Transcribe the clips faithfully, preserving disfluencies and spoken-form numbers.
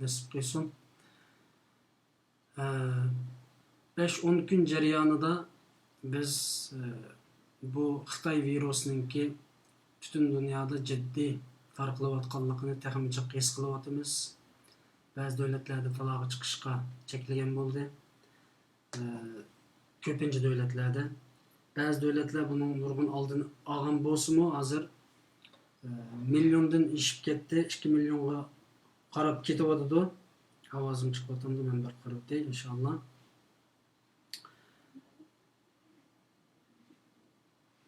نېسىپ قىلسۇن. ئە، بەش ئون كۈن جەريانىدا بىز، ئە، بۇ خىتاي ۋىرۇسىنىڭكى پۈتۈن دۇنيادا جىددىي تارقىلىۋاتقانلىقىنى تېخىمۇ جىق ھېس قىلىۋاتىمىز. بەزى دۆلەتلەردە تالاغا چىقىشقا چەكلىگەن بولدى. ئە، كۆپىنچە دۆلەتلەردە. بەزى دۆلەتلەر بۇنىڭ نۇرغۇن ئالدىنى ئالغان بولسىمۇ، ھازىر، ئە، مىليوندىن ئېشىپ كەتتى، ئىككى مىليونغا قاراپ كېتىۋاتىدۇ. ئاۋازىم چىقىۋاتامدۇ؟ مەن بىر قارىتاي، ئىنشاللا.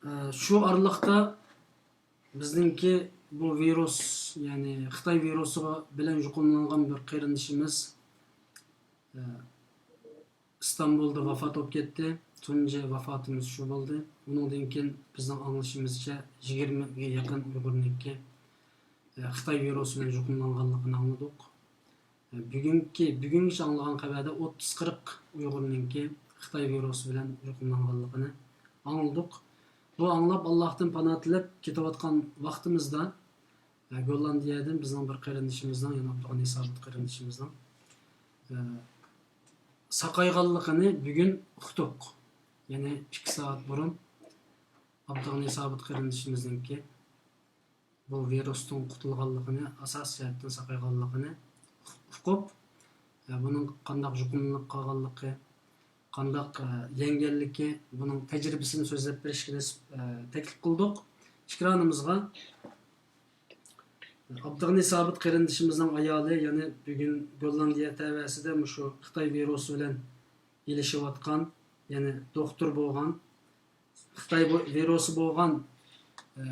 ئە، شۇ ئارىلىقتا بىزنىڭكى بۇ ۋىرۇس، يەنى خىتاي ۋىرۇسىغا بىلەن يۇقۇملانغان بىر قېرىندىشىمىز، ئە، ئىستانبۇلدا ۋاپات بولۇپ كەتتى. تۇنجى ۋاپاتىمىز شۇ بولدى. ئۇنىڭدىن كېيىن بىزنىڭ ئاڭلىشىمىزچە يىگىرمىگە يېقىن ئۇيغۇرنىڭكى، ئە، خىتاي ۋىرۇسى بىلەن يۇقۇملانغانلىقىنى ئاڭلىدۇق. بۈگۈنكى، بۈگۈنگىچە ئاڭلىغان خەۋەردە ئوتتۇز قىرىق ئۇيغۇرنىڭكى خىتاي ۋىرۇسى بىلەن يۇقۇملانغانلىقىنى ئاڭلىدۇق. بۇ ئاڭلاپ، ئاللاھتىن پانا تىلەپ كېتىۋاتقان ۋاقتىمىزدا، ئە، گوللاندىيەدىن بىزنىڭ بىر قېرىندىشىمىزنىڭ، يەنى ئابدۇغېنى سابىت قېرىندىشىمىزنىڭ، ئە، ساقايغانلىقىنى بۈگۈن ئۇقتۇق. يەنى ئىككى سائەت بۇرۇن ئابدۇغېنى سابىت قېرىندىشىمىزنىڭكى بۇ ۋىرۇستىن قۇتۇلغانلىقىنى، ئاساسىي جەھەتتىن ساقايغانلىقىنى ئۇقۇپ، ئە، بۇنىڭ قانداق يۇقۇملىنىپ قالغانلىقى، قانداق، ئە، يەڭگەنلىكى، بۇنىڭ تەجرىبىسىنى سۆزلەپ بېرىشكە نېسىپ، ئە، تەكلىپ قىلدۇق. ئېكرانىمىزغا ئابدۇغېنى سابىت قېرىندىشىمىزنىڭ ئايالى، يەنى بۈگۈن گوللاندىيە تەۋەسىدە مۇشۇ خىتاي ۋىرۇسى بىلەن ئېلىشىۋاتقان، يەنى دوختۇر بولغان، خىتاي بۇ ۋىرۇسى بولغان، ئە،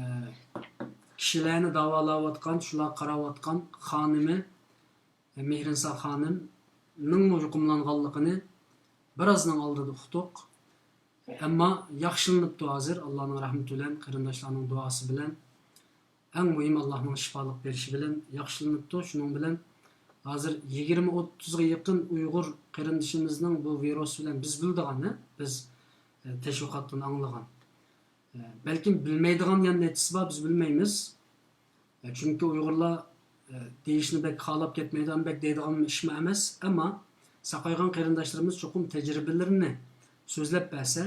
كىشىلەرنى داۋالاۋاتقان، شۇلارغا قاراۋاتقان خانىمى، ئە، مېھرىنسا خانىمنىڭمۇ يۇقۇملانغانلىقىنى بىرازنىڭ ئالدىدا ئۇقتۇق. ئەمما ياخشىلىنىپتۇ ھازىر، ئاللانىڭ رەھمىتى بىلەن، قېرىنداشلارنىڭ دۇئاسى بىلەن، ئەڭ مۇھىمى ئاللانىڭ شىپالىق بېرىشى بىلەن ياخشىلىنىپتۇ. شۇنىڭ بىلەن ھازىر يىگىرمە ئوتتۇزغا يېقىن ئۇيغۇر قېرىندىشىمىزنىڭ بۇ ۋىرۇس بىلەن بىز بىلىدىغان، بىز، ئە، تەشۋىقاتتىن ئاڭلىغان. ئە، بەلكىم بىلمەيدىغان يەنە نەچچىسى بار، بىز بىلمەيمىز. ئە، چۈنكى ئۇيغۇرلار، ئە، دېيىشنى بەك خالاپ كەتمەيدىغان، بەك دەيدىغان ئىشمۇ ئەمەس. ئەمما ساقايغان قېرىنداشلىرىمىز چوقۇم تەجرىبىلىرىنى سۆزلەپ بەرسە،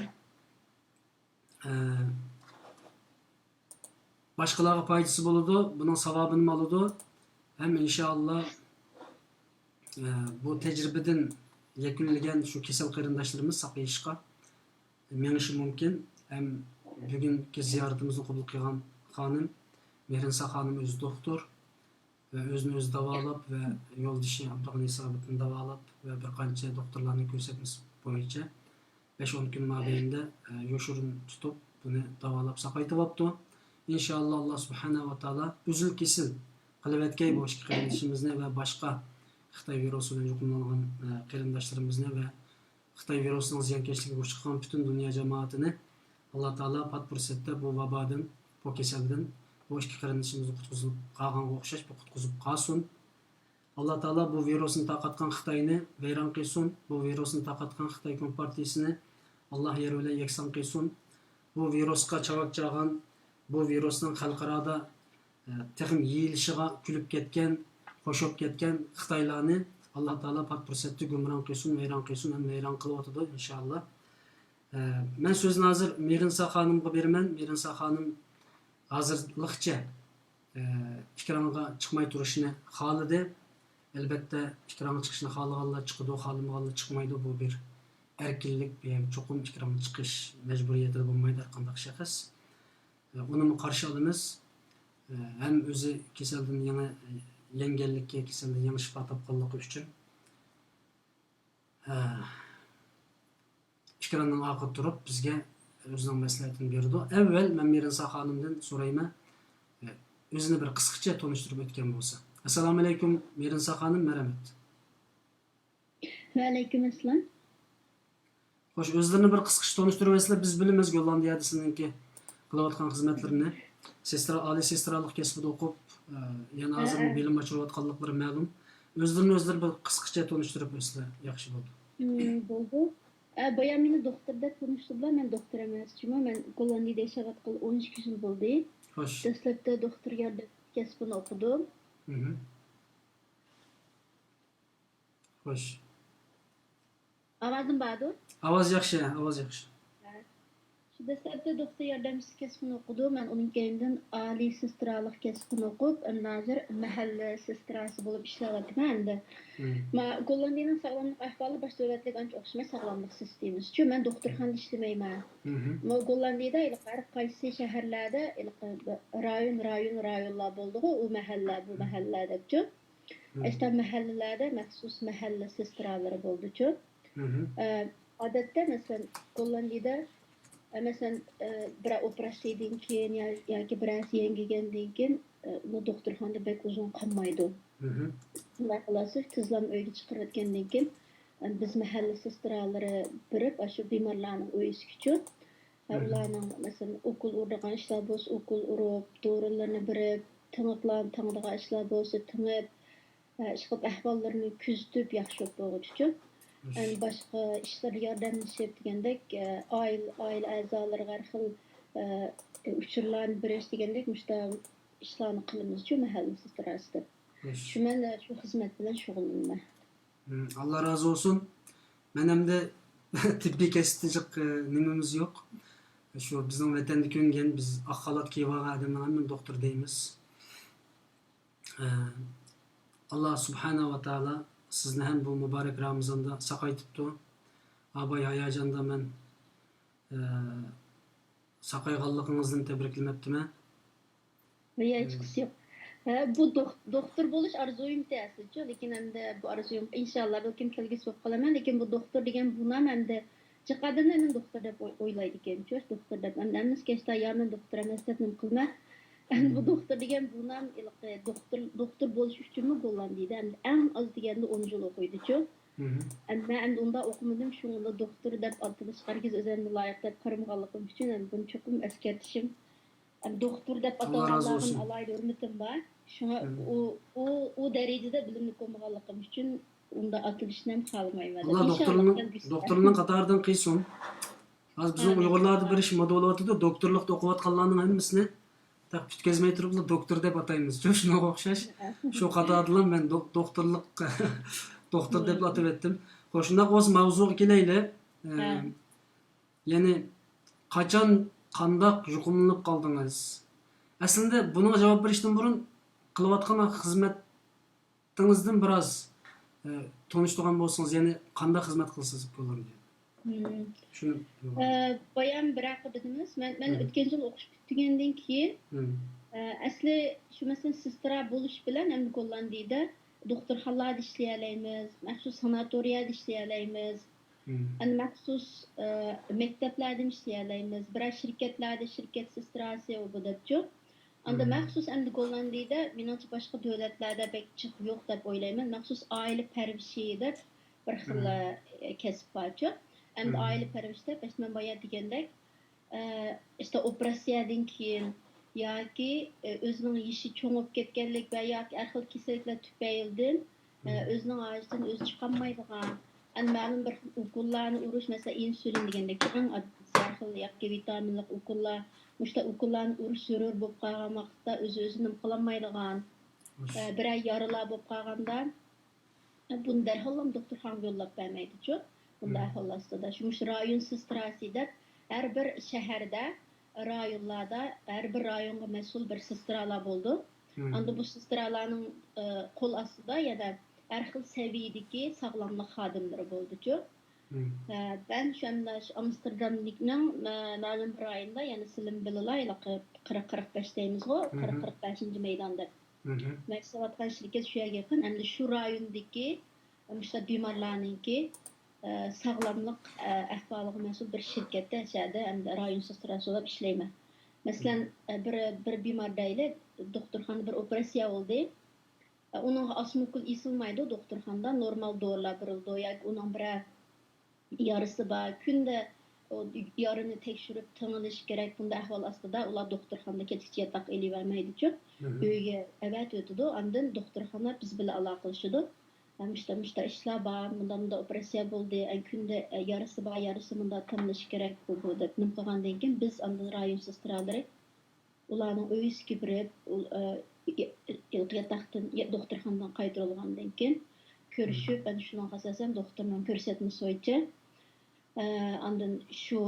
ئە، باشقىلارغا پايدىسى بولىدۇ، بۇنىڭ ساۋابىنىمۇ ئالىدۇ. ھەم ئىنشائاللا، ئە، بۇ تەجرىبىدىن يەكۈنلىگەن شۇ كېسەل قېرىنداشلىرىمىز ساقىيىشقا مېڭىشى مۇمكىن. ھەم بۈگۈنكى زىيارىتىمىزنى قوبۇل قىلغان خانىم، مېھرىنسا خانىم ئۆزى دوختۇر ۋە ئۆزىنى ئۆزى داۋالاپ ۋە يولدىشى ئابدۇغېنى سابىتنى داۋالاپ ۋە بىر قانچە دوختۇرلارنىڭ كۆرسەتمىسى بويىچە بەش ئون كۈن مابەينىدە، ئە، يوشۇرۇن تۇتۇپ، بۇنى داۋالاپ ساقايتىۋاپتۇ. ئىنشائاللا، ئاللا سۇبھانەھۇ ۋە تائالا ئۈزۈل كېسىل قىلىۋەتكەي بۇ ئىككى قېرىندىشىمىزنى ۋە باشقا خىتاي ۋىرۇسى بىلەن يۇقۇملانغان، ئە، قېرىنداشلىرىمىزنى ۋە خىتاي ۋىرۇسىنىڭ زىيانكەشلىكىگە ئۇچرىغان پۈتۈن دۇنيا جامائىتىنى ئاللا تائالا پات پۇرسەتتە بۇ ۋابادىن، بۇ كېسەلدىن بۇ ئىككى قېرىندىشىمىزنى قۇتقۇزۇپ قالغانغا ئوخشاش بىر قۇتقۇزۇپ قالسۇن. ئاللا تائالا بۇ ۋىرۇسنى تارقاتقان خىتاينى ۋەيران قىلسۇن. بۇ ۋىرۇسنى تارقاتقان خىتاي كومپارتىيىسىنى ئاللا يەر بىلەن يەكسان قىلسۇن. بۇ ۋىرۇسقا چاۋاك چالغان، بۇ ۋىرۇسنىڭ خەلقئارادا، ئە، تېخىمۇ يېيىلىشىغا كۈلۈپ كەتكەن، خوش بولۇپ كەتكەن خىتايلارنى ئاللا تائالا پات پۇرسەتتە گۇمران قىلسۇن، ۋەيران قىلسۇن، ھەم ۋەيران قىلىۋاتىدۇ، ئىنشائاللا. ئە، مەن سۆزنى ھازىر مېرىنسا خانىمغا بېرىمەن. مېرىنسا خانىم ھازىرلىقچە، ئە، ئېكرانغا چىقماي تۇرۇشنى خالىدى. ئەلبەتتە، ئېكرانغا چىقىشنى خالىغانلار چىقىدۇ، خالىمىغانلار چىقمايدۇ. بۇ بىر ئەركىنلىك، بىر چوقۇم ئېكرانغا چىقىش مەجبۇرىيىتىدە بولمايدۇ ھەر قانداق شەخس. ئە، ئۇنىمۇ قارشى ئالىمىز. ئە، ھەم ئۆزى كېسەلدىن يېڭى، يەڭگەنلىكى، كېسەلدىن يېڭى شىپا تاپقانلىقى ئۈچۈن. ئە، ئېكراننىڭ ئارقىدا تۇرۇپ بىزگە ئۆزىنىڭ مەسلىھەتىنى بېرىدۇ. ئەۋۋەل مەن مېرىنسا خانىمدىن سورايمەن، ئۆزىنى بىر قىسقىچە تونۇشتۇرۇپ ئۆتكەن بولسا. ئەسسالامۇئەلەيكۇم، مېرىنسا خانىم، مەرھەمەت. ۋەئەلەيكۇم ئەسسالام. خوش، ئۆزلىرىنى بىر قىسقىچە تونۇشتۇرۇۋەتسىلە، بىز بىلىمىز گوللاندىيەدە سىزنىڭكى قىلىۋاتقان خىزمەتلىرىنى. سېسترا، ئالىي سېسترالىق كەسپىدە ئوقۇپ، ئە، يەنە ھازىر ھە، ھە. بىلىم ئاشۇرۇۋاتقانلىقلىرى مەلۇم. ئۆزلىرىنى ئۆزلىرى بىر قىسقىچە تونۇشتۇرۇپ ئۆتسىلە ياخشى بولىدۇ. مم، بولىدۇ. ئە، بايا مېنى دوختۇر دەپ تونۇشتۇردىلا، مەن دوختۇر ئەمەس. جۇمۇ، مەن گوللاندىيەدە ياشاۋاتقىلى ئون ئىككى يىل بولدى. خوش. دەسلەپتە دوختۇر ياردەم كەسپىنى ئوقۇدۇم. مم. خوش. ئاۋازىم باردۇ؟ ئاۋاز ياخشى، ئاۋاز ياخشى. شۇ دەسلەپتە دوختۇر ياردەمچىسى كەسپىنى ئوقۇدۇم. مەن ئۇنىڭ كەينىدىن ئالىي سېسترالىق كەسپىنى ئوقۇپ، ئەمدى ھازىر مەھەللە سېستراسى بولۇپ ئىشلەۋاتىمەن ئەمدى. ما گوللاندىيىنىڭ ساغلاملىق ئەھۋالى باشقا دۆلەتلەرگە ئانچە ئوخشىماس ساغلاملىق سىستېمىسىچۇ. مەن دوختۇرخانىدا ئىشلىمەيمەن. ما گوللاندىيىدا ھېلىقى ھەر قايسى شەھەرلەردە ھېلىقى رايون، رايون، رايونلار بولىدىغۇ، ئۇ مەھەللە، بۇ مەھەللە دەپچۇ. ئەشتا مەھەللىلەردە مەخسۇس مەھەللە سېسترالىرى بولىدۇچۇ. ئادەتتە، مەسىلەن، گوللاندىيىدە، مەسىلەن، بىرەر ئوپېراتسىيەدىن كېيىن ياكى بىرەرسى يەڭگىگەندىن كېيىن ئۇلار دوختۇرخانىدا بەك ئۇزۇن قالمايدۇ. ئاللا خالاسا، تېزلا ئۆيگە چىقىرىۋەتكەندىن كېيىن، بىز مەھەللە سېسترالىرى بېرىپ، ئاشۇ بىمارلارنىڭ ئۆيىسىگىچۇ، ئۇلارنىڭ، مەسىلەن، ئوكۇل ئۇرىدىغان ئىشلار بولسا ئوكۇل ئۇرۇپ، دورىلىرىنى بېرىپ، تېڭىقلارنى تېڭىدىغان ئىشلار بولسا تېڭىپ، ئىشقىلىپ ئەھۋاللىرىنى كۆزىتىپ ياخشى بولغۇچىچۇ. ئەمدى باشقا ئىشلاردا ياردەملىشىپ دېگەندەك، ئائىلە، ئائىلە ئەزالىرىغا ھەر خىل ئۇچۇرلارنى بېرىش دېگەندەك مۇشۇنداق ئىشلارنى قىلىمىزچۇ مەھەللە سېستراسى دەپ. شۇ مەن شۇ خىزمەت بىلەن شۇغۇللىنىمەن. ئاللا رازى بولسۇن. مەن ئەمدى تېببىي كەسىپتە جىق نېمىمىز يوق. شۇ بىزنىڭ ۋەتەندە كۆنگەن، بىز ئاق خالات كىيىۋالغان ئادەمنىڭ ھەممىنى دوختۇر دەيمىز. ئاللا سۇبھانەھۇ ۋە تائالا سىزنى ھەم بۇ مۇبارەك رامىزاندا ساقايتىپتۇ. ئاباي ھاياجاندا مەن ساقايغانلىقىڭىزدىن تەبرىكلىمەپتىمەن. ھېچقىسى يوق. ھە، بۇ دوختۇر بولۇش ئارزۇيۇمتى ئەسلىچۇ، لېكىن ئەمدى بۇ ئارزۇيۇم ئىنشاللا بەلكىم كەلگۈسى بولۇپ قالىمەن، لېكىن بۇ دوختۇر دېگەن بۇ نام ئەمدى جىق ئادەملەر مېنى دوختۇر دەپ ئويلايدىكەنچۇ، دوختۇر دەپ. ئەمدى ھەممىسى كەچتە يا مەن دوختۇر ئەمەس دەپ نېمە قىلىمەن. ئەمدى بۇ دوختۇر دېگەن بۇ نام ھېلىقى دوختۇر، دوختۇر بولۇش ئۈچۈنمۇ گوللاندىيىدە ئەمدى ئەڭ ئاز دېگەندە ئون يىل ئوقۇيدىچۇ. ئەمدى مەن ئەمدى ئۇنداق ئوقۇمىدىم، شۇڭا دوختۇر دەپ ئاتىلىشقا ھەرگىز ئۆزۈمنى لايىق دەپ قارىمىغانلىقىم ئۈچۈن ئەمدى بۇنى چوقۇم ئەسكەرتىشىم. ئەمدى دوختۇر دەپ ئاتالغانلارغىمۇ ئالاھىدە ھۆرمىتىم بار. شۇڭا ئۇ، ئۇ، ئۇ دەرىجىدە بىلىملىك بولمىغانلىقىم ئۈچۈن ئۇنداق ئاتىلىشنى ھەم خالىمايمەن. ئاللا دوختۇرنىڭ، دوختۇرنىڭ قاتارىدىن قىلسۇن. ھازىر بىزنىڭ ئۇيغۇرلاردا بىر ئىش مودا بولۇۋاتىدۇ، دوختۇرلۇقتا ئوقۇۋاتقانلارنىڭ ھەممىسىنى تەخت پۈتكۈزمەي تۇرۇپلا دوختۇر دەپ ئاتايمىز. شۇ، شۇنىڭغا ئوخشاش. شۇ قاتاردىلا مەن دو-، دوختۇرلۇق، دوختۇر دەپلا ئاتىۋەتتىم. خوش، شۇنداق بولسا ماۋزۇغا كېلەيلى. يەنى قاچان، قانداق يۇقۇملىنىپ قالدىڭىز؟ ئەسلىدە بۇنىڭغا جاۋاب بېرىشتىن بۇرۇن قىلىۋاتقان خىزمەتىڭىزدىن بىراز تونۇشتۇرغان بولسىڭىز، يەنى قانداق خىزمەت قىلىسىز گوللاندىيەدە؟ شۇنى. بايام بىر ھەققە دېدىڭىز. مەن، مەن ئۆتكەن يىل ئوقۇش پۈتتۈرگەندىن كېيىن، ئەسلى شۇ مەسىلەن سېسترا بولۇش بىلەن ئەمدى گوللاندىيىدە دوختۇرخانىلاردا ئىشلىيەلەيمىز، مەخسۇس ساناتورىيەدە ئىشلىيەلەيمىز. ئەمدى مەخسۇس مەكتەپلەردىمۇ ئىشلىيەلەيمىز، بىرەر شىركەتلەردە شىركەت سېستراسى ئۇ بۇ دەپچۇ. ئاندا مەخسۇس ئەمدى گوللاندىيىدە مېنىڭچە باشقا دۆلەتلەردە بەك جىق يوق دەپ ئويلايمەن. مەخسۇس ئائىلە پەرۋىشى دەپ بىر خىل كەسىپ بارچۇ. ئەمدى ئائىلە پەرۋىشى دەپ، مەن بايا دېگەندەك، ئىشتا ئوپېراتسىيەدىن كېيىن ياكى ئۆزىنىڭ يېشى چوڭىيىپ كەتكەنلىك ۋە ياكى ھەر خىل كېسەللىكلەر تۈپەيلىدىن ئۆزىنىڭ ھاجىتىنى ئۆزى چىقالمايدىغان، ئەنە مەلۇم بىر خىل ئوكۇللارنى ئۇرۇش، مەسىلەن، ئىنسۇلىن دېگەندەك ئەڭ ئاددىيسى، ھەر خىل ياكى ۋىتامىنلىق ئوكۇللار، مۇشۇنداق ئوكۇللارنى ئۇرۇش زۆرۈر بولۇپ قالغان ۋاقىتتا ئۆزى ئۆزىنى نېمە قىلالمايدىغان، بىرەر يارىلار بولۇپ قالغاندا، بۇنى دەرھاللا دوختۇرخانىغا يوللاپ بەرمەيدىچۇ. بۇنداق ئەھۋال ئاستىدا شۇ، مۇشۇ رايون سېستراسى دەپ ھەر بىر شەھەردە، رايونلاردا، ھەر بىر رايونغا مەسئۇل بىر سېسترالار بولىدۇ. ئاندا بۇ سېسترالارنىڭ قول ئاستىدا يەنە ھەر خىل سەۋىيەدىكى ساغلاملىق خادىملىرى بولىدىچۇ. مەن شۇ ئەمدى شۇ ئامستېردامنىڭ مەلۇم بىر رايونىدا، يەنە سىلىم بىلىلا ھېلىقى قىرىق، قىرىق بەش دەيمىزغۇ، قىرىق، قىرىق بەشىنچى مەيدان دەپ. مەن ئىشلەۋاتقان شىركەت شۇ يەرگە يېقىن. ئەمدى شۇ رايوندىكى مۇشۇ بىمارلارنىڭكى ساغلاملىق ئەھۋالىغا مەسئۇل بىر شىركەتتە، شەھەردە ئەمدى رايون سېستراسى بولۇپ ئىشلەيمەن. مەسىلەن، بىر، بىر بىمار دەيلى، دوختۇرخانىدا بىر ئوپېراتسىيە بولدى. ئۇنىڭغا ئاسما ئوكۇل ئېسىلمايدۇ دوختۇرخانىدا، نورمال دورىلار بېرىلىدۇ ياكى ئۇنىڭ بىرەر يارىسى بار، كۈندە ئۇ يارىنى تەكشۈرۈپ تىڭلىشى كېرەك. بۇنداق ئەھۋال ئاستىدا ئۇلار دوختۇرخانىدا كەچكىچە ياتاق ئېلىۋەرمەيدىچۇ. ئۆيگە ئەۋەتىۋېتىدۇ، ئاندىن دوختۇرخانا بىز بىلەن ئالاقىلىشىدۇ. مۇشتا، مۇشتا ئىشلار بار، مۇندا، مۇندا ئوپېراتسىيە بولدى، كۈندە يارىسى بار، يارىسى مۇندا تىڭلىشى كېرەك، بۇ، بۇ دەپ نېمە قىلغاندىن كېيىن، بىز ئاندىن رايون سېسترالىرى ئۇلارنىڭ ئۆيىسىگە بېرىپ، ياتاقتىن، دوختۇرخانىدىن قايتۇرۇلغاندىن كېيىن، كۆرۈشۈپ، ئەنە شۇنىڭغا ئاساسەن دوختۇرنىڭ كۆرسەتمىسى بويىچە، ئە، ئاندىن شۇ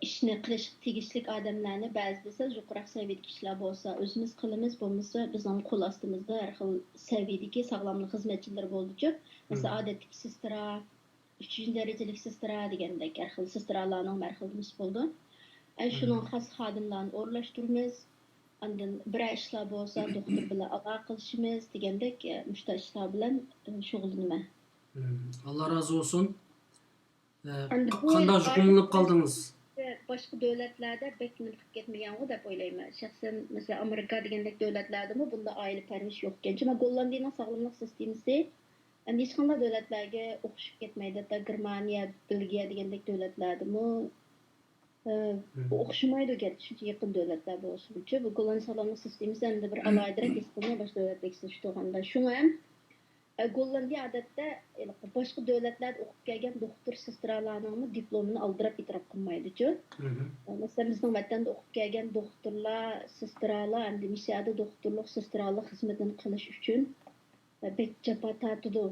ئىشنى قىلىشقا تېگىشلىك ئادەملەرنى، بەزىدە سەل يۇقىرىراق سەۋىيەدىكى كىشىلەر بولسا، ئۆزىمىز قىلىمىز، بولمىسا بىزنىڭ قول ئاستىمىزدا ھەر خىل سەۋىيەدىكى ساغلاملىق خىزمەتچىلىرى بولىدۇچۇ. مەسىلەن، ئادەتتىكى سېسترا، ئۈچىنچى دەرىجىلىك سېسترا دېگەندەك، ھەر خىل سېسترالارنىڭ ھەر خىل نېمىسى بولىدۇ. ئەنە شۇنىڭغا خاس خادىملارنى ئورۇنلاشتۇرىمىز. ئاندىن بىرەر ئىشلار بولسا، دوختۇر بىلەن ئالاقە قىلىشىمىز دېگەندەك، ئە، مۇشۇنداق ئىشلار بىلەن، ئە، شۇغۇللىنىمەن. مم. ئاللا رازى بولسۇن. ئە، ئەمدى ق-، بۇ قانداق يىل يۇقۇملىنىپ قالدىڭىز؟ باشقا دۆلەتلەردە بەك نېمە قىلىپ كەتمىگەنغۇ دەپ ئويلايمەن. شەخسەن، مەسىلەن، ئامېرىكا دېگەندەك دۆلەتلەردىمۇ بۇنداق ئائىلە پەرۋىشى يوق ئىكەن. شۇڭا گوللاندىيىنىڭ ساغلاملىق سىستېمىسى ئەمدى ھېچقانداق دۆلەتلەرگە ئوخشىشىپ كەتمەيدۇ. ھەتتا گېرمانىيە، بېلگىيە دېگەندەك دۆلەتلەردىمۇ، ئە، مم. ئوخشىمايدۇ گەرچە شۇنچە يېقىن دۆلەتلەر بولسىمۇچۇ. بۇ گوللاندىيە ساغلاملىق سىستېمىسى ئەمدى بىر ئالاھىدىرەك ھېس قىلىنىدۇ باشقا دۆلەتلەرگە سېلىشتۇرغاندا. شۇڭا ھەم، ئە، گوللاندىيە ئادەتتە، ئە، باشقا دۆلەتلەردە ئوقۇپ كەلگەن دوختۇر، سېسترالارنىڭمۇ دىپلومىنى ئالدىراپ ئېتىراپ قىلمايدۇچۇ. مم. ئە، مەسىلەن، بىزنىڭ ۋەتەندە ئوقۇپ كەلگەن دوختۇرلار، سېسترالار ئەمدى مۇشۇ يەردە دوختۇرلۇق، سېسترالىق خىزمىتىنى قىلىش ئۈچۈن بەك جاپا تارتىدۇ.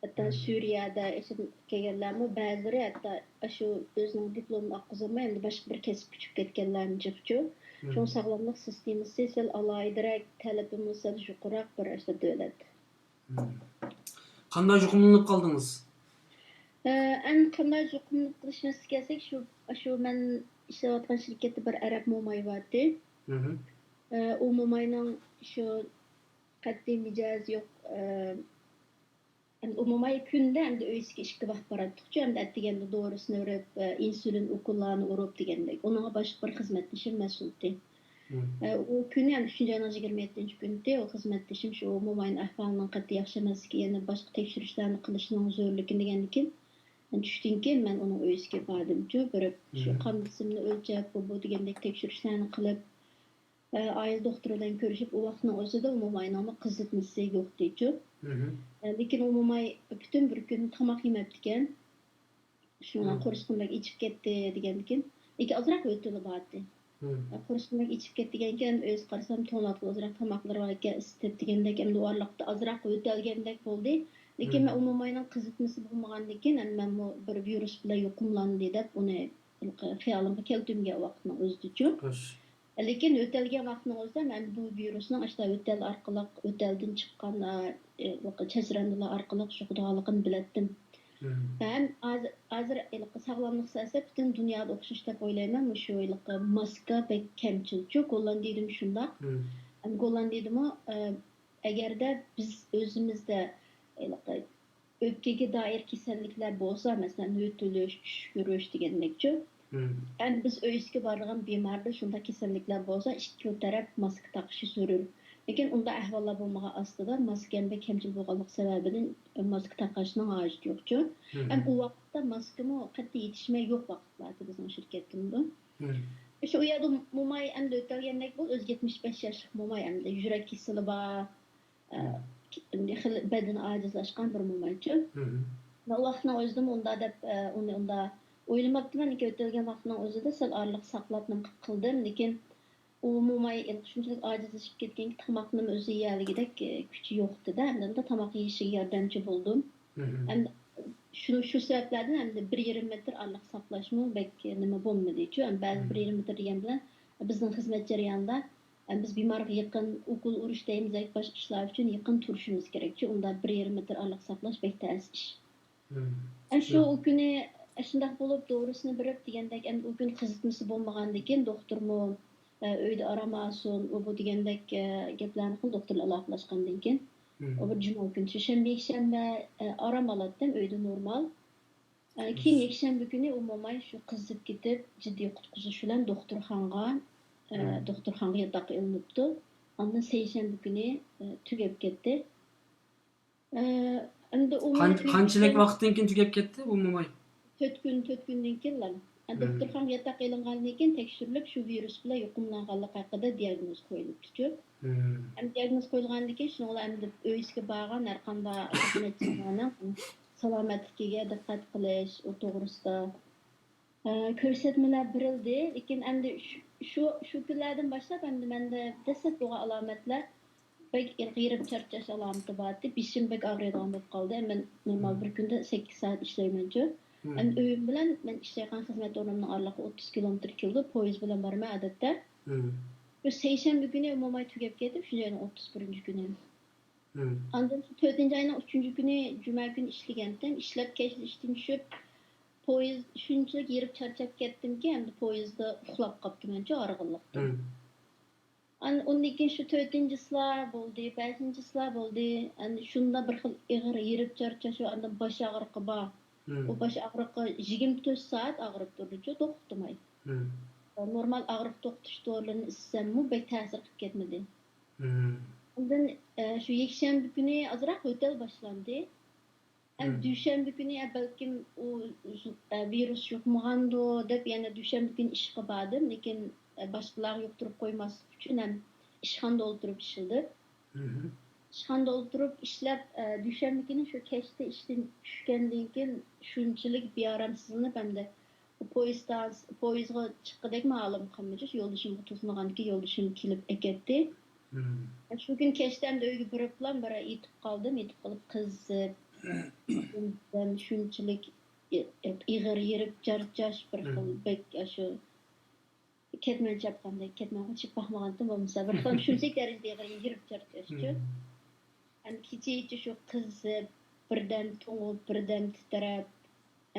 ھەتتا مم. سۈرىيەدە ياشاپ كەلگەنلەرمۇ بەزىلىرى ھەتتا ئاشۇ ئۆزىنىڭ دىپلومىنى ئاققۇزالماي، ئەمدى باشقا بىر كەسىپكە چۈشۈپ كەتكەنلەرمۇ جىقچۇ. مم. شۇڭا ساغلاملىق سىستېمىسى سەل ئالاھىدىرەك، تەلىپىمۇ سەل يۇقىرىراق بىر ئاشۇ دۆلەت. مم. قانداق يۇقۇملىنىپ قالدىڭىز؟ ئە، ئەمدى قانداق يۇقۇملۇق قىلىش مەسىلىسىگە كەلسەك، شۇ، شۇ مەن ئىشلەۋاتقان شىركەتتە بىر ئەرەب موماي بارتى. مم. ئە، ئۇ موماينىڭ شۇ قەتئىي مىجەزى يوق، ئە، ئەمدى ئۇ موماي كۈندە ئەمدى ئۆيىسىگە ئىككى ۋاق باراتتۇقچۇ، ئەمدى ئەتىگەندە دورىسىنى ئۇرۇپ، ئە، ئىنسۇلىن ئوكۇللارنى ئۇرۇپ دېگەندەك. ئۇنىڭغا باشقا بىر خىزمەتدىشىم مەسئۇلتى. مم. ئە، ئۇ كۈنى ئەمدى ئۈچىنچى ئاينىڭ يىگىرمە يەتتىنچى كۈنىتى ئۇ خىزمەتدىشىم شۇ موماينىڭ ئەھۋالىنىڭ قەتئىي ياخشى ئەمەسلىكى، يەنە باشقا تەكشۈرۈشلەرنى قىلىشنىڭ زۆرۈرلۈكىنى دېگەندىكىن، چۈشتىن كېيىن مەن ئۇنىڭ ئۆيىسىگە باردىمچۇ، بېرىپ شۇ مم. قان بېسىمىنى ئۆلچەپ، بۇ، بۇ دېگەندەك تەكشۈرۈشلەرنى قىلىپ، ئە، ئائىلە دوختۇرى بىلەن كۆرۈشۈپ، ئۇ ۋاقىتنىڭ ئۆزىدە ئۇ موماينىڭمۇ قىزىتمىسى يوقتىچۇ. مم. ئە، لېكىن ئۇ موماي پۈتۈن بىر كۈن تاماق يېمەپتىكەن. شۇڭا مم. قورسىقىم بەك ئېچىپ كەتتى دېگەندىكىن، لېكىن ئازراق يۆتىلى بارتى. مم. ئە، قورسىقىم بەك ئېچىپ كەتتىگەنكەن، ئۆزى قارىسام توڭلاتقۇ ئازراق تاماقلىرى باركەن، ئىسسىتىپ دېگەندەك، ئەمدى ئۇ ئارىلىقتا ئازراق يۆتەلگەندەك بولدى. لېكىن مم. مەن ئۇ موماينىڭ قىزىتمىسى بولمىغاندىكىن، ئەمدى مەنمۇ بىر ۋىرۇس بىلەن يۇقۇملاندى دەپ ئۇنى خىيالىمغا كەلتۈرمىگەن ۋاقىتنىڭ ئۆزىدىچۇ. خوش. لېكىن يۆتەلگەن ۋاقىتنىڭ ئۆزىدە مەن بۇ ۋىرۇسنىڭ ئاشۇنداق يۆتەل ئارقىلىق، يۆتەلدىن چىققان، ئە، چەچرەڭلەر ئارقىلىق يۇقىدىغانلىقىنى بىلەتتىم. مم. ھەم ھازىر، ھازىر ھېلىقى ساغلاملىق سىياسىتى پۈتۈن دۇنيادا ئوخشاش دەپ ئويلايمەن. مۇشۇ ھېلىقى ماسكا بەك كەمچىلچۇ. گوللاندىيىدىمۇ شۇنداق. مم. ھەم گوللاندىيىدىمۇ، ئە، ئەگەردە بىز ئۆزىمىزدە ھېلىقى ئۆپكىگە دائىر كېسەللىكلەر بولسا، مەسىلەن، يۆتىلىش، چۈشكۈرۈش دېگەندەكچۇ. مم. ئەمدى بىز ئۆيىسىگە بارىدىغان بىماردا شۇنداق كېسەللىكلەر بولسا، ئىككىلا تەرەپ ماسكا تاقىشى زۆرۈر. لېكىن ئۇنداق ئەھۋاللار بولمىغان ئاستىدا ماسكا ھەم بەك كەمچىل بولغانلىقى سەۋەبىدىن ماسكا تاقاشنىڭ ھاجىتى يوقچۇ. مم. ھەم ئۇ ۋاقىتتا ماسكىمۇ قەتئىي يېتىشمەي يوق ۋاقىتلاردى بىزنىڭ شىركەتتىمۇ. مم. شۇ، ئۇ يەردە موماي ئەمدى ئۆتەلگەندەك بولدى، ئۆزى يەتمىش بەش ياشلىق موماي ئەمدى يۈرەك كېسىلى بار. ئە، مم. خېلى بەدىنى ئاجىزلاشقان بىر مومايچۇ. مم. مەن ئۇ ۋاقىتنىڭ ئۆزىدىمۇ ئۇنداق دەپ، ئە، ئۇنى ئۇنداق ئويلىماپتىمەن. لېكىن ئۆتۈلگەن ۋاقىتنىڭ ئۆزىدە سەل ئارىلىق ساقلاپ نېمە قىلدىم. لېكىن ئۇ موماي شۇنچىلىك ئاجىزلىشىپ كەتكەنكى، تاماقنىمۇ ئۆزى يېيەلىگۈدەك، ئە، كۈچى يوقتىدە. ئەمدى تاماق يېيىشىگە ياردەمچى بولدۇم. مم. ئەمدى شۇ، شۇ سەۋەبلەردىن ئەمدى بىر يېرىم مېتىر ئارىلىق ساقلاشمۇ بەك نېمە بولمىدىچۇ. ئەمدى بەزى بىر مم. يېرىم مېتىر دېگەن بىلەن بىزنىڭ خىزمەت جەريانىدا ئە، بىز بىمارغا يېقىن، ئوكۇل ئۇرۇش دەيمىز ياكى باشقا ئىشلار ئۈچۈن يېقىن تۇرۇشىمىز كېرەكچۇ. ئۇندا بىر يېرىم مېتىر ئارىلىق ساقلاش بەك تەس ئىش. مم. ئە، شۇ، شۇ. ئۇ كۈنى ئەشۇنداق بولۇپ، دورىسىنى بېرىپ دېگەندەك، ئەمدى ئۇ كۈن قىزىتمىسى بولمىغاندىكىن، دوختۇرمۇ، ئە، ئۆيدە ئارام ئالسۇن، ئۇ بۇ دېگەندەك، ئە، گەپلەرنى قىلدى دوختۇر بىلەن ئالاقىلاشقاندىن كېيىن. مم. ئۇ بىر جۈمە كۈنى، سەيشەنبە، يەكشەنبە، ئە، ئارام ئالاتتىم ئۆيدە نورمال. ئە، كېيىن يەكشەنبە كۈنى ئۇ موماي شۇ قىزىپ كېتىپ، جىددىي قۇتقۇزۇش بىلەن دوختۇرخانىغا، ئە، مم. دوختۇرخانىغا ياتاققا ئېلىنىپتۇ. ئاندىن سەيشەنبە كۈنى، ئە، تۈگەپ كەتتى. ئە، ئەمدى ئۇ قان-، مېنى قانچىلىك ۋاقىتتىن كېيىن تۈگەپ كەتتى بۇ موماي؟ تۆت كۈن، تۆت كۈندىن كېيىنلا. ئە، مم. دوختۇرخانىغا ياتاققا ئېلىنغاندىن كېيىن تەكشۈرۈلۈپ، شۇ ۋىرۇس بىلەن يۇقۇملانغانلىقى ھەققىدە دىياگنوز قويۇلۇپتۇچۇ. مم. ئەمدى دىياگنوز قويۇلغاندىن كېيىن شۇنىڭ بىلەن ئەمدى ئۆيىسىگە بارغان ھەرقانداق خىزمەتچىلەرنىڭ سالامەتلىكىگە دىققەت قىلىش، ئۇ توغرىسىدا، ئە، كۆرسەتمىلەر بېرىلدى. لېكىن ئەمدى شۇ، شۇ، شۇ كۈنلەردىن باشلاپ ئەمدى مەندە دەسلەپ بولغان ئالامەتلەر، بەك ھېرىپ چارچاش ئالامىتى بار ئىدى. بېشىم بەك ئاغرىيدىغان بولۇپ قالدى. مەن نورمال بىر كۈندە سەككىز سائەت ئىشلەيمەنچۇ. ئەمدى ئۆيۈم بىلەن مەن ئىشلەيدىغان خىزمەت ئورنۇمنىڭ ئارىلىقى ئوتتۇز كىلومېتىر كېلىدۇ. پويىز بىلەن بارىمەن ئادەتتە. شۇ سەيشەنبە كۈنى موماي تۈگەپ كەتتى، شۇ ئاينىڭ ئوتتۇز بىرىنچى كۈنى. ئاندىن شۇ تۆتىنچى ئاينىڭ ئۈچىنچى كۈنى جۈمە كۈنى ئىشلىگەنتىم. ئىشلەپ كەچتە ئىشتىن چۈشۈپ، پويىز شۇنچىلىك ھېرىپ چارچاپ كەتتىمكى، ئەمدى پويىزدا ئۇخلاپ قاپتىمەنچۇ ھارغىنلىقتىن. ئان-، ئۇندىن كېيىن شۇ تۆتىنچىسىلار بولدى، بەشىنچىسىلار بولدى. ئەمدى شۇنداق بىر خىل ئېغىر ھېرىپ چارچاش ۋە ئاندىن باش ئاغرىقى بار. ئۇ باش ئاغرىقى يىگىرمە تۆت سائەت ئاغرىپ تۇردىچۇ، توختىماي. نورمال ئاغرىق توختىتىش دورىلىرىنى ئىچسەممۇ بەك تەسىر قىلىپ كەتمىدى. ئاندىن، ئە، شۇ يەكشەنبە كۈنى ئازراق يۆتەل باشلاندى. ئەمدى دۈشەنبە كۈنى، ئە، بەلكىم ئۇ، ئە، ۋىرۇس يۇقمىغاندۇ دەپ يەنە دۈشەنبە كۈنى ئىشقا باردىم. لېكىن، ئە، باشقىلارغا يۇقتۇرۇپ قويماسلىق ئۈچۈن ھەم ئىشخانىدا ئولتۇرۇپ ئىشلىدىم. ئىشخانىدا ئولتۇرۇپ ئىشلەپ، ئە، دۈشەنبە كۈنى شۇ كەچتە ئىشتىن چۈشكەندىن كېيىن شۇنچىلىك بىئارامسىزلىنىپ، ئەمدى پويىز، پويىزغا چىققۇدەكمۇ ھالىم قالمىدى. شۇ يولدىشىمغا توسۇنغاندىكىن يولدىشىم كېلىپ ئەكەتتى. شۇ كۈنى كەچتە ئەمدى ئۆيگە بېرىپلا بىر يېتىپ قالدىم. يېتىپ قېلىپ قىزىپ، شۇنچىلىك ئېغىر ھېرىپ چارچاش، بىر خىل بەك ئاشۇ كەتمەن چاپقاندەك، كەتمەن قوچۇپ باقمىغانتىم بولمىسا، بىر خىل شۇنچىلىك دەرىجىدە ئېغىر ھېرىپ چارچاشچۇ. ئەمدى كېچىچە شۇ قىزىپ، بىردەم توڭۇپ، بىردەم تىترەپ،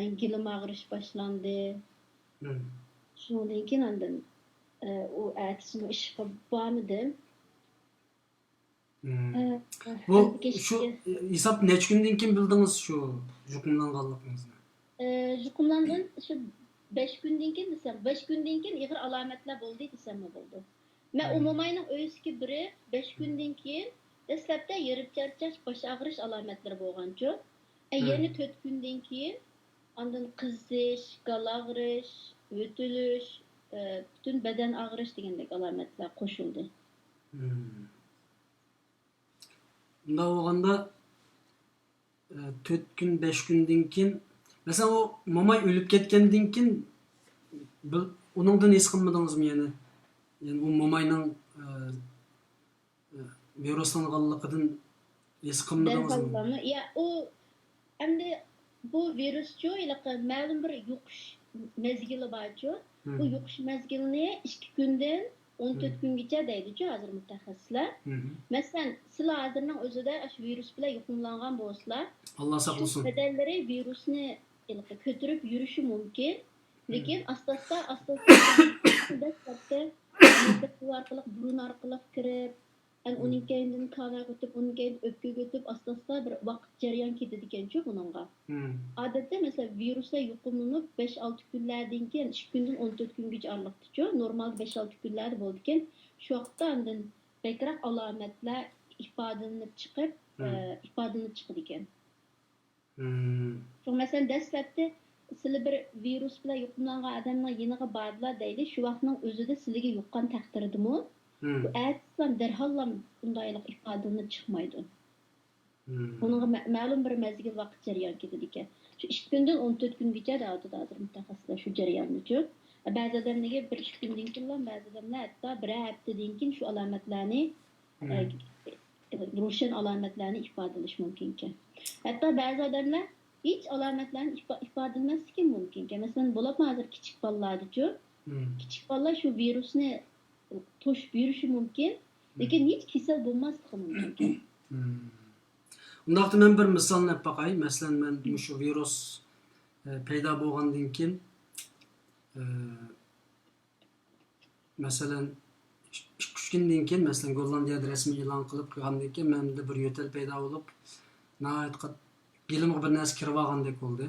ئەنگىلىم ئاغرىش باشلاندى. شۇنىڭدىن كېيىن ئاندىن، ئە، ئۇ ئەتىسىمۇ ئىشقا بارمىدىم. ئە، بۇ ئەمدى شۇ كەچتە ھېساب نەچچە كۈندىن كېيىن بىلدىڭىز شۇ يۇقۇملانغانلىقىڭىزنى؟ ئە، يۇقۇملانغان شۇ بەش كۈندىن كېيىن دېسەم، بەش كۈندىن كېيىن ئېغىر ئالامەتلەر بولدى دېسەممۇ بولىدۇ. مەن ئۇ موماينىڭ ئۆيىسىگە بېرىپ، بەش كۈندىن كېيىن دەسلەپتە ھېرىپ چارچاش، باش ئاغرىش ئالامەتلىرى بولغانچۇ. ئە، يەنە تۆت كۈندىن كېيىن ئاندىن قىزىش، گال ئاغرىش، يۆتىلىش، ئە، پۈتۈن بەدەن ئاغرىش دېگەندەك ئالامەتلەر قوشۇلدى. ئۇنداق بولغاندا، ئە، تۆت كۈن، بەش كۈندىن كېيىن، مەسىلەن، ئۇ موماي ئۆلۈپ كەتكەندىن كېيىن، بىل-، ئۇنىڭدىن ھېس قىلمىدىڭىزمۇ يەنە؟ يەنى ئۇ موماينىڭ، ئە، ئە، ۋىرۇسلانغانلىقىدىن ھېس قىلمىدىڭىزمۇ؟ دەرھاللامۇ؟ يا، ئۇ ئەمدى بۇ ۋىرۇسچۇ، ھېلىقى مەلۇم بىر يۇقۇش مەزگىلى بارچۇ. بۇ يۇقۇش مەزگىلىنى ئىككى كۈندىن ئون تۆت كۈنگىچە دەيدىچۇ ھازىر مۇتەخەسسىسلەر. مەسىلەن، سىلەر ھازىرنىڭ ئۆزىدە ئاشۇ ۋىرۇس بىلەن يۇقۇملانغان بولسىلا، ئاللا شۇ ساقلىسۇن. بەدەنلىرى ۋىرۇسنى ھېلىقى كۆتۈرۈپ يۈرۈشى مۇمكىن. لېكىن ئاستا-ئاستا، ئاستا-ئاستا دەسلەپتە ئارقىلىق، بۇرۇن ئارقىلىق كىرىپ، ئەن ئۇنىڭ كەينىدىن كاناغا ئۆتۈپ، ئۇنىڭ كەينىدىن ئۆپكىگە ئۆتۈپ، ئاستا-ئاستا بىر ۋاقىت جەريان كېتىدىكەنچۇ بۇنىڭغا. ئادەتتە، مەسىلەن، ۋىرۇسلار يۇقۇملىنىپ، بەش-ئالتە كۈنلەردىن كېيىن، ئىككى كۈندىن ئون تۆت كۈنگىچە ئارىلىقتىچۇ، نورمالدا بەش-ئالتە كۈنلەردە بولىدىكەن. شۇ ۋاقىتتا ئاندىن بەكرەك ئالامەتلەر ئىپادىلىنىپ چىقىپ، ئە، ئىپادىلىنىپ چىقىدىكەن. شۇڭا، مەسىلەن، دەسلەپتە سىلى بىر ۋىرۇس بىلەن يۇقۇملانغان ئادەمنىڭ يېنىغا باردىلا دەيلى، شۇ ۋاقىتنىڭ ئۆزىدە سىلىگە يۇققان تەقدىردىمۇ، بۇ ئەتىسىلا دەرھاللا ئۇنداق ئىپادىلىنىپ چىقمايدۇ. بۇنىڭغا مە-، مەلۇم بىر مەزگىل ۋاقىت جەريان كېتىدىكەن. شۇ ئىككى كۈندىن ئون تۆت كۈنگىچە دەۋاتىدۇ ھازىر مۇتەخەسسىسلەر شۇ جەرياننىچۇ. بەزى ئادەملەرگە بىر ئىككى كۈندىن كېيىنلا، بەزى ئادەملەر ھەتتا بىرەر ھەپتىدىن كېيىن شۇ ئالامەتلەرنى، ئە، روشەن ئالامەتلەرنى ئىپادىلىشى مۇمكىنكەن. ھەتتا بەزى ئادەملەر ھېچ ئالامەتلەرنى ئىپا-، ئىپادىلىمەسلىكى مۇمكىنكەن. مەسىلەن، بولۇپمۇ ھازىر كىچىك بالىلاردىچۇ، كىچىك بالىلار شۇ ۋىرۇسنى توشۇپ يۈرۈشى مۇمكىن، لېكىن ھېچ كېسەل بولماسلىقى مۇمكىنكەن. ئۇنداقتا مەن بىر مىسالنى ئېلىپ باقاي. مەسىلەن، مەن مۇشۇ ۋىرۇس، ئە، پەيدا بولغاندىن كېيىن، ئە، مەسىلەن، ئىككى-ئۈچ كۈندىن كېيىن، مەسىلەن، گوللاندىيەدە رەسمىي ئېلان قىلىپ قويغاندىن كېيىن، مەندە بىر يۆتەل پەيدا بولۇپ، ناھايىتى قات-، گېلىمغا بىر نەرسە كىرىۋالغاندەك بولدى.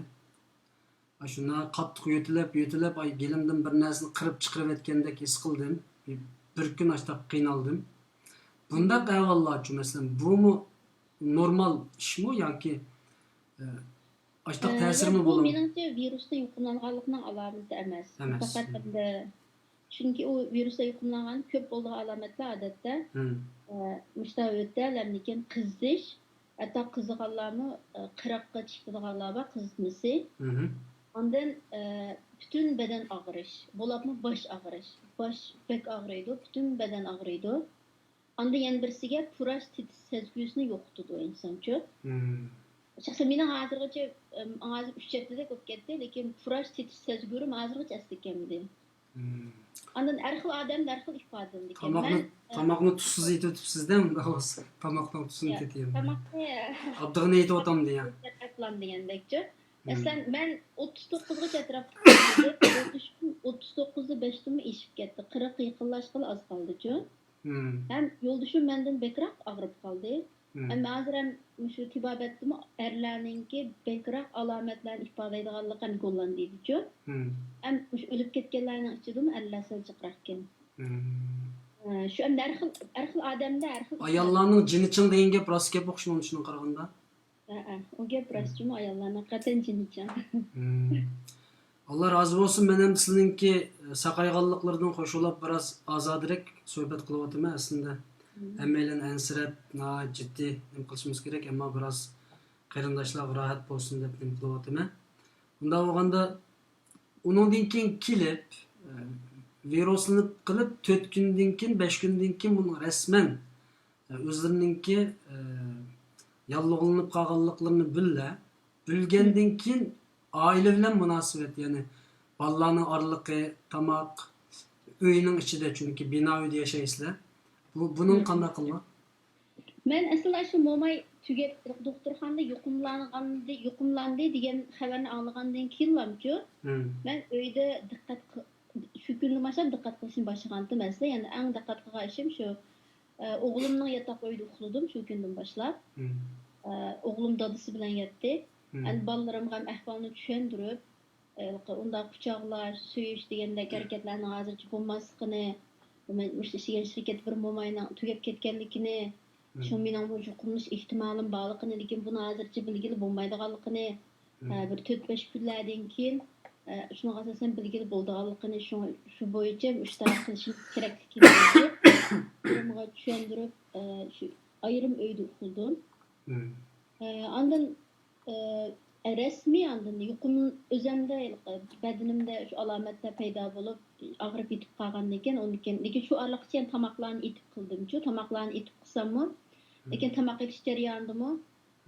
ئاشۇ ناھايىتى قاتتىق يۆتىلىپ، يۆتىلىپ، ئاي، گېلىمدىن بىر نەرسىنى قىرىپ چىقىرىۋەتكەندەك ھېس قىلدىم. بىر كۈن ئاشتاق قىينالدىم. بۇنداق ئەھۋاللارچۇ، مەسىلەن، بۇمۇ نورمال ئىشمۇ ياكى، ئە، ئاشتاق تەسىرمۇ بولىدۇ؟ بۇ مېنىڭچە ۋىرۇستىن يۇقۇملانغانلىقنىڭ ئالامىتى ئەمەس. ئەمەس. پەقەت ئەمدى، چۈنكى ئۇ ۋىرۇستا يۇقۇملانغان كۆپ بولىدىغان ئالامەتلەر ئادەتتە، ئە، مۇشۇنداق يۆتەل، ئاندىن كېيىن قىزىش، ھەتتا قىزىغانلارمۇ، ئە، قىرىققىچە يېتىدىغانلار بار، قىزىتمىسى. ئاندىن، ئە، پۈتۈن بەدەن ئاغرىش، بولۇپمۇ باش ئاغرىش. باش بەك ئاغرىيدۇ، پۈتۈن بەدەن ئاغرىيدۇ. ئاندىن يەنە بىرسىگە پۇراش تېتىش سەزگۈسىنى يوقىتىدۇ ئىنسانچۇ. شەخسەن مېنىڭ ھازىرغىچە، ئەم، ھازىر ئۈچ ھەپتىدەك بولۇپ كەتتى، لېكىن پۇراش تېتىش سەزگۈرۈم ھازىرغىچە ئەستە كەلمىدى. ئاندىن ھەر خىل ئادەمدە ھەر خىل ئىپادىلىنىدىكەن. تاماقنى، مەن، ئە، تاماقنى تۇزسىز ئېتىۋېتىپسىز-دە، ئۇنداق بولسا. تاماقنىڭ تۇزىنى يا، تېتىيمەن. تاماقنى، ئابدىغىنى ئېتىۋاتامدۇ يا؟ ئەپلان دېگەندەكچۇ. مەسىلەن، مەن ئوتتۇز توققۇزغىچە ئەتراپتا، يولدىشىم ئوتتۇز توققۇزدا بەشتىنمۇ ئېشىپ كەتتى. قىرىققا يېقىنلاشقىلى ئاز قالدىچۇ. ھەم يولدىشىم مەندىن بەكرەك ئاغرىپ قالدى. ھەم ھازىر ھەم مۇشۇ تېبابەتتىمۇ ئەرلەرنىڭكى بەكرەك ئالامەتلەرنى ئىپادىلەيدىغانلىقى ھەم گوللاندىيىدىچۇ. ھەم مۇشۇ ئۆلۈپ كەتكەنلەرنىڭ ئىچىدىمۇ ئەرلەر سەل جىقراقكەن. ھە، شۇ ئەمدى ھەر خىل، ھەر خىل ئادەمدە ھەر خىل ئاياللارنىڭ جېنى چىڭ دېگەن گەپ راست گەپ ئوخشىمامدۇ شۇنىڭغا قارىغاندا؟ ھەئە، ئۇ گەپ راست جۇمۇ، ئاياللارنىڭ قەتئىي جېنى چىڭ. ئاللا رازى بولسۇن، مەن ھەم سىلىنىڭكى ساقايغانلىقلىرىدىن خوشۇللاپ بىراز ئازادىرەك سۆھبەت قىلىۋاتىمەن ئەسلىدە. ھەممەيلەن ئەنسىرەپ، ناھايىتى جىددىي نېمە قىلىشىمىز كېرەك، ئەمما بىراز قېرىنداشلارغا راھەت بولسۇن دەپ نېمە قىلىۋاتىمەن. ئۇنداق بولغاندا، ئۇنىڭدىن كېيىن كېلىپ، ئە، ۋىرۇسلىنىپ قېلىپ، تۆت كۈندىن كېيىن، بەش كۈندىن كېيىن بۇنىڭ رەسمەن، ئە، ئۆزلىرىنىڭكى، ئە، ياللۇغلىنىپ قالغانلىقلىرىنى بىللە، بىلگەندىن كېيىن ئائىلە بىلەن مۇناسىۋەت، يەنى بالىلارنىڭ ئارىلىقى، تاماق، ئۆينىڭ ئىچىدە، چۈنكى بىنا ئۆيدە ياشايسىلەر. بۇ، بۇنىڭ قانداق قىلىدۇ؟ مەن ئەسلىدە شۇ موماي تۈگەپ، دوختۇرخانىدا يۇقۇملانغاندى، يۇقۇملاندى دېگەن خەۋەرنى ئاڭلىغاندىن كېيىنلامچۇ، مەن ئۆيدە دىققەت قىل-، شۇ كۈندىن باشلاپ دىققەت قىلىشنى باشلىغانتىم ئەسلى. يەنى ئەڭ دىققەت قىلغان ئىشىم شۇ، ئە، ئوغلۇمنىڭ ياتاق ئۆيىدە ئۇخلىدىم شۇ كۈندىن باشلاپ. ئە، ئوغلۇم دادىسى بىلەن ياتتى. ئەمدى بالىلىرىمغا ھەم ئەھۋالنى چۈشەندۈرۈپ، ھېلىقى ئۇنداق قۇچاقلاش، سۆيۈش دېگەندەك ھەرىكەتلەرنىڭ ھازىرچە بولماسلىقىنى، مەن مۇشۇ ئىشلىگەن شىركەتتە بىر موماينىڭ تۈگەپ كەتكەنلىكىنى، شۇ مېنىڭمۇ يۇقۇملىنىش ئېھتىمالىم بارلىقىنى، لېكىن بۇنى ھازىرچە بىلگىلى بولمايدىغانلىقىنى، ھە، بىر تۆت-بەش كۈنلەردىن كېيىن، ئە، شۇنىڭغا ئاساسەن بىلگىلى بولىدىغانلىقىنى، شۇڭا شۇ بويىچە مۇشۇنداق قىلىشىم كېرەكلىكىنى ئېيتىپ، ئۇنىڭغا چۈشەندۈرۈپ، ئە، شۇ ئايرىم ئۆيدە ئۇخلىدىم. ئە، ئاندىن، ئە، رەسمىي ئاندىن يۇقۇم ئۆزەمدە، بەدىنىمدە شۇ ئالامەتلەر پەيدا بولۇپ، ئاغرىپ يېتىپ قالغاندىن كېيىن، ئۇندىن كېيىن، لېكىن شۇ ئارىلىققىچە يەنە تاماقلارنى ئېتىپ قىلدىمچۇ، تاماقلارنى ئېتىپ قىلساممۇ، لېكىن تاماق ئېتىش جەريانىدىمۇ،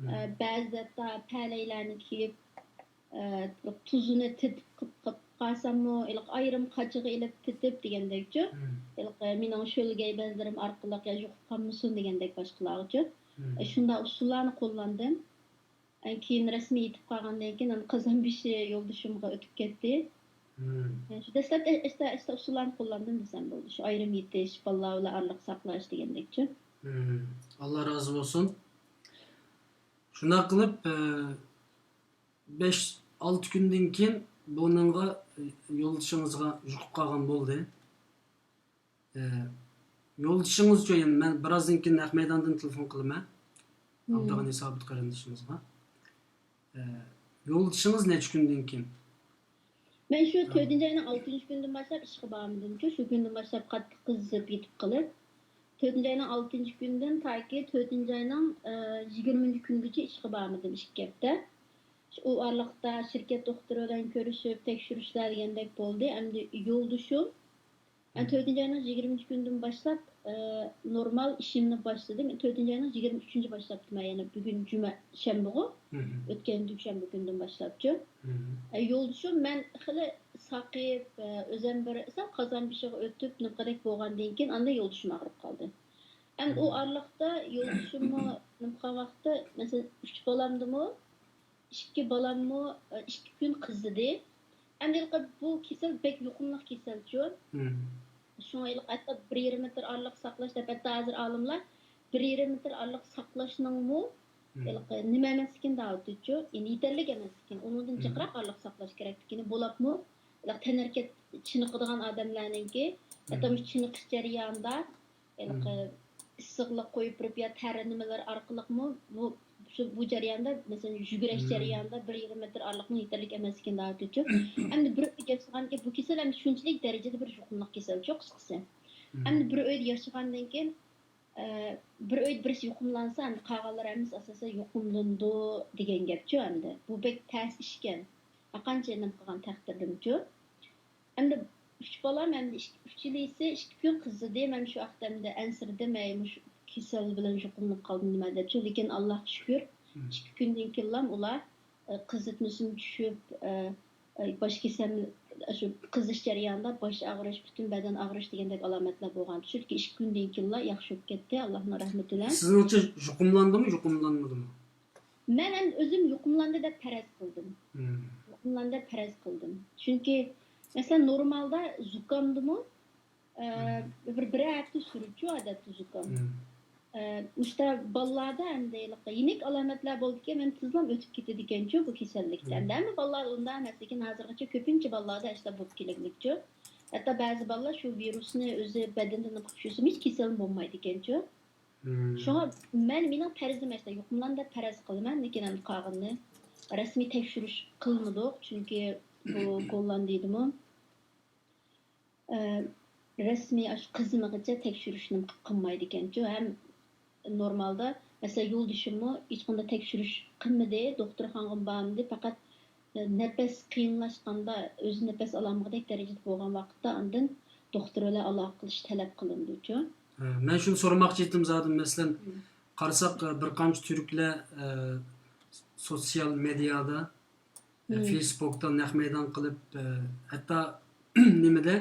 ئە، بەزىدە ھەتتا پەلەيلەرنى كىيىپ، ئە، تۇزىنى تېتىپ قىپ-، قىپ قالساممۇ، ھېلىقى ئايرىم قاچىغا ئېلىپ تېتىپ دېگەندەكچۇ، ھېلىقى مېنىڭ شۆلگەي بەزلىرىم ئارقىلىق يا يۇقۇپ قالمىسۇن دېگەندەك باشقىلارغىچۇ. ئە، شۇنداق ئۇسۇللارنى قوللاندىم. ئە، كېيىن رەسمىي يېتىپ قالغاندىن كېيىن، ئانا قازان بېشى يولدىشىمغا ئۆتۈپ كەتتى. ئە، شۇ دەسلەپتە ئاستا-ئاستا ئۇسۇللارنى قوللاندىم دېسەم بولىدۇ. شۇ ئايرىم يېتىش، بالىلار بىلەن ئارىلىق ساقلاش دېگەندەكچۇ. ئاللا رازى بولسۇن. شۇنداق قىلىپ، ئە، بەش، ئالتە كۈندىن كېيىن بۇنىڭغا، يولدىشىڭىزغا يۇقۇپ قالغان بولدى. ئە، يولدىشىڭىزچۇ، يەنە مەن بىرازدىن كېيىن نەق مەيداندىن تېلېفون قىلىمەن. ئابدۇغېنى سابىت قېرىندىشىمىزغا. ئە، يولدىشىڭىز نەچچە كۈندىن كېيىن؟ مەن شۇ تۆتىنچى ئاينىڭ ئالتىنچى كۈنىدىن باشلاپ ئىشقا بارمىدىمچۇ. شۇ كۈندىن باشلاپ قاتتىق قىزىپ يېتىپ قېلىپ، تۆتىنچى ئاينىڭ ئالتىنچى كۈنىدىن تاكى تۆتىنچى ئاينىڭ، ئە، يىگىرمىنچى كۈنىگىچە ئىشقا بارمىدىم، ئىككى ھەپتە. ئۇ ئارىلىقتا شىركەت دوختۇرى بىلەن كۆرۈشۈپ، تەكشۈرۈشلەر دېگەندەك بولدى. ئەمدى يولدىشىم، مەن تۆتىنچى ئاينىڭ يىگىرمىنچى كۈنىدىن باشلاپ، ئە، نورمال ئىشىمنى باشلىدىم. تۆتىنچى ئاينىڭ يىگىرمە ئۈچىنچى باشلاپتىمەن، يەنى بۈگۈن جۈمە، شەنبىغۇ، ئۆتكەن دۈشەنبە كۈنىدىن باشلاپچۇ. ئە، يولدىشىم مەن خېلى ساقىيىپ، ئە، ئۆزەم بىر سەل قازان بېشىغا ئۆتۈپ، نېمىقىدەك بولغاندىن كېيىن، ئاندىن يولدىشىم ئاغرىپ قالدى. ئەمدى ئۇ ئارىلىقتا يولدىشىممۇ نېمە قىلغان ۋاقىتتا، مەسىلەن، ئۈچ بالامدىمۇ، ئىككى بالاممۇ، ئىككى كۈن قىزىدى. ئەمدى ھېلىقى بۇ كېسەل بەك يۇقۇملۇق كېسەلچۇ. شۇڭا ھېلىقى ھەتتا بىر يېرىم مېتىر ئارىلىق ساقلاش دەپ، ھەتتا ھازىر ئالىملار بىر يېرىم مېتىر ئارىلىق ساقلاشنىڭمۇ ھېلىقى نېمە ئەمەسلىكىنى دەۋاتىدۇچۇ. يەنى يېتەرلىك ئەمەسلىكىنى، ئۇنىڭدىن جىقراق ئارىلىق ساقلاش كېرەكلىكىنى، بولۇپمۇ ھېلىقى تەنھەرىكەت چېنىقىدىغان ئادەملەرنىڭكى، ھەتتا مۇشۇ چېنىقىش جەريانىدا ھېلىقى ئىسسىقلىق قويۇپ بېرىپ يا تەر نېمىلىرى ئارقىلىقمۇ بۇ، شۇ، بۇ جەرياندا، مەسىلەن، يۈگۈرۈش جەريانىدا بىر يېرىم مېتىر ئارىلىقنىڭ يېتەرلىك ئەمەسلىكىنى دەۋاتىدۇچۇ. ئەمدى بىر ئۆيدە ياشىغاندىكىن بۇ كېسەل ئەمدى شۇنچىلىك دەرىجىدە بىر يۇقۇملۇق كېسەلچۇ، قىسقىسى. ئەمدى بىر ئۆيدە ياشىغاندىن كېيىن، ئە، بىر ئۆيدە بىرسى يۇقۇملانسا، ئەمدى قالغانلار ھەممىسى ئاساسەن يۇقۇملىنىدۇ دېگەن گەپچۇ ئەمدى. بۇ بەك تەس ئىشكەن. ھەرقانچە نېمە قىلغان تەقدىردىمۇچۇ. ئەمدى ئۈچ بالام ئەمدى ئىككى، ئۈچىلىسى ئىككى كۈن قىزىدى. مەن شۇ ۋاقىتتا ئەمدى ئەنسىرىدىم، ئەي، مۇشۇ كېسەل بىلەن يۇقۇملىنىپ قالدىم نېمە دەپچۇ. لېكىن ئاللاھقا شۈكۈر، مم. ئىككى كۈندىن كېيىنلا ئۇلار، ئە، قىزىتمىسىمۇ چۈشۈپ، ئە، ئە، باش كېسەم، شۇ قىزىش جەريانىدا باش ئاغرىش، پۈتۈن بەدەن ئاغرىش دېگەندەك ئالامەتلەر بولغان. چۈنكى ئىككى كۈندىن كېيىنلا ياخشى بولۇپ كەتتى، ئاللاھنىڭ رەھمىتى بىلەن. سىزنىڭچە يۇقۇملاندىمۇ، يۇقۇملانمىدىمۇ؟ مەن ئەمدى ئۆزۈم يۇقۇملاندى دەپ پەرەز قىلدىم. مم. يۇقۇملاندى دەپ پەرەز قىلدىم. چۈنكى، مەسىلەن، نورمالدا زۇكامدىمۇ، ئە، مم. بىر، بىرەر ھەپتە سۈرىدىچۇ ئادەتتە زۇكام. مم. ئە، مۇشتا بالىلاردا ئەمدى يېنىك ئالامەتلەر بولىدىكەن، مەن تېزلا ئۆتۈپ كېتىدىكەنچۇ بۇ كېسەللىكتە. مم. ئەمدى ھەممە بالىلاردا ئۇنداق ئەمەس، لېكىن ھازىرغىچە كۆپىنچە بالىلاردا ئەشۇنداق بولۇپ كېلىدىكەنچۇ. ھەتتا بەزى بالىلار شۇ ۋىرۇسنى ئۆزى بەدىنىدىن قۇتۇشۇسىمۇ ھېچ كېسەل بولمايدىكەنچۇ. مم. شۇڭا مەن، مېنىڭ پەرىزىم ئەسلى يۇقۇملاندى دەپ پەرەز قىلىمەن، لېكىن ئەمدى قالغىنىنى رەسمىي تەكشۈرۈش قىلمىدۇق، چۈنكى بۇ گوللاندىيىدىمۇ، ئە، رەسمىي ئاشۇ قىزىمىغىچە تەكشۈرۈشنى قىلمايدىكەنچۇ. ھەم نورمالدا، مەسىلەن، يولدىشىممۇ ھېچقانداق تەكشۈرۈش قىلمىدى، دوختۇرخانىغىمۇ بارمىدى، پەقەت نەپەس قىيىنلاشقاندا، ئۆزى نەپەس ئالالمىغۇدەك دەرىجىدە بولغان ۋاقىتتا ئاندىن دوختۇر بىلەن ئالاقە قىلىش تەلەپ قىلىنىدۇچۇ. ھە، مەن شۇنى سورىماقچى ئىدىم زادى، مەسىلەن، مم. قارىساق، بىر قانچە تۈركلەر، ئە، سوتسىيال مېدىيادا، ئە، مم. فېيسبۇكتا نەق مەيدان قىلىپ، ئە، ھەتتا نېمىدە،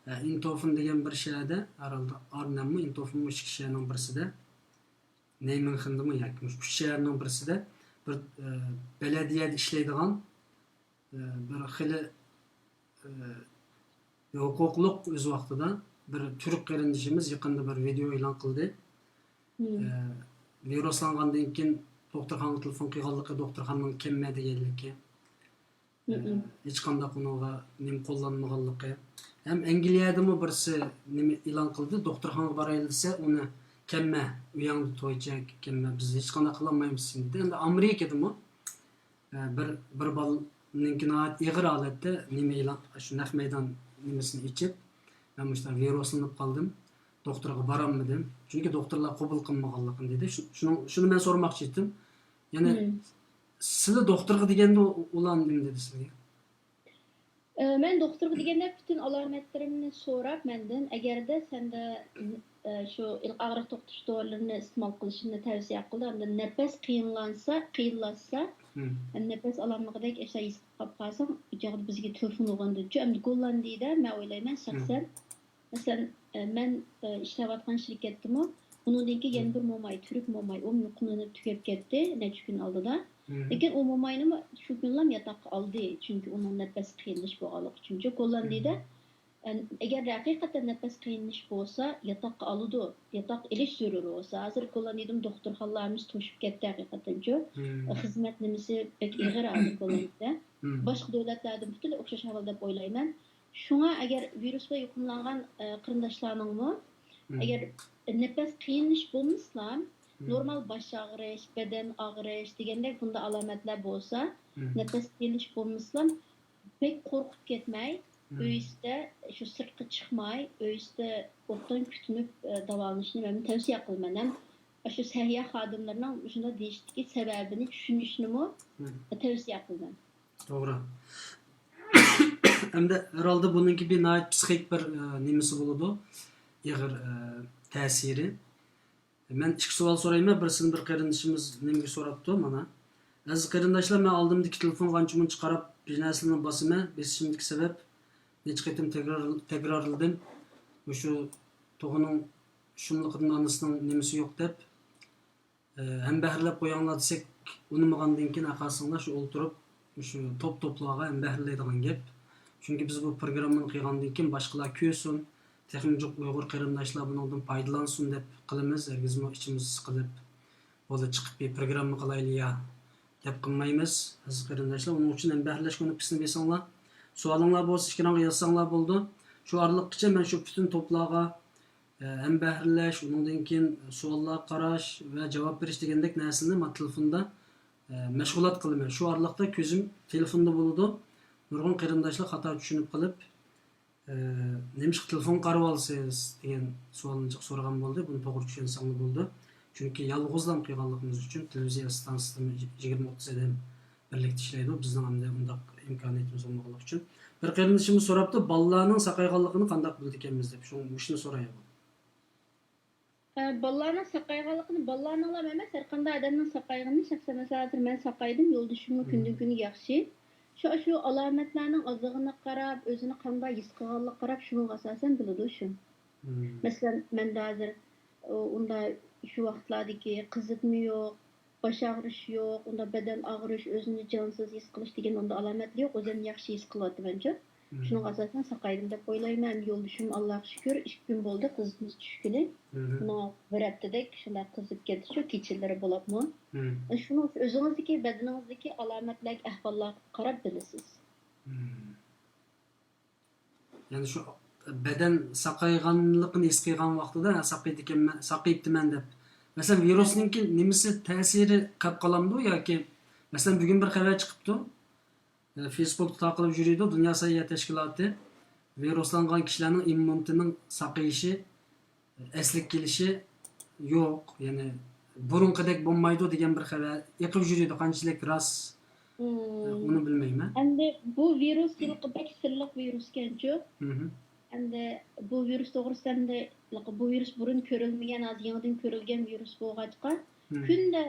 ئە، ئىنتوفېن دېگەن بىر شەھەردە، ھەرھالدا ئارنەممۇ، ئىنتوفېنمۇ ئىككى شەھەرنىڭ بىرسىدە، نەيمىنخېندىمۇ ياكى مۇشۇ ئۈچ شەھەرنىڭ بىرسىدە بىر، ئە، بەلەدىيەدە ئىشلەيدىغان، ئە، بىر خېلى، ئە، ھوقۇقلۇق ئۆز ۋاقتىدا بىر تۈرك قېرىندىشىمىز يېقىندا بىر ۋىدېئو ئېلان قىلدى. مم. ئە، ۋىرۇسلانغاندىن كېيىن دوختۇرخانىغا تېلېفون قىلغانلىقى، دوختۇرخانىنىڭ كەممە دېگەنلىكى. مم. ھېچقانداق ئۇنىڭغا نېمە قوللانمىغانلىقى. ھەم ئەنگلىيەدىمۇ بىرسى نېمە ئېلان قىلدى، دوختۇرخانىغا بارايلى دېسە، ئۇنى كەممە، ئۇياڭدا تويچە كەممە، بىز ھېچقانداق قىلالمايمىز سېنى دېدى. ئەمدى ئامېرىكىدىمۇ، ئە، بىر، بىر بالىنىڭكى ناھايىتى ئېغىر ھالەتتە نېمە ئېلان، شۇ نەق مەيدان نېمىسىنى ئېچىپ، مەن مۇشۇنداق ۋىرۇسلىنىپ قالدىم، دوختۇرغا بارالمىدىم. چۈنكى دوختۇرلار قوبۇل قىلمىغانلىقىنى دېدى. شۇ-، شۇنىڭ، شۇنى مەن سورىماقچى ئىدىم. يەنى مم. سىلى دوختۇرغا دېگەندە ئۇ-، ئۇلار نېمە دېدى سىلىگە؟ ئە، مەن دوختۇرغا دېگەندە پۈتۈن ئالامەتلىرىمنى سوراپ مەندىن، ئەگەردە سەندە، ئە، شۇ ئاغرىق توختىتىش دورىلىرىنى ئىستېمال قىلىشىمنى تەۋسىيە قىلدى. ئەمدى نەپەس قىيىنلانسا، قىيىنلاشسا، مم. ئەمدى نەپەس ئالالمىغۇدەك ئەشۇنداق ھېس قىلىپ قالساڭ، ئۇ چاغدا بىزگە تېلېفون ئۇرغىنىدىچۇ. ئەمدى گوللاندىيىدە مەن ئويلايمەن، مم. شەخسەن، مەسىلەن، ئە، مەن، ئە، ئىشلەۋاتقان شىركەتتىمۇ ئۇنىڭدىن كېيىن يەنە مم. بىر موماي، تۈرك موماي، ئۇمۇ يۇقۇملىنىپ تۈگەپ كەتتى نەچچە كۈن ئالدىدا. مم. لېكىن ئۇ موماينىمۇ شۇ كۈنلام ياتاققا ئالدى، چۈنكى ئۇنىڭ نەپەس قىيىنلىشى بولغانلىقى ئۈچۈن. گوللاندىيىدە، مم. ئە، ئەگەر ھەقىقەتەن نەپەس قىيىنلىشى بولسا، ياتاققا ئالىدۇ. ياتاق ئېلىش زۆرۈر بولسا. ھازىر گوللاندىيىدىمۇ دوختۇرخانىلارىمىز توشۇپ كەتتى ھەقىقەتەنچۇ. مم. خىزمەت نېمىسى بەك ئېغىر ھازىر گوللاندىيىدە. مم. باشقا دۆلەتلەردىن پۈتۈنلەي ئوخشاش ئەھۋال دەپ ئويلايمەن. شۇڭا ئەگەر ۋىرۇس بىلەن يۇقۇملانغان، ئە، قېرىنداشلارنىڭمۇ، مم. ئەگەر نەپەس قىيىنلىشىش بولمىسىلا، مم. نورمال باش ئاغرىش، بەدەن ئاغرىش دېگەندەك بۇنداق ئالامەتلەر بولسا، مم. نەپەس قىيىنلىشىش بولمىسىلا، بەك قورقۇپ كەتمەي، مم. ئۆي ئىچىدە، شۇ سىرتقا چىقماي، ئۆي ئىچىدە ئوبدان كۈتۈنۈپ، ئە، داۋالىنىشنى مەن تەۋسىيە قىلىمەن. ھەم ئاشۇ سەھىيە خادىملىرىنىڭ مۇشۇنداق دېيىشتىكى سەۋەبىنى چۈشىنىشنىمۇ مم. تەۋسىيە قىلىمەن. توغرا. ئەمدى ھەرھالدا بۇنىڭكى بىر ناھايىتى پسىخىك بىر، ئە، نېمىسى بولىدۇ، ئېغىر، ئە، تەسىرى. مەن ئىككى سوئال سورايمەن، بىرسىنى بىر قېرىندىشىمىز نېمىگە سوراپتۇ، مانا. ئەزىز قېرىنداشلار، مەن ئالدىمدىكى تېلېفونغا ئانچە-مۇنچە قاراپ، بىر نەرسىلەرنى باسىمەن، بېسىشىمدىكى سەۋەب نەچچە قېتىم تەكرار-، تەكرارلىدىم. مۇشۇ توغىنىڭ شۇملۇقىدىن ئانىسىنىڭ نېمىسى يوق دەپ. ئە، ھەمبەھىرلەپ قويۇڭلار دېسەك، ئۇنىمىغاندىن كېيىن ئارقاسىدا شۇ ئولتۇرۇپ، شۇ توپ-توپلارغا ھەمبەھىرلەيدىغان گەپ. چۈنكى بىز بۇ پروگراممىنى قىلغاندىن كېيىن باشقىلار كۆرسۇن، تېخىمۇ جۇق ئۇيغۇر قېرىنداشلار بۇنىڭدىن پايدىلانسۇن دەپ قىلىمىز. ھەرگىزمۇ ئىچىمىز سىقىلىپ، بولدى، چىقىپ بىر پروگرامما قىلايلى يا دەپ قىلمايمىز، ئەزىز قېرىنداشلار. ئۇنىڭ ئۈچۈن ھەمبەھىرلەشكە نېپىسىنى بېسىڭلار. سوئالىڭلار بولسا ئېكرانغا يازساڭلار بولىدۇ. شۇ ئارىلىققىچە مەن شۇ پۈتۈن توپلارغا ئە، ھەمبەھىرلەش، ئۇنىڭدىن كېيىن سوئاللارغا قاراش ۋە جاۋاب بېرىش دېگەندەك نەرسىنى مانا تېلېفوندا، ئە، مەشغۇلات قىلىمەن. شۇ ئارىلىقتا كۆزۈم تېلېفوندا بولىدۇ. نۇرغۇن قېرىنداشلار خاتا چۈشىنىپ قېلىپ، ئە، «نېمىشقا تېلېفونغا قاراۋالىسىز؟» دېگەن سوئالنى جىق سورىغان بولدى. بۇنى توغرا چۈشەنسەڭلار بولىدۇ. چۈنكى يالغۇزلام قىلغانلىقىمىز ئۈچۈن تېلېۋىزىيە ئىستانسىسىدىمۇ يىگىرمە ئوتتۇز ئادەم بىرلىكتە ئىشلەيدۇ. بىزنىڭ ئەمدى ئۇنداق ئىمكانىيىتىمىز بولمىغانلىقى ئۈچۈن. بىر قېرىندىشىمىز سوراپتۇ، بالىلارنىڭ ساقايغانلىقىنى قانداق بىلىدىكەنمىز دەپ، شۇ، مۇشۇنى سورايمەن. ئە، بالىلارنىڭ ساقايغانلىقىنى بالىلارنىلا ئەمەس، ھەر قانداق ئادەمنىڭ ساقايغىنىنى، شەخسەن مەسىلەن ھازىر مەن ساقايدىم، يولدىشىممۇ كۈندىن كۈنگە ياخشى. شۇ، شۇ ئالامەتلەرنىڭ ئازلىقىغا قاراپ، ئۆزىنى قانداق ھېس قىلغانلىقىغا قاراپ شۇنىڭغا ئاساسەن بىلىدۇ شۇ. مەسىلەن مەندە ھازىر ئۇنداق شۇ ۋاقىتلاردىكى قىزىتما يوق، باش ئاغرىش يوق، ئۇنداق بەدەن ئاغرىش، ئۆزىنى جانسىز ھېس قىلىش دېگەن ئۇنداق ئالامەتلەر يوق، ئۆزۈمنى ياخشى ھېس قىلىۋاتىمەن شۇ. شۇنىڭغا ئاساسەن ساقايدىم دەپ ئويلايمەن. ھەم يولدىشىم ئاللاغا شۈكۈر ئىككى كۈن بولدى قىزىتمىسى چۈشكىلى. مانا بىر ھەپتىدەك شۇنداق قىزىپ كەتتى شۇ، كېچىلىرى بولۇپمۇ. شۇنىڭ ئۈچۈن ئۆزىڭىزدىكى بەدىنىڭىزدىكى ئالامەتلەرگە، ئەھۋاللارغا قاراپ بىلىسىز. يەنى شۇ بەدەن ساقايغانلىقىنى ھېس قىلغان ۋاقتىدا، ھە، ساقىيدىكەنمەن، ساقىيىپتىمەن دەپ. مەسىلەن، ۋىرۇسنىڭكى نېمىسى، تەسىرى قېلىپ قالامدۇ ياكى، مەسىلەن، بۈگۈن بىر خەۋەر چىقىپتۇ. ئە، فېيسبۇكتا تارقىلىپ يۈرىدۇ، دۇنيا سەھىيە تەشكىلاتى ۋىرۇسلانغان كىشىلەرنىڭ ئىممۇنىتېتىنىڭ ساقىيىشى، ئەسلىگە كېلىشى يوق. يەنى بۇرۇنقىدەك بولمايدۇ دېگەن بىر خەۋەر ئېقىپ يۈرىدۇ. قانچىلىك راست، ئۇنى بىلمەيمەن. ئەمدى بۇ ۋىرۇس ھېلىقى بەك سىرلىق ۋىرۇسكەنچۇ. ئەمدى بۇ ۋىرۇس توغرىسىدا ئەمدى بۇ ۋىرۇس بۇرۇن كۆرۈلمىگەن، ھازىر يېڭىدىن كۆرۈلگەن ۋىرۇس بولغاچقا، كۈندە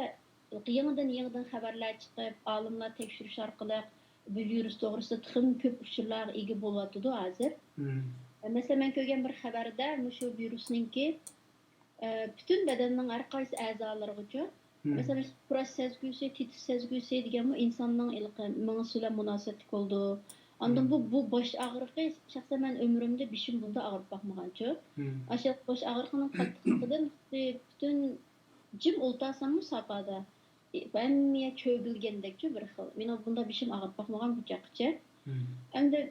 يېڭىدىن يېڭىدىن خەۋەرلەر چىقىپ، ئالىملار تەكشۈرۈش ئارقىلىق بۇ ۋىرۇس توغرىسىدا تېخىمۇ كۆپ ئۇچۇرلارغا ئىگە بولۇۋاتىدۇ ھازىر. مەسىلەن، مەن كۆرگەن بىر خەۋەردە مۇشۇ ۋىرۇسنىڭكى ئە، پۈتۈن بەدەننىڭ ھەر قايسى ئەزالىرىغىچۇ، مەسىلەن، پۇراش سەزگۈسى، تېتىش سەزگۈسى دېگەنمۇ ئىنساننىڭ ھېلىقى مېڭىسى بىلەن مۇناسىۋەتلىك بولىدۇ. ئاندىن بۇ، بۇ باش ئاغرىقى، شەخسەن مەن ئۆمرۈمدە بېشىم بۇنداق ئاغرىپ باقمىغانچۇ. ئاشۇ باش ئاغرىقىنىڭ قاتتىقلىقىدىن خۇددى پۈتۈن جىم ئولتۇرساممۇ ساپادا ھەممە يەر چۆگىلىگەندەكچۇ بىر خىل. مېنىڭ بۇنداق بېشىم ئاغرىپ باقمىغان بۇ چاغقىچە. ئەمدى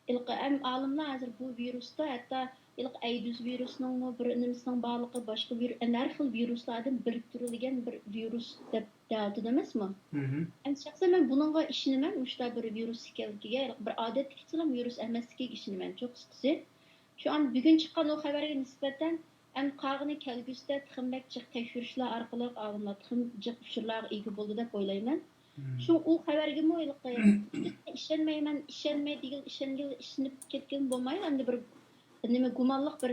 ھېلىقى ھەم ئالىملار ھازىر بۇ ۋىرۇستا ھەتتا ھېلىقى ئەيدىز ۋىرۇسىنىڭمۇ بىر نېمىسىنىڭ بارلىقى، باشقا ۋىرۇس، ئەمدى ھەر خىل ۋىرۇسلاردىن بىرىكتۈرۈلگەن بىر ۋىرۇس دەپ دەۋاتىدۇ ئەمەسمۇ؟ ئەمدى شەخسەن مەن بۇنىڭغا ئىشىنىمەن، مۇشۇنداق بىر ۋىرۇس ئىكەنلىكىگە، ھېلىقى بىر ئادەتتىكىچىلا ۋىرۇس ئەمەسلىكىگە ئىشىنىمەن شۇ قىسقىسى. شۇ ئەمدى بۈگۈن چىققان ئۇ خەۋەرگە نىسبەتەن ئەمدى قالغىنى كەلگۈسىدە تېخىمۇ بەك جىق تەكشۈرۈشلەر ئارقىلىق ئالىملار تېخىمۇ جىق ئۇچۇرلارغا ئىگە بولىدۇ دەپ ئويلايمەن. شۇڭا ئۇ خەۋەرگىمۇ ھېلىقى ئىشەنمەيمەن، ئىشەنمەي دېگىلى، ئىشەنگىلى، ئىشىنىپ كەتكىلى بولمايدۇ. ئەمدى بىر نېمە گۇمانلىق بىر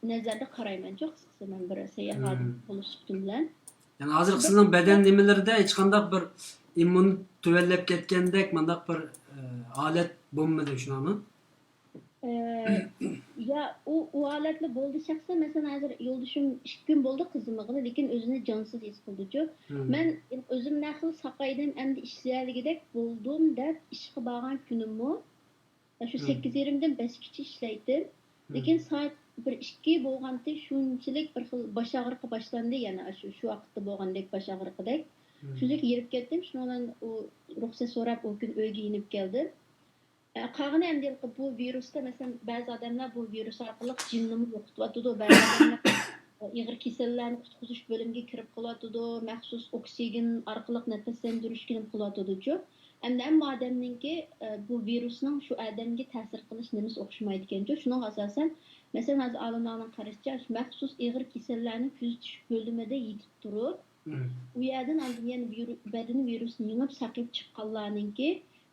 نەزەردە قارايمەن شۇ قىسقىسى، مەن بىر سەيياھ ئادەم بولۇش سۈپىتىم بىلەن. يەنى ھازىر سىزنىڭ بەدەن نېمىلىرىدە ھېچقانداق بىر ئىممۇن تۆۋەنلەپ كەتكەندەك مۇنداق بىر ھالەت بولمىدى، شۇنداقمۇ؟ يا، ئۇ، ئۇ ھالەتلا بولدى شەخسەن. مەسىلەن، ھازىر يولدىشىم ئىككى كۈن بولدى قىزىمىغىلى، لېكىن ئۆزىنى جانسىز ھېس قىلدىچۇ. مەن ئۆزۈم نەقىل ساقايدىم، ئەمدى ئىشلىيەلىگۈدەك بولدۇم دەپ ئىشقا بارغان كۈنۈممۇ، شۇ سەككىز يېرىمدىن بەشكىچە ئىشلەيتتىم. لېكىن سائەت بىر ئىككى بولغانتى، شۇنچىلىك بىر خىل باش ئاغرىقى باشلاندى يەنە، شۇ، شۇ ۋاقىتتا بولغاندەك باش ئاغرىقىدەك. شۇنچىلىك ھېرىپ كەتتىم، شۇنىڭ بىلەن ئۇ رۇخسەت سوراپ ئۇ كۈنى ئۆيگە يېنىپ كەلدىم. ئە، قالغىنى ئەمدى بۇ ۋىرۇستا، مەسىلەن، بەزى ئادەملەر بۇ ۋىرۇس ئارقىلىق جېنىنىمۇ يوقىتىۋاتىدۇ، بەزى ئادەملەر ئېغىر كېسەللەرنى قۇتقۇزۇش بۆلۈمىگە كىرىپ قېلىۋاتىدۇ، مەخسۇس ئوكسىگېن ئارقىلىق نەپەسلەندۈرۈشكە نېمە قىلىۋاتىدۇچۇ. ئەمدى ھەممە ئادەمنىڭكى، ئە، بۇ ۋىرۇسنىڭ شۇ ئادەمگە تەسىر قىلىش نېمىسى ئوخشىمايدىكەنچۇ. شۇنىڭغا ئاساسەن، مەسىلەن، ھازىر ئالىملارنىڭ قارىشىچە، مەخسۇس ئېغىر كېسەللەرنى كۆزىتىش بۆلۈمىدە يېتىپ تۇرۇپ، ئۇ يەردىن ئاندىن يەنە ۋىرۇ-، بەدىنى ۋىرۇسنى يېڭىپ ساقىيىپ چىققانلارنىڭكى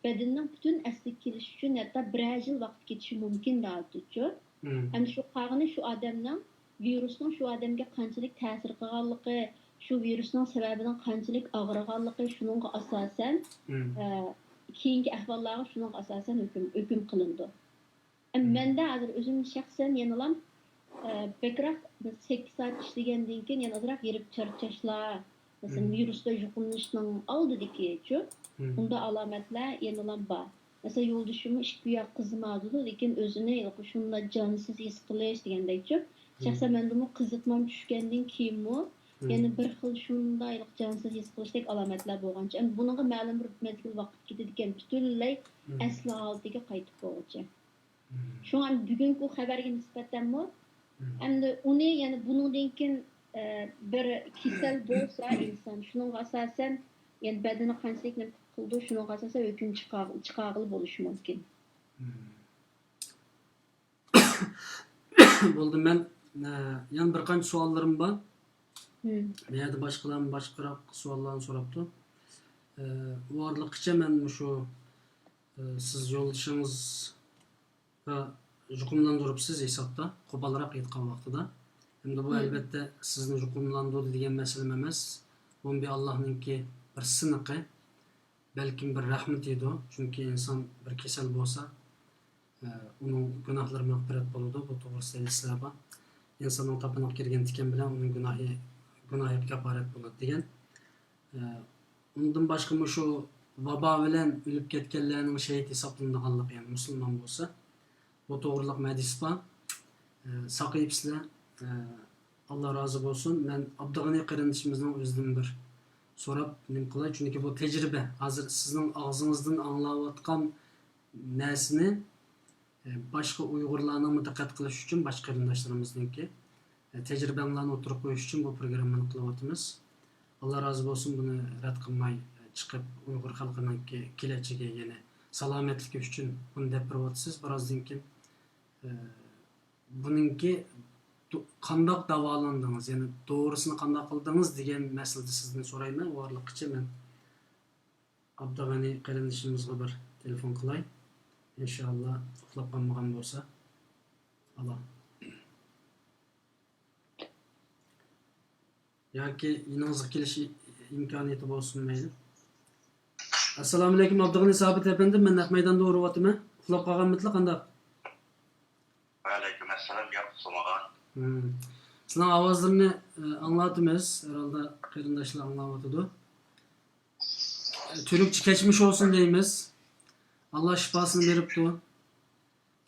بەدىنىنىڭ پۈتۈن ئەسلىگە كېلىشى ئۈچۈن ھەتتا بىرەر يىل ۋاقىت كېتىشى مۇمكىن دەۋاتىدۇچۇ. ئەمدى شۇ قالغىنى شۇ ئادەمنىڭ ۋىرۇسنىڭ شۇ ئادەمگە قانچىلىك تەسىر قىلغانلىقى، شۇ ۋىرۇسنىڭ سەۋەبىدىن قانچىلىك ئاغرىغانلىقى، شۇنىڭغا ئاساسەن، ئە، كېيىنكى ئەھۋاللارغا شۇنىڭغا ئاساسەن ھۆكۈم، ھۆكۈم قىلىنىدۇ. ئەمما مەندە ھازىر ئۆزۈم شەخسەن يەنىلام، ئە، بەكرەك بىر سەككىز سائەت ئىشلىگەندىن كېيىن يەنە ئازراق ھېرىپ چارچاشلار، مەسىلەن، ۋىرۇس بىلەن يۇقۇملىنىشنىڭ ئالدىدىكىچۇ، ئۇنداق ئالامەتلەر يەنىلام بار. مەسىلەن، يولدىشىممۇ ئىككى ئۇياق قىزىماۋاتىدۇ، لېكىن ئۆزىنى ھېلىقى شۇنداق جانسىز ھېس قىلىش دېگەندەكچۇ. شەخسەن مەندىمۇ قىزىتمام چۈشكەندىن كېيىنمۇ يەنە بىر خىل شۇنداق ھېلىقى جانسىز ھېس قىلىشتەك ئالامەتلەر بولغانچە. ئەمدى بۇنىڭغا مەلۇم بىر مەزگىل ۋاقىت كېتىدىكەن، پۈتۈنلەي ئەسلى ھالىتىگە قايتىپ بولغۇچە. شۇڭا بۈگۈنكى خەۋەرگە نىسبەتەنمۇ، ئەمدى ئۇنى يەنە بۇنىڭدىن كېيىن، ئە، بىر كېسەل بولسا ئىنسان، شۇنىڭغا ئاساسەن، يەنى بەدىنى قانچىلىك نېمە قىلىدۇ، شۇنىڭغا ئاساسەن ھۆكۈم چىقار-، چىقارغىلى بولۇشى مۇمكىن. بولدى، مەن، ئە، يەنە بىر قانچە سوئاللىرىم بار. بۇ يەردە باشقىلارمۇ باشقىراق سوئاللارنى سوراپتۇ. ئە، ئۇ ئارىلىققىچە مەن مۇشۇ، ئە، سىز يولدىشىڭىزغا يۇقۇملاندۇرۇپسىز ھېسابتا، قوپالراق ئېيتقان ۋاقتىدا. ئەمدى بۇ، مم، ئەلۋەتتە سىزنى يۇقۇملاندۇردى دېگەن مەسىلىم ئەمەس. بۇمۇ بىر ئاللاھنىڭكى بىر سىنىقى، بەلكىم بىر رەھمىتىدۇ. چۈنكى ئىنسان بىر كېسەل بولسا، ئە، ئۇنىڭ گۇناھلىرى مەغپىرەت بولىدۇ. بۇ توغرىسىدا ھەدىسلەر بار. ئىنساننىڭ تاپىنىغا كىرگەن تىكەن بىلەن ئۇنىڭ گۇناھى، گۇناھىغا كاپارەت بولىدۇ دېگەن. ئە، ئۇندىن باشقا مۇشۇ ۋابا بىلەن ئۆلۈپ كەتكەنلەرنىڭ شېھىت ھېسابلىنىدىغانلىقى، يەنى مۇسۇلمان بولسا، بۇ توغرىلىق ھەدىس بار. ئە، ساقىيىپسىلەر. ئە، ئاللا رازى بولسۇن. مەن ئابدۇغېنى قېرىندىشىمىزنىڭ ئۆزىدىن بىر سوراپ نېمە قىلاي، چۈنكى بۇ تەجرىبە. ھازىر سىزنىڭ ئاغزىڭىزدىن ئاڭلاۋاتقان نەرسىنى، ئە، باشقا ئۇيغۇرلارنىڭمۇ دىققەت قىلىش ئۈچۈن، باشقا قېرىنداشلىرىمىزنىڭكى، ئە، تەجرىبەڭلارنى ئوتتۇرىغا قويۇش ئۈچۈن بۇ پروگراممىنى قىلىۋاتىمىز. ئاللا رازى بولسۇن، بۇنى رەت قىلماي، ئە، چىقىپ ئۇيغۇر خەلقىنىڭكى كېلەچىكى، يەنى سالامەتلىكى ئۈچۈن بۇنى دەپ بېرىۋاتىسىز. بىرازدىن كېيىن، ئە، بۇنىڭكى دو-، قانداق داۋالاندىڭىز، يەنى دورىسىنى قانداق قىلدىڭىز دېگەن مەسىلىدە سىزدىن سورايمەن. ئۇ ئارىلىققىچە مەن ئابدۇغېنى قېرىندىشىمىزغا بىر تېلېفون قىلاي. ئىنشائاللا، ئۇخلاپ قالمىغان بولسا. ئاللا. ياكى يېنىڭىزغا كېلىش ئىمكانىيىتى بولسۇن، مەيلى. ئەسسالامۇئەلەيكۇم، ئابدۇغېنى سابىت ئەپەندى، مەن نەق مەيداندا ئۇرۇۋاتىمەن. ئۇخلاپ قالغانمىدىلا قانداق؟ ۋەئەلەيكۇم ئەسسالام، ياق، ئۇخلىمىغان. ھىم. سىلەرنىڭ ئاۋازلىرىنى، ئە، ئاڭلاۋاتىمىز. ھەرھالدا قېرىنداشلار ئاڭلاۋاتىدۇ. تۈركچە كەچمىش بولسۇن دەيمىز. ئاللا شىپاسىنى بېرىپتۇ.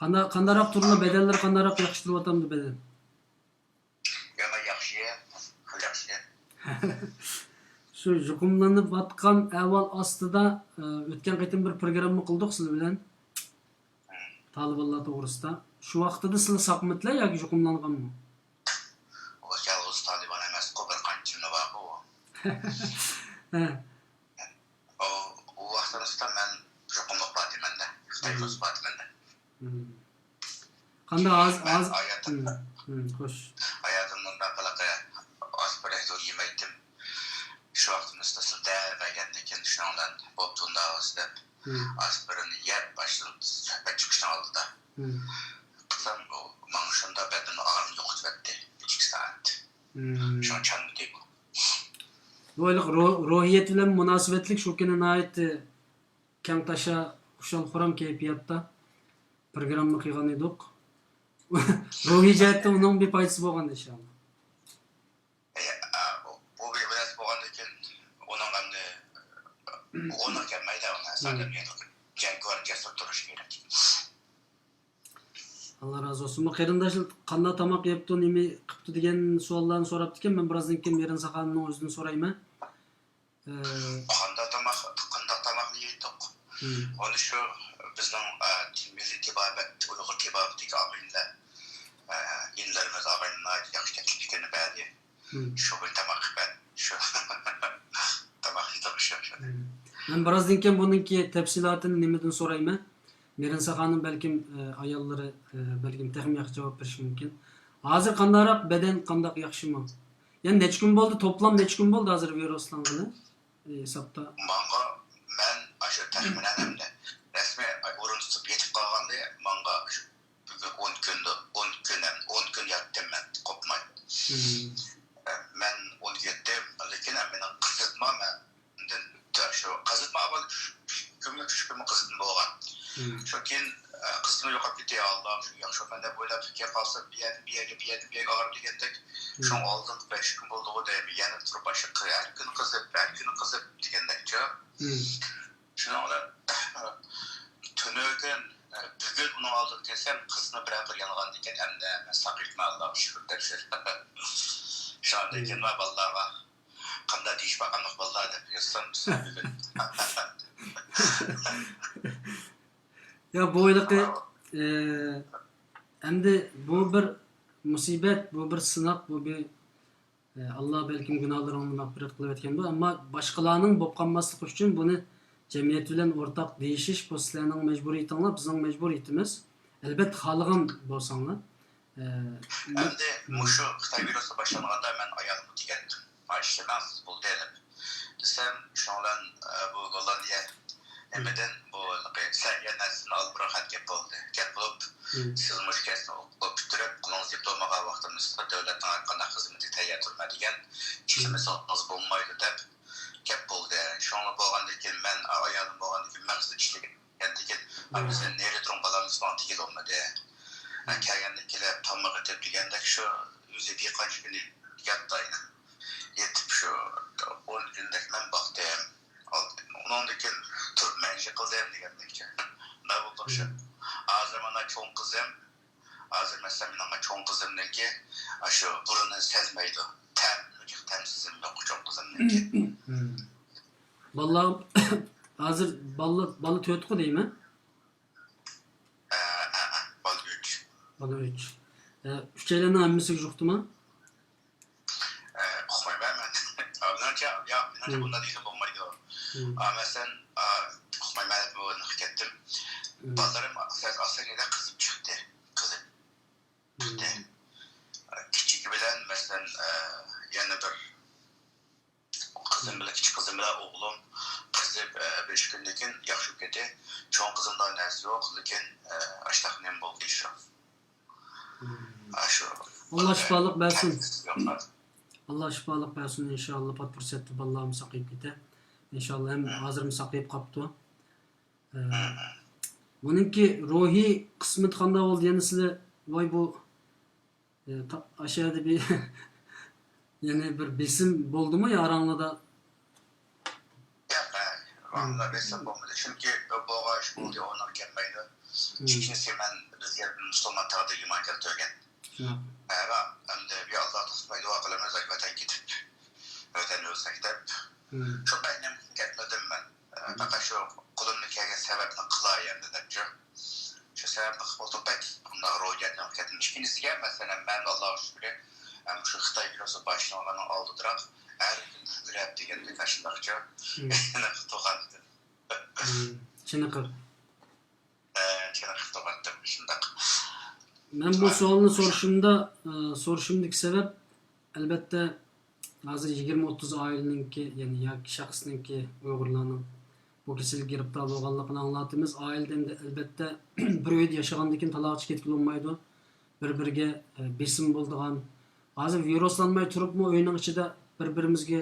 قاندا-، قانداقراق تۇرىدۇ، بەدەنلىرى قانداقراق ياخشىلىۋاتامدۇ بەدەن؟ يامان ياخشى، خېلى ياخشى. شۇ يۇقۇملىنىۋاتقان ئەھۋال ئاستىدا، ئە، ئۆتكەن قېتىم بىر پروگرامما قىلدۇق سىلەر بىلەن. تالىبانلار توغرىسىدا. شۇ ۋاقتىدا سىلەر ساقمىدىلەر ياكى يۇقۇملانغانمۇ؟ ئۇ يالغۇز تالىبان ئەمەسقۇ، بىر قانچە جىنى بارغۇ. ھە. ئۇ، ئۇ ۋاقتىمىزدا مەن يۇقۇملۇق بارتى مەندە. خىتاي ۋىرۇسى بارتى مەندە. مم. قانداق ھازىر، مەن ھازىر، ھاياتىمدا، مم، مم، خوش. ھاياتىمدا مۇنداق ھېلىقى ئاز بىر يەمەيتتىم. شۇ ۋاقتىمىزدا سىلەر دەۋەرگەندىن كېيىن شۇنىڭ بىلەن بوپتۇ ئۇنداق دەپ، مم، ئاز بىرىنى يەپ باشلىدىم سۆھبەت چىقىشنىڭ ئالدىدا. مم. قىلسام ئۇ ماڭا شۇنداق بەدىنىمنىڭ ئاغرىقىنى يوقىتىۋەتتى ئىككى سائەت. مم. شۇڭا چانمىدى بۇ. بۇ ھېلىقى رو-، روھىيەت بىلەن مۇناسىۋەتلىك شۇ كۈنى ناھايىتى كەڭ تاشا، خۇشال-خۇرام كەيپىياتتا پروگرامما قىلغان ئىدۇق. روھىي جەھەتتە ئۇنىڭ بىر پايدىسى بولغان ئىنشاللا. ئە، ئە، بۇ، بۇ بىر بىرەرسى بولغاندىن كېيىن ئۇنىڭ ئەمدى ئۇنىڭ كەلمەيدۇ، ئۇنىڭ ھەسسادە مم. جەڭگىۋار جەسۇر تۇرۇشى كېرەك. ئاللا رازى بولسۇن. بۇ قېرىنداش قانداق تاماق يەپتۇ، نېمە قىپتۇ دېگەن سوئاللارنى سوراپتىكەن. مەن بىرازدىن كېيىن مىرىن ساخانىمنىڭ ئۆزىدىن سورايمەن. ئە، قانداق تاماق، قانداق تاماقنى يېدۇق؟ مم. ئۇنى شۇ بىزنىڭ، ئە، مىللىي تېبابەت، ئۇيغۇر تېبابىتىدىكى ئاغىنىلەر، ئە، ئىنىلىرىمىز، ئاغىنىلەر ياخشى تەكلىپلىكىنى بەردى. مم. شۇ كۈنى تاماق يېدۇق شۇ. تاماق يېدۇق شۇ، شۇ. مم. مەن بىرازدىن كېيىن بۇنىڭكى تەپسىلاتىنى نېمىدىن سورايمەن؟ مىرىنسا خانىم بەلكىم، ئە، ئاياللىرى، ئە، بەلكىم تېخىمۇ ياخشى جاۋاب بېرىشى مۇمكىن. ھازىر قانداقراق، بەدەن قانداق، ياخشىمۇ؟ يەنى نەچچە كۈن بولدى، توپلام نەچچە كۈن بولدى ھازىر ۋىرۇسلانغىلى؟ ئى، ھېسابتا. ماڭا، مەن ئاشۇ تەخمىنەن ئەمدى رەسمىي ئورۇن تۇتۇپ يېتىپ قالغاندا، ماڭا ئاشۇ بۈگۈن ئون كۈندە، ئون كۈن ئەمدى، ئون كۈن ياتتىم مەن قوپماي. مم. مەن ئون يەتتىم، لېكىن مېنىڭ قىزىتما مەن ئاندىن شۇ قىزىتما ئاۋۋال ئۈچ، ئۈچ كۈنمۇ، ئۈچ كۈنمۇ قىزىتما بولغان. مم. شۇ كېيىن، ئە، قىزىتما يوقاپ كېتىپ، يا ئاللا، شۇ ياخشى بولىمەن دەپ ئويلاپ، كېيىن قالسا بۇ يەردىن بۇ يەرگە، بۇ يەردىن بۇ يەرگە ئاغرىپ دېگەندەك. مم. شۇڭا ئالدىنقى بەش كۈن بولدىغۇ دەيمەن، يەنە تۇرۇپ باشقا ھەر كۈنى قىزىپ، ھەر كۈنى قىزىپ دېگەندەكچۇ. مم. شۇنىڭ بىلەن تۈنۈگۈن، بۈگۈن ئۇنىڭ ئالدىغا كەلسەم، قىزىتما بىرەر قېتىم يانغاندىكەن، ئەمدى مەن ساقىيىپمەن، ئاللاغا شۈكۈر دەپ يۈر. شۇنىڭدىن كېيىن مم. مەن بالىلارغا، قانداق دېيىش بار، قانداق بالىلار دەپ يازسام، بۈگۈن. يا، بۇ ھېلىقى، ئە، ئەمدى بۇ بىر مۇسىبەت، بۇ بىر سىناق، بۇ بىر، ئە، ئاللا بەلكىم گۇناھلىرىڭنى مەغپىرەت قىلىۋەتكەندۇ، ئەمما باشقىلارنىڭ بولۇپ قالماسلىقى ئۈچۈن بۇنى جەمئىيەت بىلەن ئورتاق دېيىشىش، بۇ سىلەرنىڭ مەجبۇرىيىتىڭلار، بىزنىڭ مەجبۇرىيىتىمىز. ئەلۋەتتە، خالىغان بولساڭلار. ئە، ئەمدى مم. مۇشۇ خىتاي ۋىرۇسى باشلانغاندا مەن ئايالىمغا دېگەنتىم، مانا ئىشلىمەڭ، سىز بولدى دەپ. دېسەم، شۇنىڭ بىلەن، ئە، بۇ گوللاندىيە مم. نېمىدىن، بۇ سەن سىز مۇشۇ كەسىپنى ئوقۇپ پۈتتۈرۈپ، قولىڭىزدا دىپلوم ئالغان ۋاقتىمىزدا دۆلەتنىڭ ھەرقانداق خىزمىتىگە تەييار تۇرىمەن دېگەن، ئىشلىمىسىڭىز بولمايدۇ دەپ گەپ بولدى. شۇڭا بولغاندىن كېيىن مەن، ئايالىم بولغاندىن كېيىن مەن خىزمەت ئىشلىگەن. كەلگەندىن كېيىن، ئا، بىزنى نېرى تۇرۇڭ بالام، بىز ماڭا تېگىلى بولمىدى. ئا، كەلگەندىن كېلىپ تاماق ئېتىپ دېگەندەك شۇ ئۆزى بىر قانچە كۈن ياتتى ئاينى. يېتىپ شۇ ئون كۈندەك مەن باقتىم. ئۇنىڭدىن كېيىن تۇرۇپ مەن ئىش قىلدىم دېگەندەكچە. نېمە بولدۇق شۇ. ھازىر مانا چوڭ قىزىم، ھازىر مەسىلەن مېنىڭ چوڭ قىزىمنىڭكى ئاشۇ بۇرنىنى سەزمەيدۇ. تەم، تەم سېزىمى يوق چوڭ قىزىمنىڭكى. بالىلار، ھازىر بالا، بالا تۆتقۇ دەيمەن. ئە، ئە، ئە، بالا ئۈچ. بالا ئۈچ. ئە، ئۈچەيلەننىڭ ھەممىسىگە يۇقتىما؟ ئە، ئۇقمايمەن مەن. مېنىڭچە، ياق، مېنىڭچە بۇنداق دېگىلى بولمايدۇ. ئا، مەسىلەن، ئا، ئۇقمايمەن، بۇ نېمىگە كەتتىم. بالىلىرىم ئاساسەن قىزىپ چىقتى. قىزىپ چىقتى. ئا، كىچىكى بىلەن، مەسىلەن، ئە، يەنە بىر قىزىم بىلەن، كىچىك قىزىم بىلەن ئوغلۇم قىزىپ، ئە، بىر ئىككى كۈندىن كېيىن ياخشى بولۇپ كەتتى. چوڭ قىزىمدا نەرسە يوق، لېكىن، ئە، ئاشتاق نېمە بولدى شۇ. ئاشۇ. ئاللا شىپالىق بەرسۇن. ئاللا شىپالىق بەرسۇن، ئىنشاللا پات پۇرسەتتە بالىلارمۇ ساقىيىپ كېتە. ئىنشاللا ھەم ھازىرمۇ ساقىيىپ قاپتۇ. ئە، بۇنىڭكى روھىي قىسمىتى قانداق بولدى؟ يەنە سىلەر، ۋاي بۇ، ئە، تا-، ئاشۇ يەردە بىر، يەنە بىر بېسىم بولدىمۇ يا ئاراڭلاردا؟ ياق، ھە، ئاراڭلاردا بېسىم بولمىدى. چۈنكى بىر بولغان ئىش بولدى، ئورنىغا كەلمەيدۇ. ئىككىنچىسى، مەن بىزگە مۇسۇلمان تەقدىرگە ئىمان كەلتۈرگەن. ھە، ئەمدى بىر ئاللا تۇتماي دۇئا قىلىمىز، ۋەتەن كېتىپ، ۋەتەن ئۆلسەك دەپ. شۇ پەيتنى كەتمىدىم مەن. ئە، پەقەت شۇ قولۇمدىن كەلگەن سەۋەبنى قىلاي ئەمدى دەپچۇ. شۇ سەۋەبنى قىلىپ ئولتۇرۇپ بەك ئۇنداق روھىيەتنى ئېلىپ كەتتىم. ئىككىنچىسىگە، مەسىلەن، مەن ئاللاغا شۈكرى، ئەم، شۇ خىتاي ۋىرۇسى باشلانغاننىڭ ئالدىدىراق ھەر كۈن يۈگۈرۈپ دېگەندەك ئاشۇنداقچۇ. تۇغاندىن. چېنىقىپ. ئە، چېنىقىپ تۇغاندىن شۇنداق. مەن بۇ سوئالنى سورىشىمدا، ئە، سورىشىمدىكى سەۋەب، ئەلۋەتتە، ھازىر يىگىرمە ئوتتۇز ئائىلىنىڭكى، يەنى ياكى شەخسنىڭكى، ئۇيغۇرلارنىڭ بۇ كېسەلگە گىرىپتار بولغانلىقىنى ئاڭلاۋاتىمىز. ئائىلىدە ئەمدى، ئەلۋەتتە، بىر ئۆيدە ياشىغاندىكىن تالاغا چىقىپ كەتكىلى بولمايدۇ. بىر-بىرىگە، ئە، بېسىم بولىدىغان. ھازىر ۋىرۇسلانماي تۇرۇپمۇ ئۆينىڭ ئىچىدە بىر-بىرىمىزگە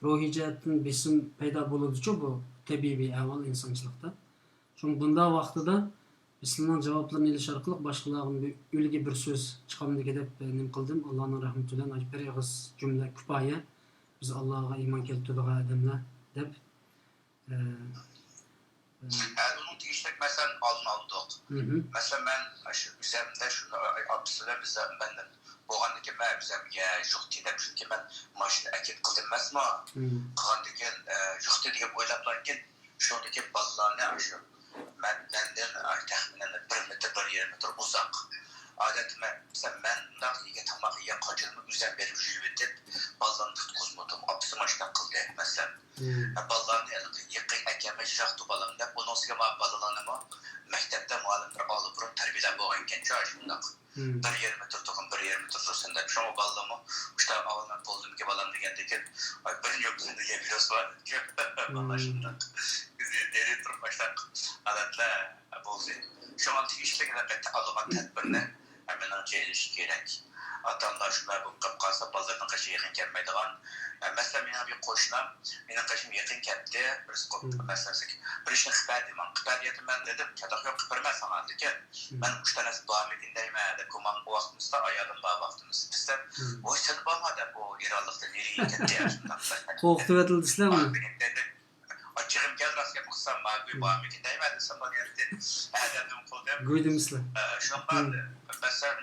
روھىي جەھەتتىن بېسىم پەيدا بولىدۇچۇ، بۇ تەبىئىي بىر ئەھۋال ئىنسانچىلىقتا. شۇڭا بۇنداق ۋاقتىدا بىز سىلەرنىڭ جاۋابلىرىنى ئېلىش ئارقىلىق باشقىلارغا بىر ئۈلگە، بىر سۆز چىقامدىكى دەپ نېمە قىلدىم. ئاللانىڭ رەھمىتى بىلەن بىر ئېغىز جۈملە كۇپايە. بىز ئاللاغا ئىمان كەلتۈرىدىغان ئادەملەر دەپ. ئە، ئە، ھە، ئۇنىڭ تېگىشلىك مەسىلەن ئالدىنى ئالدۇق. مەسىلەن، مەن شۇ ئۆزەمدە شۇنداق ئاپىسى بىلەن بىز مەندىن بولغاندىكىن مەن ئۆزەمگە يۇقتى دەپ، چۈنكى مەن ماشىنا ئەكىپ قىلدىم ئەمەسمۇ؟ قىلغاندىكىن، ئە، يۇقتى دېگەن ئويلاپلا كېيىن شۇندىكى بالىلارنى ئاشۇ مەن، مەندىن تەخمىنەن بىر مېتىر، بىر يېرىم مېتىر ئۇزاق. ئادەتتە مەن، مەسىلەن، مەن مۇنداق يېگەن تاماق يېگەن قاچانمۇ ئۆزۈم بېرىپ يۇيۇۋېتىپ، بالىلارنى تۇتقۇزمىدىم. ئاپىسى مۇشۇنداق قىلدى، مەسىلەن. بالىلارنى يېقىنغا ئەكەلمەي، يىراق تۇرۇپ بالام دەپ، ئۇنىڭ ئۈستىگە مانا بالىلارنىمۇ مەكتەپتە مۇئەللىملەر ئالدى بۇرۇن تەربىيەلەپ بولغان ئىكەن، شۇنداق. بىر يېرىم مېتىر تۇرغىن، بىر يېرىم مېتىر تۇرسۇن دەپ. شۇڭا بالىلىرمۇ ئۇشتا ئاۋۋال مەن بولدۇمكى بالام دېگەندىكىن، ۋاي، بىرىنچى ئوقۇسىدا نېگە ۋىرۇس بار دەپچۇ. بالىلار شۇنداق. بىز نېرى تۇرۇپ باشلاق ھالەتلەر بولدى. شۇڭا تېگىشلىك ھەقىقەتەن ئالىدىغان تەدبىرنى، مېنىڭچە، ئېلىش كېرەك. ئاتا-ئانىلار شۇنداق بولۇپ قېلىپ قالسا، بالىلىرىنىڭ قېشىغا يېقىن كەلمەيدىغان. مەسىلەن، مېنىڭ بىر قوشنام مېنىڭ قېشىمغا يېقىن كەپتۇ، بىرسى قوپتۇ، مەسىلەن، بىر ئىشنى قىلىپ بەر دېمەڭ. قىلىپ بەر دېيەتتىم مەن دېدىم، چاتاق يوق، قىلىپ بېرىمەن ساڭا، لېكىن مەن ئۈچ دانىسى بارمىكىن دەيمەن دەپ گۇمان قىلىپ ۋاقتىمىزدا، ئايالىم بار ۋاقتىمىز. بىزدە، ۋاي، سەن بارما دەپ، ئۇ ئىرانلىقتا نېرىگە كەتتى يا شۇنداق. قورقۇتۇۋېتىلدى سىلەرمۇ؟ ئاچچىقىم كەلدى، راست گەپ قىلسام، ما گۇي بارمىكىن دەيمەن دېسەم، بۇنى يەتتى ھەدەمدىن قىلدىم. گۇي دېمىسىلە. شۇڭا، مەسىلەن،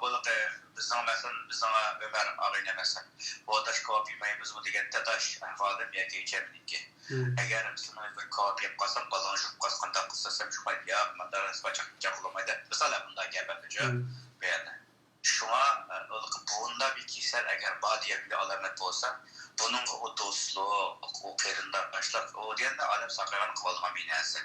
بۇلىقى بىزنىڭ، مەسىلەن، بىزنىڭ ئۆمەر ئاغىنە، مەسىلەن، بۇ داش كاۋاپ يېمەيمىزمۇ دېگەندە، داش ئەھۋالىم ياكى ئىچەمدىكى. ئەگەر مىسلىماي بىر كاۋاپ يەپ قالسام، بالىڭىز يۇقۇپ قالسا قانداق قىلسا دېسەم، شۇ پەيت ياق، مانداق رەسۋا چاقچاق قىلماي دەپ، مىسال، مۇنداق گەپ ئەمدىچۇ، بۇ يەردە. شۇڭا، ئە، بۇنداق بىر كېسەل ئەگەر بار دېگەن بىر ئالامەت بولسا، بۇنىڭغا ئۇ دوستلۇق، ئۇ قېرىنداشلىق، ئۇ دېگەندە ئادەم ساقايغان قىلىۋالىدىغان بىر نەرسە.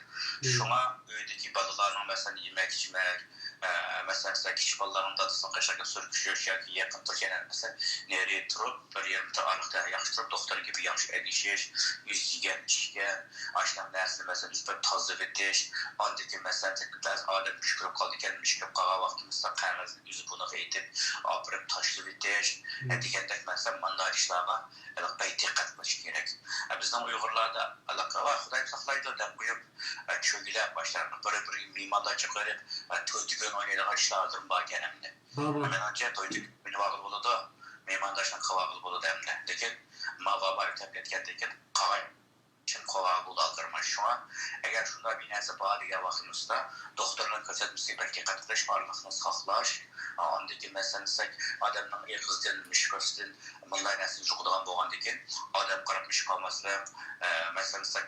شۇڭا ئۆيدىكى بالىلارنىڭ، مەسىلەن، يېمەك-ئىچمەك، ئە، مەسىلەن، سىلەر كىچىك بالىلارنىڭ دادىسىنىڭ قېشىغا سۈركىشىش ياكى يېقىن تۇرۇش، يەنە مەسىلەن، نېرى تۇرۇپ، بىر يېرىم مېتىر ئارىلىقتا ياخشى تۇرۇپ، دوختۇردىن گېپى ياخشى ئەگىشىش، يۈز يېگەن، ئىچكەن، ئاشۇنداق نەرسىنى، مەسىلەن، يۈز بېرىپ تازىلىۋېتىش. ئاندىن كېيىن، مەسىلەن، بەزى ئادەم ئۈشكۈرۈپ قالىدىكەن، ئۈشكۈرۈپ قالغان ۋاقتىمىزدا قەغەزنى ئۆزى بۇنىغا ئېتىپ، ئاپىرىپ تاشلىۋېتىش، ئە، دېگەندەك، مەسىلەن، مانداق ئىشلارغا ھېلىقى بەك دىققەت قىلىش كېرەك. ئە، بىزنىڭ ئۇيغۇرلاردا ھېلىقى، ۋاي، خۇداي ساقلايدۇ دەپ قويۇپ، ئە، چۆگىلەپ، باشلارنى بىر-بىرىگە مېھماندارچىلىق قىلىپ، ئە، توي دۈگىنى ئوينايدىغان ئىشلار ھازىرمۇ باركەن ئەمدى. بار، بار. مېنىڭچە، توي دۈگىنى ئوينىۋالغىلى بولىدۇ، مېھمانداشنى قىلىۋالغىلى بولىدۇ ئەمدى. لېكىن ما ۋابا ئۆتۈپ كەتكەندىن كېيىن قاغاي كىم قوۋاق بولدى ئالدىرىماي. شۇڭا ئەگەر شۇنداق بىر نەرسە بار دېگەن ۋاقتىمىزدا، دوختۇرنىڭ كۆرسەتمىسىگە بەك دىققەت قىلىش، ئارىلىقنى ساقلاش، ئاندىن كېيىن مەسىلەن دېسەك، ئادەمنىڭ ئېغىزىدىن، مۈشكۈرىسىدىن مۇنداق نەرسىنى يۇقىدىغان بولغاندىن كېيىن، ئادەم قاراپ مۈشۈك قالماسلىق، ئە، مەسىلەن دېسەك،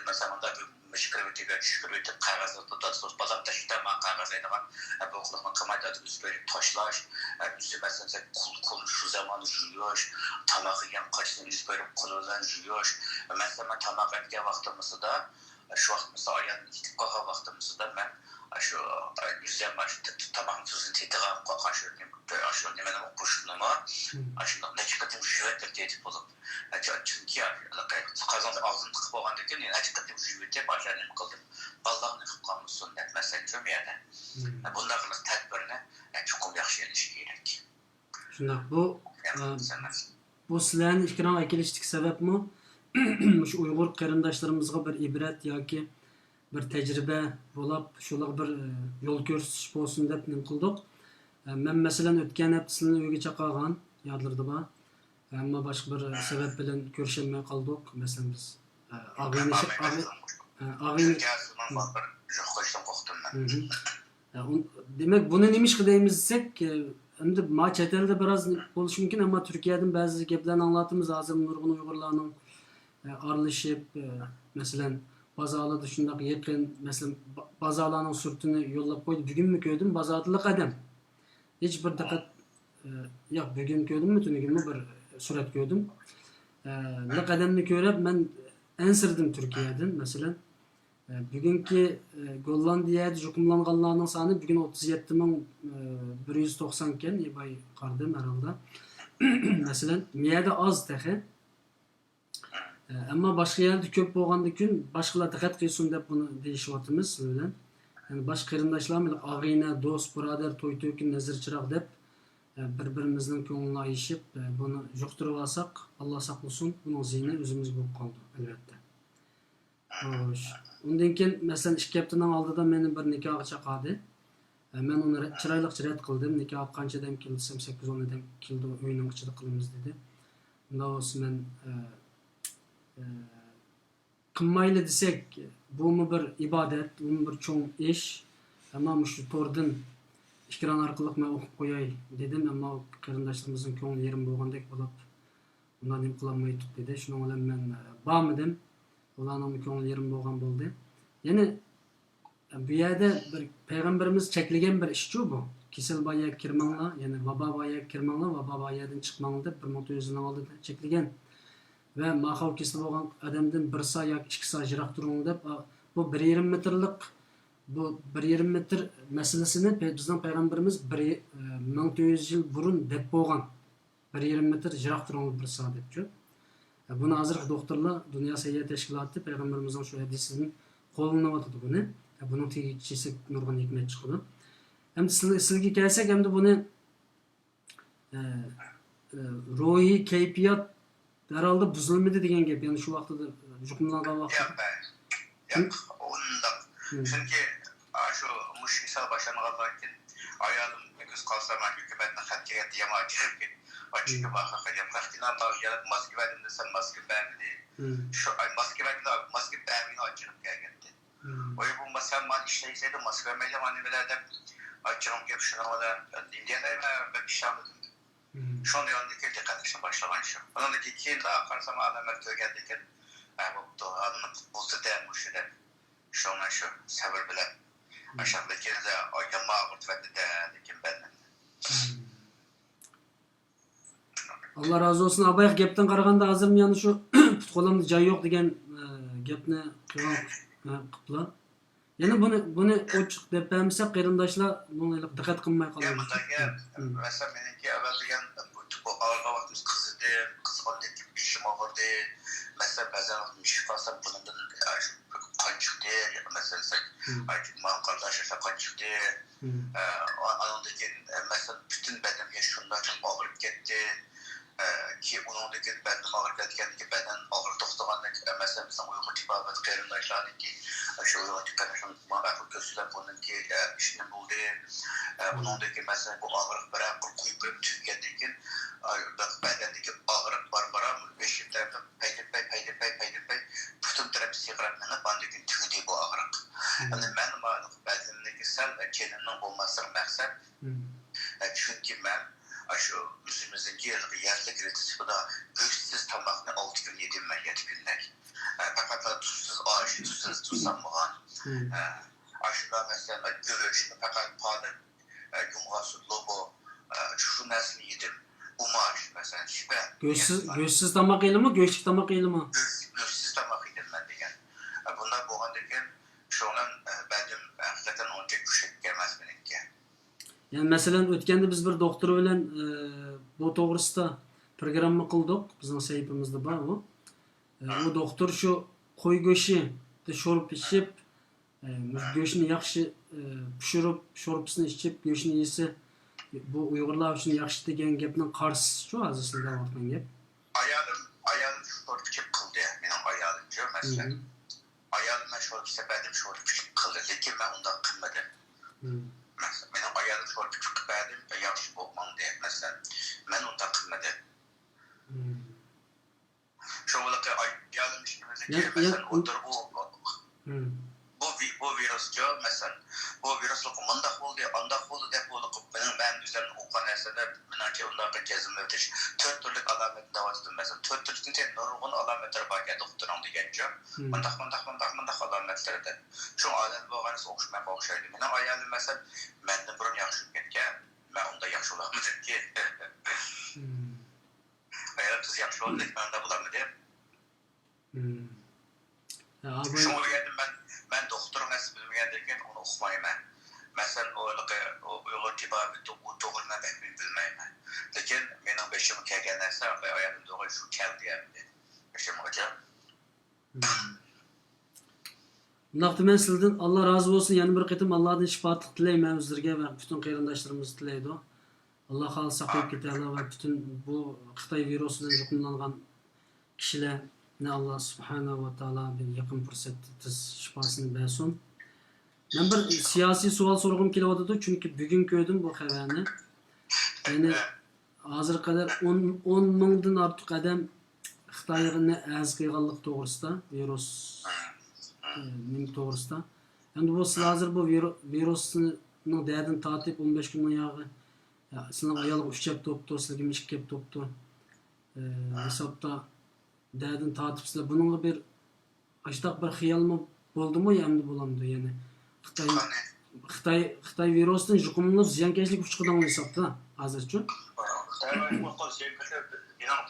مەسىلەن مۇنداق بىر مۈشۈكرىۋېتىپ يا چۈشكۈرۈۋېتىپ قەغەزنى دادىسى بولسا بالام تەشۋىتە ماڭا قەغەز دەيدىغان، ئە، بۇ قىلىقنى قىلماي دادىسى بېرىپ تاشلاش، ئە، ئۆزى مەسىلەن دېسەك قول، قولنى شۇ زامان يۇيۇش، تاماق يېگەن قاچىسىنى ئۆزى بېرىپ قولى بىلەن يۇيۇش. مەسىلەن، مەن تاماق ئەتكەن ۋاقتىمىزدا، شۇ ۋاقىتتا ئايالىم كېتىپ قالغان ۋاقتىمىزدا مەن ئاشۇ يۈزەم ئاشۇ تاماقنىڭ تۇزىنى تېتىغان، ئاشۇ، ئاشۇ نېمىنىمۇ قوشۇقنىمۇ ئاشۇنداق نەچچە قېتىم يۇيۇۋەتتىم تېتىپ بولۇپ. چۈنكى قازاندا ئاغزىنى تىقىپ بولغاندىن كېيىن نەچچە قېتىم يۇيۇۋېتىپ، ئاشۇ نېمە قىلدىم. بالىلارنى قىلىپ قالمىسۇن دەپ، مەسىلەن، شۇ يەردە. بۇنداق قىلىپ تەدبىرنى چوقۇم ياخشى ئېلىش كېرەك. شۇنداق. بۇ، ئە، بۇ سىلەرنى ئېكرانغا ئەكېلىشتىكى سەۋەبمۇ مۇشۇ ئۇيغۇر قېرىنداشلىرىمىزغا بىر ئىبرەت ياكى بىر تەجرىبە بولاپ، شۇلارغا بىر، ئە، يول كۆرسىتىش بولسۇن دەپ نېمە قىلدۇق. ئە، مەن، مەسىلەن، ئۆتكەن ھەپتە سىلىنى ئۆيگە چاقىرغان، يادلىرىدا بار. ئەمما باشقا بىر سەۋەب بىلەن كۆرۈشەلمەي قالدۇق. مەسىلەن، بىز، ئە، ئاغىنە، ئاغىنە، ئە، ئاغىنە. چۈنكى سىزنىڭ بىر يوقىتىشتىن قورقتۇم مەن. مھم. ئە، ئۇن-، دېمەك، بۇنى نېمىشقا دەيمىز دېسەك، ئە، ئەمدى ما چەت ئەلدە بىراز بولۇشى مۇمكىن، ئەمما تۈركىيەدىن بەزى گەپلەرنى ئاڭلاتىمىز. ھازىر نۇرغۇن ئۇيغۇرلارنىڭ، ئە، ئارىلىشىپ، ئە، مەسىلەن، بازارلاردا شۇنداق يېقىن، مەسىلەن، با-، بازارلارنىڭ سۈرىتىنى يوللاپ قويدى. بۈگۈنمۇ كۆردۈم، بازاردىلىق ئادەم. ھېچ بىر دىققەت، ئە، ياق، بۈگۈن كۆردۈممۇ، تۈنۈگۈنمۇ بىر سۈرەت كۆردۈم. ئە، لىق ئادەمنى كۆرۈپ، مەن ئەنسىرىدىم تۈركىيەدىن، مەسىلەن. ئە، بۈگۈنكى، ئە، گوللاندىيەدە يۇقۇملانغانلارنىڭ سانى بۈگۈن ئوتتۇز يەتتە مىڭ بىر يۈز توقسان ئىكەن، باي قارىدىم ھەر ھالدا. مەسىلەن، مىيەدە ئاز تېخى. ئەمما باشقا يەردە كۆپ بولغاندىكىن باشقىلار دىققەت قىلسۇن دەپ بۇنى دېيىشىۋاتىمىز سىز بىلەن. يەنى باشقا قېرىنداشلار، ئاغىنە، دوست، بۇرادەر، توي تۆكۈن، نەزىر چىراغ دەپ، بىر-بىرىمىزنىڭ كۆڭلىنى ئايىشىپ، بۇنى يۇقتۇرۇۋالساق، ئاللا ساقلىسۇن، بۇنىڭ زىيىنى ئۆزىمىزگە بولۇپ قالىدۇ، ئەلۋەتتە. خوش. ئۇندىن كېيىن، مەسىلەن، ئىككى ھەپتىنىڭ ئالدىدا مېنى بىر نىكاھقا چاقىردى. ئە، مەن ئۇنى رە-، چىرايلىقچە رەت قىلدىم. نىكاھقا قانچە ئادەم كېلدى دېسەم، سەككىز ئون ئادەم كېلىدۇ، ئۆينىڭ ئىچىدە قىلىمىز دېدى. ئۇنداق بولسا مەن، ئە، ئە، قىلمايلى دېسەك، بۇمۇ بىر ئىبادەت، بۇمۇ بىر چوڭ ئىش. ئەمما مۇشۇ توردىن ئېكران ئارقىلىق مەن ئوقۇپ قوياي دېدىم، ئەمما قېرىنداشلىرىمىزنىڭ كۆڭلى يېرىم بولغاندەك بولۇپ، ئۇنداق نېمە قىلالمايتتۇق دېدى. شۇنىڭ بىلەن مەن، ئە، بارمىدىم. ئۇلارنىڭمۇ كۆڭلى يېرىم بولغان بولدى. يەنى بۇ يەردە بىر پەيغەمبىرىمىز چەكلىگەن بىر ئىشچۇ بۇ. كېسەل بار يەرگە كىرمەڭلار، يەنى ۋابا بار يەرگە كىرمەڭلار، ۋابا بار يەردىن چىقماڭلار دەپ بىر مىڭ تۆت يۈز يىلنىڭ ئالدىدا چەكلىگەن. ۋە ماخاۋ كېسىلى بولغان ئادەمدىن بىر سا ياكى ئىككى سا يىراق تۇرۇڭلار دەپ، بۇ بىر يېرىم مېتىرلىق، بۇ بىر يېرىم مېتىر مەسىلىسىنى پەي-، بىزنىڭ پەيغەمبىرىمىز بىر، ئە، مىڭ تۆت يۈز يىل بۇرۇن دەپ بولغان. بىر يېرىم مېتىر يىراق تۇرۇڭلار بىر سا دەپچۇ. بۇنى ھازىرقى دوختۇرلار، دۇنيا سەھىيە تەشكىلاتى پەيغەمبىرىمىزنىڭ شۇ ھەدىسىدىن قوللىنىۋاتىدۇ بۇنى. بۇنىڭ تېگىگە چىقساق نۇرغۇن ھېكمەت چىقىدۇ. ئەمدى سىلە-، سىلىگە كەلسەك، ئەمدى بۇنى، ئە، ئە، روھىي كەيپىيات ھەر ھالدا بۇزۇلمىدى دېگەن گەپ. يەنى شۇ ۋاقتىدا يۇقۇملانغان ۋاقتىدا. ياق، ياق، ئۇنداق. مم. چۈنكى، ئاشۇ مۇشۇ كېسەل باشلانغاندىن كېيىن ئايالىم كۆز قارىسا، مانا ھۆكۈمەتنىڭ خەت كەلگەندە يامان ئاچچىقىم كەتتى. ئاچچىقىم بار، خەققە يەپ خەقكىنە بار، يەنە ماسكا بەردىم دېسەم، ماسكا بەرمىدى. مم. شۇ، ئاي، ماسكا بەرگىندە، ماسكا بەرمىگىن ئاچچىقىم كەلگەندى. مم. ئوي، بۇ ماسكا مانا ئىشلەيسەيدۇ، ماسكا بەرمەيدۇ، مانا نېمىلەر دەپ ئاچچىقىم كېلىپ، شۇنىڭ بىلەن نېمە دېيەلەيمەن، بەك ئىشەنمىدىم. مم. شۇنىڭدىن كېيىن دىققەت قىلىشنى باشلىغان شۇ. ئۇنىڭدىن كېيىن، كېيىن قارىسام، ئالامەت كۆرگەندىن كېيىن، ھە، بوپتۇ، ئالدىنى بۇزدى-دە مۇشۇ دەپ. شۇڭا شۇ سەۋر بىلەن. مم. ئاشۇندىن كېيىن يەنە ئاغرىتىۋەتتى-دە، لېكىن بەدىنىمنى. مم. ئاللا رازى بولسۇن. ئابايغا گەپتىن قارىغاندا، ھازىرمۇ يەنە شۇ پۇت-قولۇمدا جاي يوق دېگەن، ئە، گەپنى قىلغان، ئە، قىپلا. يەنە بۇنى، بۇنى ئوچۇق دەپ بەرمىسەك، قېرىنداشلار بۇنى دىققەت قىلماي قالىدۇ. مۇنداق گەپ. مەسىلەن، مېنىڭكى ئەۋۋەل دېگەن بۇ، بۇ ئاغرىغان ۋاقتىمىز قىزىدىم، قىزىغاندىن كېيىن بېشىم ئاغرىدى. مەسىلەن، بەزەن ۋاقىت مۈشۈك قالسام، بۇنىڭدىن، ئە، شۇ قان چىقتى. ياكى مەسىلەن، دېسەك، مم. ئايتىپ، ماڭا قارىداشلار قان چىقتى. مم. ئە، ئا-، ئانىڭدىن كېيىن، ئە، مەسىلەن، پۈتۈن بەدەنگە شۇنداق چوڭ ئاغرىپ كەتتى. ئە، كېيىن ئۇنىڭدىن كېيىن بەدىنىم ئاغرىپ كەتكەندىن كېيىن بەدەن ئاغرىق توختىغاندىن كېيىن، مەسىلەن، بىزنىڭ ئۇيغۇر تېبابەت قېرىنداشلارنىڭكى، شۇ ئۇيغۇر قېرىنداشلار ماڭا ئەقىل كۆرسىتىپ، بۇنىڭكى، ئە، ئىشىنى بولدى. ئە، مم. ئۇنىڭدىن كېيىن، مەسىلەن، بۇ ئاغرىق بىر ھەپتە قويۇپ بېرىپ تۈگىگەندىن كېيىن، ئە، بەدەندىكى ئاغرىق بارا بارا بېشىم تەرەپتىن پەيدىنپەي، پەيدىنپەي، پەيدىنپەي، پۈتۈن تەرەپ سىرقىراپ مېڭىپ، ئاندىن كېيىن تۈگىدى بۇ ئاغرىق. مم. ئەمدى مەن مانا بەدىنىمدىكى سەل جېنىمنىڭ بولماسلىقى مەقسەت. مم. ئە، چۈنكى مەن ئاشۇ ئۆزىمىزنىڭكى يەرلىك رېتسېپىدا گۆشسىز تاماقنى ئالتە كۈن يېدىم مەن، يەتتە كۈندەك. ئە، پەقەتلا تۇزسىز ئاش، تۇزسىز تۇز سالمىغان. مم. ئە، ئاشۇنداق مەسىلەن، گۆش، پەقەت پالىق، ئە، يۇمغاق سۈت، لوبۇ، ئە، شۇ نەرسىنى يېدىم. ئۇماش، مەسىلەن، شىبە. گۆشسىز، گۆشسىز تاماق يەيلىمۇ، گۆشلۈك تاماق يەيلىمۇ؟ گۆش، گۆشسىز تاماق يېدىم مەن دېگەن. ئە، بۇنداق بولغاندىن كېيىن، شۇنىڭ بىلەن، ئە، بەدىنىم ھەقىقەتەن ئۇنچە كۈچلۈك ئەمەس مېنىڭكى. يەنى مەسىلەن، ئۆتكەندە بىز بىر دوختۇر بىلەن، ئە، بۇ توغرىسىدا پروگرامما قىلدۇق، بىزنىڭ سەھىپىمىزدە بار ئۇ. ئە، ئۇ دوختۇر شۇ قوي گۆشىدە شورپا ئىچىپ، ئە، مۇشۇ گۆشنى ياخشى، ئە، پىشۇرۇپ، شورپىسىنى ئىچىپ، گۆشنى يېسە، بۇ ئۇيغۇرلار ئۈچۈن ياخشى دېگەن گەپنىڭ قارشىسىچۇ ھازىر سىلەر دەۋاتقان گەپ؟ ئايالىم، ئايالىم شورپا ئىچىپ قىلدى، مېنىڭ ئايالىمچۇ، مەسىلەن. مم. ئايالىم مەن شورپا ئىچسەم بەردىم، شورپا ئىچىپ قىلدى، لېكىن مەن ئۇنداق قىلمىدىم. مم. مەسىلەن، مېنىڭ ئايالىم شورپا ئىچىپ بەردىم، ياخشى بولۇپ ماڭدى، مەسىلەن. مەن ئۇنداق قىلمىدىم. مم. شۇ ۋاقىتتا ئايالىم ئىككىمىزنىڭكى، يا-، يا-، مەسىلەن، ئوتتۇرا بۇ، مم. بۇ ۋى-، بۇ ۋىرۇسچۇ، مەسىلەن، بۇ ۋىرۇسلۇق مۇنداق بولدى، ئانداق بولدى دەپ بولۇپ، مېنىڭ، مەن ئۆزۈمنى ئوقۇغان نەرسىلەر، مېنىڭچە ئۇنداق جەزملەۋېتىش، تۆت تۈرلۈك ئالامەتنى دەۋاتىدۇ، مەسىلەن، تۆت تۈرلۈكنى سەن نۇرغۇن ئالامەتلىرى باركەن دوختۇرنىڭ دېگەنچۇ. مم. مۇنداق، مۇنداق، مۇنداق، مۇنداق ئالامەتلىرى دەپ. شۇ ئادەت بولغان ئوخشىمايدۇ. مېنىڭ ئايالىم، مەسىلەن، مەندىن بۇرۇن ياخشى بولۇپ كەتكەن، مەن ئۇنداق ياخشى بولالمىدىمكى. مم. ئايالىم تېز ياخشى بولدى، مەن ئۇنداق بولالمىدىم. مم. يا، بۇ شۇڭا ئۇ يەردە مەن، مەن دوختۇرنىڭ نەرسە بىلمىگەندىن كېيىن ئۇنى ئۇقمايمەن. مەسىلەن، ئۇ ھېلىقى، ئۇ ئۇيغۇر تېبابىتى، ئۇ توغرىلىق مەن بەك بىلمەيمەن. لېكىن مېنىڭ بېشىمغا كەلگەن نەرسە، ئايالىم دوغرا شۇ كەلدى ئەمدى بېشىمغىچە. مم. ئۇنداقتا مەن سىلىدىن ئاللا رازى بولسۇن، يەنە بىر قېتىم ئاللادىن شىپاتلىق تىلەيمەن ئۆزلىرىگە ۋە پۈتۈن قېرىنداشلىرىمىز تىلەيدۇ. ئاللا خالىسا ساقىيىپ كېتەرلەر ۋە پۈتۈن بۇ خىتاي ۋىرۇسى بىلەن يۇقۇملانغان كىشىلەرنى ئاللا سۇبھانەھۇ ۋە تائالا بىر يېقىن پۇرسەتتە تېز شىپاسىنى بەرسۇن. مەن بىر سىياسىي سوئال سورىغۇم كېلىۋاتىدۇ، چۈنكى بۈگۈن كۆردۈم بۇ خەۋەرنى. يەنى ھازىرغا قەدەر ئون، ئون مىڭدىن ئارتۇق ئادەم خىتايغا ئەرز قىلغانلىقى توغرىسىدا، ۋىرۇس، ئە، نېمە توغرىسىدا. ئەمدى بۇ سىلەر ھازىر بۇ ۋىرۇ-، ۋىرۇسنىڭ دەردىنى تارتىپ، ئون بەش كۈن بۇياغى، يا، سىلىنىڭ ئايالغا ئۈچ ھەپتە بوپتۇ، سىلىگىمۇ ئىككى ھەپتە بوپتۇ. ئە، ھېسابتا دەردىنى تارتىپسىلەر. بۇنىڭغا بىر ئاشۇنداق بىر خىيالمۇ بولدىمۇ يا ئەمدى بولامدۇ؟ يەنى خىتاي، قانى؟ خىتاي، خىتاي ۋىرۇسىدىن يۇقۇملىنىپ زىيانكەشلىك ئۇچرىدىڭلار ھېسابتا ھازىرچۇ؟ خىتاي ۋىرۇسىدىن زىيانكەش، مېنىڭ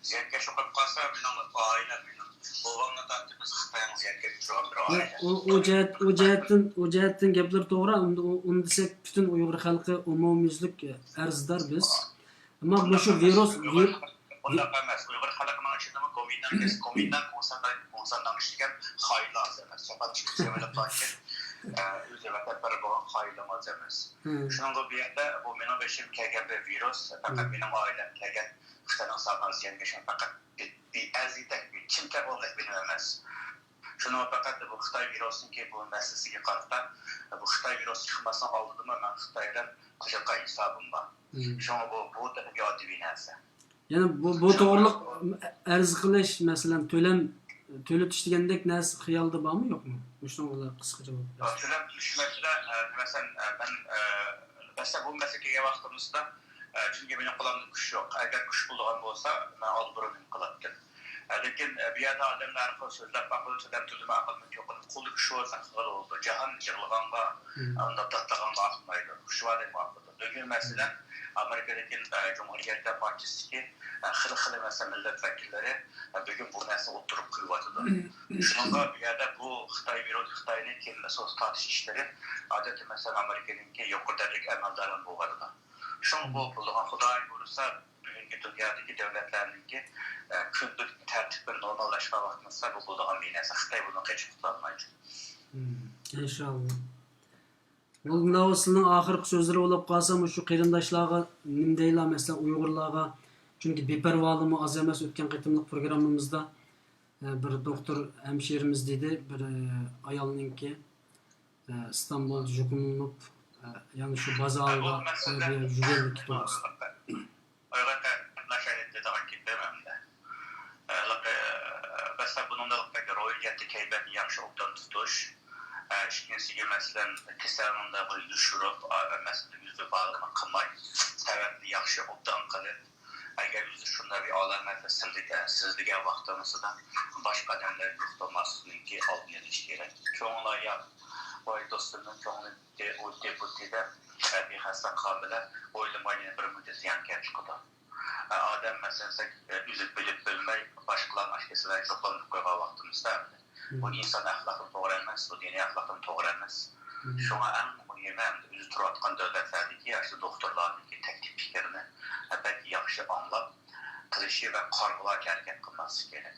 زىيانكەش بولۇپ قالسا، مېنىڭ ئائىلەم، مېنىڭ بوۋامنى تارتىپ بىز خىتاينىڭ زىيانكەشلىك ئۇچرىغان بىر ئائىلە. ئۇ، ئۇ جەھەت، ئۇ جەھەتتىن، ئۇ جەھەتتىن گەپلىرى توغرا. ئۇندا، ئۇ، ئۇنى دېسەك پۈتۈن ئۇيغۇر خەلقى ئومۇميۈزلۈك ئەرزدار بىز. ئەمما مۇشۇ ۋىرۇس، ۋىر-، بۇنداق ئەمەس. ئۇيغۇر خەلقىنىڭ ئىچىدىمۇ گومىنداڭ، گومىنداڭ، كۇڭسانداڭ، كۇڭسانداڭ ئىشلىگەن خايىلار ئاز ئەمەس. چاپان چىقىپ سېمىلىپ قالغان، ئە، ئۆزى ۋەتەنپەرۋەر بولغان خايىلىمۇ ئاز ئەمەس. شۇنىڭغا بۇ يەردە بۇ مېنىڭ بېشىمغا كەلگەن بىر ۋىرۇس، پەقەت مېنىڭ ئائىلەمگە كەلگەن، خىتاينىڭ سالغان زىيانكەشلىكى پەقەت بىر، بىر ئەرزىدەك، بىر كىم تەپ ئالغاندەك بىلىم ئەمەس. شۇنىڭغا پەقەت بۇ خىتاي ۋىرۇسىنىڭكى بۇ مەسىلىسىگە قارىتا، بۇ خىتاي ۋىرۇسى چىقماسنىڭ ئالدىدىمۇ مەن خىتاي بىلەن قىلىشقان ھېسابىم بار. شۇڭا بۇ، بۇ تېخى بىر ئاددىي بىر نەرسە. يەنى بۇ، بۇ توغرىلىق ئەرز قىلىش، مەسىلەن، تۆلەم، تۆلىتىش دېگەندەك نەرسە خىيالدا بارمۇ، يوقمۇ؟ مۇشۇنىڭغا قىسقىچە جاۋاب بەرسىڭىز. تۆلەم تۆلىتىش مەسىلە، ئە، مەسىلەن، ئە، مەن، ئە، مەسىلەن، بۇ مەسىلىگە كەلگەن ۋاقتىمىزدا، ئە، چۈنكى مېنىڭ قولۇمدا كۈچ يوق. ئەگەر كۈچ بولىدىغان بولسا، مەن ئالدىبۇرۇن نېمە قىلاتتىم. ئە، لېكىن، ئە، بۇ يەردە ئادەملەر ھەر خىل سۆزلەپ باقىدۇ، تۆلەم تۆلىمەي ئاقىدۇ، كۈچ بولسا قىلغىلى بولىدۇ. جاھان يىغلىغانغا، ئۇنداق داتلىغانغا ئاقمايدۇ. كۈچ بار دەيمۇ ئاقىدۇ. بۈگۈن مەسىلەن، ئامېرىكىدىكى، ئە، جۇمھۇرىيەتلەر پارتىيىسىدىكى، ئە، خېلى خېلى مەسىلەن مىللەت ۋەكىللىرى، ئە، بۈگۈن بۇ نەرسىنى ئوتتۇرىغا قويۇۋاتىدۇ. شۇنىڭغا بۇ يەردە بۇ خىتاي ۋىرۇ-، خىتاينى كېلىن ئاساس تارتىش ئىشلىرى، ئادەتتە مەسىلەن ئامېرىكىنىڭكى يۇقىرى دەرىجىلىك ئەمەلدارلىرى بولۇۋاتىدۇ. شۇڭا بۇ بولىدىغان، خۇدايىم بۇيرۇسا، بۈگۈنكى دۇنيادىكى دۆلەتلەرنىڭكى، ئە، كۈندىلىك تەرتىپى نورماللاشقان ۋاقتىمىزدا بۇ بولىدىغان بىر نەرسە. خىتاي بۇنى قېچىپ قۇتۇلالمايدۇ. مم، ئىنشاللا. موللا مۇنەۋۋەر، سىلىنىڭ ئاخىرقى سۆزلىرى بولۇپ قالسا، مۇشۇ قېرىنداشلارغا نېمە دەيلا، مەسىلەن، ئۇيغۇرلارغا، چۈنكى بىپەرۋالىقمۇ ئاز ئەمەس. ئۆتكەن قېتىملىق پروگراممىمىزدا، ئە، بىر دوختۇر ھەمشىرىمىز دېدى، بىر، ئە، ئايالنىڭكى، ئە، ئىستانبۇلدا يۇقۇملىنىپ، ئە، يەنە شۇ بازارغا يۈگۈرۈۋېتىپتۇ. ئۇيغۇر قېرىنداشلار دەيدىغان گېپىم ئەمدى. ھېلىقى، مەسىلەن، بۇنىڭدا بەك روھىيەتتە كەيپىياتنى ياخشى ئوبدان تۇتۇش. ئىككىنچىسىگە، مەسىلەن، كېسەلنىڭ يوشۇرۇپ، مەسىلەن، يۈزى بارلىقىنى قىلماي، سەۋەبنى ياخشى ئوبدان قىلىپ، ئەگەر ئۆزى شۇنداق بىر ئالامەتنى سېزىلگەن، سېزىلگەن ۋاقتىمىزدا باشقا ئادەملەر يۇقتۇرماسلىقنىڭكى ئالدىنى ئېلىش كېرەك. كۆڭلى ئاياق، ۋاي دوستۇمنىڭ كۆڭلى ئۇتتى، بۇتتى دەپ، بىخەستە قالغان بىلەن ئويلىماي يەنە بىر مۇددەت زىيانكەشلىك قىلىدۇ. ئادەم، مەسىلەن، ئۆزى بىلىپ بىلمەي باشقىلارنىڭ ئاشۇ كېسەللەرگە يۇقۇملىنىپ قويغان ۋاقتىمىزدا، بۇ ئىنسان ئەخلاقىدىن توغرا ئەمەس، بۇ دىنىي ئەخلاقتىن توغرا ئەمەس. شۇڭا ئەڭ مۇھىمى، ئۆزى تۇرۇۋاتقان دۆلەتلەردىكى ئاشۇ دوختۇرلارنىڭكى تەكلىپ پىكرىنى بەك ياخشى ئاڭلاپ، قىلىشى ۋە قارىغۇلارچە ھەرىكەت قىلماسلىق كېرەك.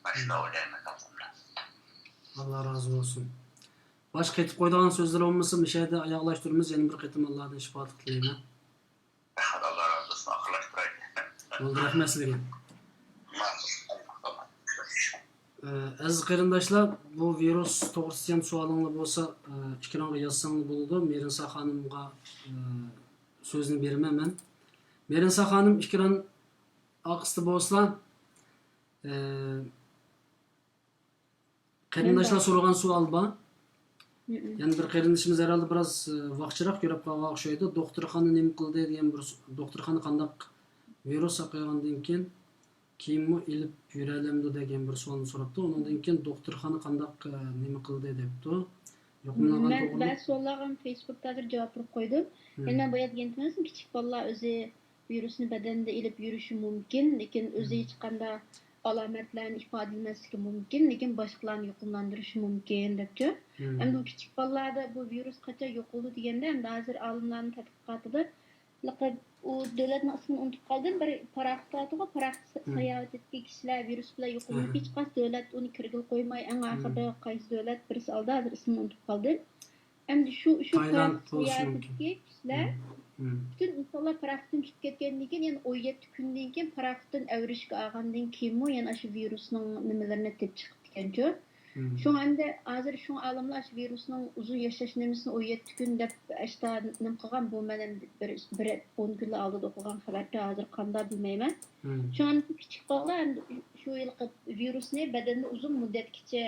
مەن شۇنداق ئويلايمەن، ئەلھەمدۇلىللا. ئاللا رازى بولسۇن. باشقا ئېيتىپ قويىدىغان سۆزلىرى بولمىسا، مۇشۇ يەردە ئاياغلاشتۇرىمىز. يەنە بىر قېتىم ئاللادىن شىپالىق تىلەيمەن. رەھمەت، ئاللا رازى بولسۇن. ئاخىرلاشتۇرايلى. بولدى، رەھمەت سىزگە. ئە، ئەزىز قېرىنداشلار، بۇ ۋىرۇس توغرىسىدا يەنە سوئالىڭلار بولسا، ئە، ئېكرانغا يازساڭلار بولىدۇ. مېرىنسا خانىمغا، ئە، سۆزنى بېرىمەن مەن. مېرىنسا خانىم، ئېكران ئارقىسىدا بولسىلا، ئە، قېرىنداشلار سورىغان سوئال بار. مم. يەنە بىر قېرىندىشىمىز ھەرھالدا بىراز، ئە، ۋاقچىراق يۆلەپ قالغان ئوخشايدۇ. دوختۇرخانا نېمە قىلدى دېگەن بىر س-، دوختۇرخانا قانداق ۋىرۇس ساقايغاندىن كېيىن كېيىنمۇ ئېلىپ يۈرەلەمدۇ دېگەن بىر سوئالنى سوراپتۇ. ئۇنىڭدىن كېيىن دوختۇرخانا قانداق، ئە، نېمە قىلدى دەپتۇ. يۇقۇملانغان مەن توغرىلىق بەزى سوئاللارغا فېيسبۇكتا ھازىر جاۋاب بېرىپ قويدۇم. مم. يەنە مەن بايا دېگەنتىم، كىچىك بالىلار ئۆزى ۋىرۇسنى بەدەندە ئېلىپ يۈرۈشى مۇمكىن، لېكىن ئۆزى مم. ھېچقانداق ئالامەتلەرنى ئىپادىلىمەسلىكى مۇمكىن، لېكىن باشقىلارنى يۇقۇملاندۇرۇشى مۇمكىن دەپچۇ. مم. ئەمدى بۇ كىچىك بالىلاردا بۇ ۋىرۇس قاچان يوقىلىدۇ دېگەندە، ئەمدى ھازىر ئالىملارنىڭ تەتقىقاتىدا، لىقىد، ئۇ دۆلەتنىڭ ئىسمىنى ئۇنتۇپ قالدىم، بىر پاراخوت بارتىغۇ، پاراخوت مم. ساياھىتىدىكى كىشىلەر ۋىرۇس بىلەن يۇقۇملىنىپ، مم. ھېچقايسى دۆلەت ئۇنى كىرگىلى قويماي، ئەڭ مم. ئاخىرىدا قايسى دۆلەت بىرسى ئالدى، ھازىر ئىسمىنى ئۇنتۇپ قالدىم. ئەمدى شۇ، شۇ تايلاند پاراخوت بولۇشى ساياھىتىدىكى مۇمكىن. كىشىلەر مم. مم. پۈتۈن ئىنسانلار پاراخوتتىن چۈشۈپ كەتكەندىن كېيىن، يەنە ئون يەتتە كۈندىن كېيىن پاراخوتتىن ئەۋرىشكە ئالغاندىن كېيىنمۇ يەنە ئاشۇ ۋىرۇسنىڭ نېمىلىرىنى تېپىپ چىقىپتىكەنچۇ. مم. شۇڭا ئەمدى ھازىر شۇڭا ئالىملار ئاشۇ ۋىرۇسنىڭ ئۇزۇن ياشاش نېمىسىنى ئون يەتتە كۈن دەپ ئاشتا نېمە قىلغان، بۇ مەن ئەمدى بىر، بىر ئون كۈنلا ئالدىدا ئوقۇغان خەۋەردە، ھازىر قانداق بىلمەيمەن. مم. شۇڭا ئەمدى كىچىك بالىلار ئەمدى شۇ ھېلىقى ۋىرۇسنى بەدەندە ئۇزۇن مۇددەتكىچە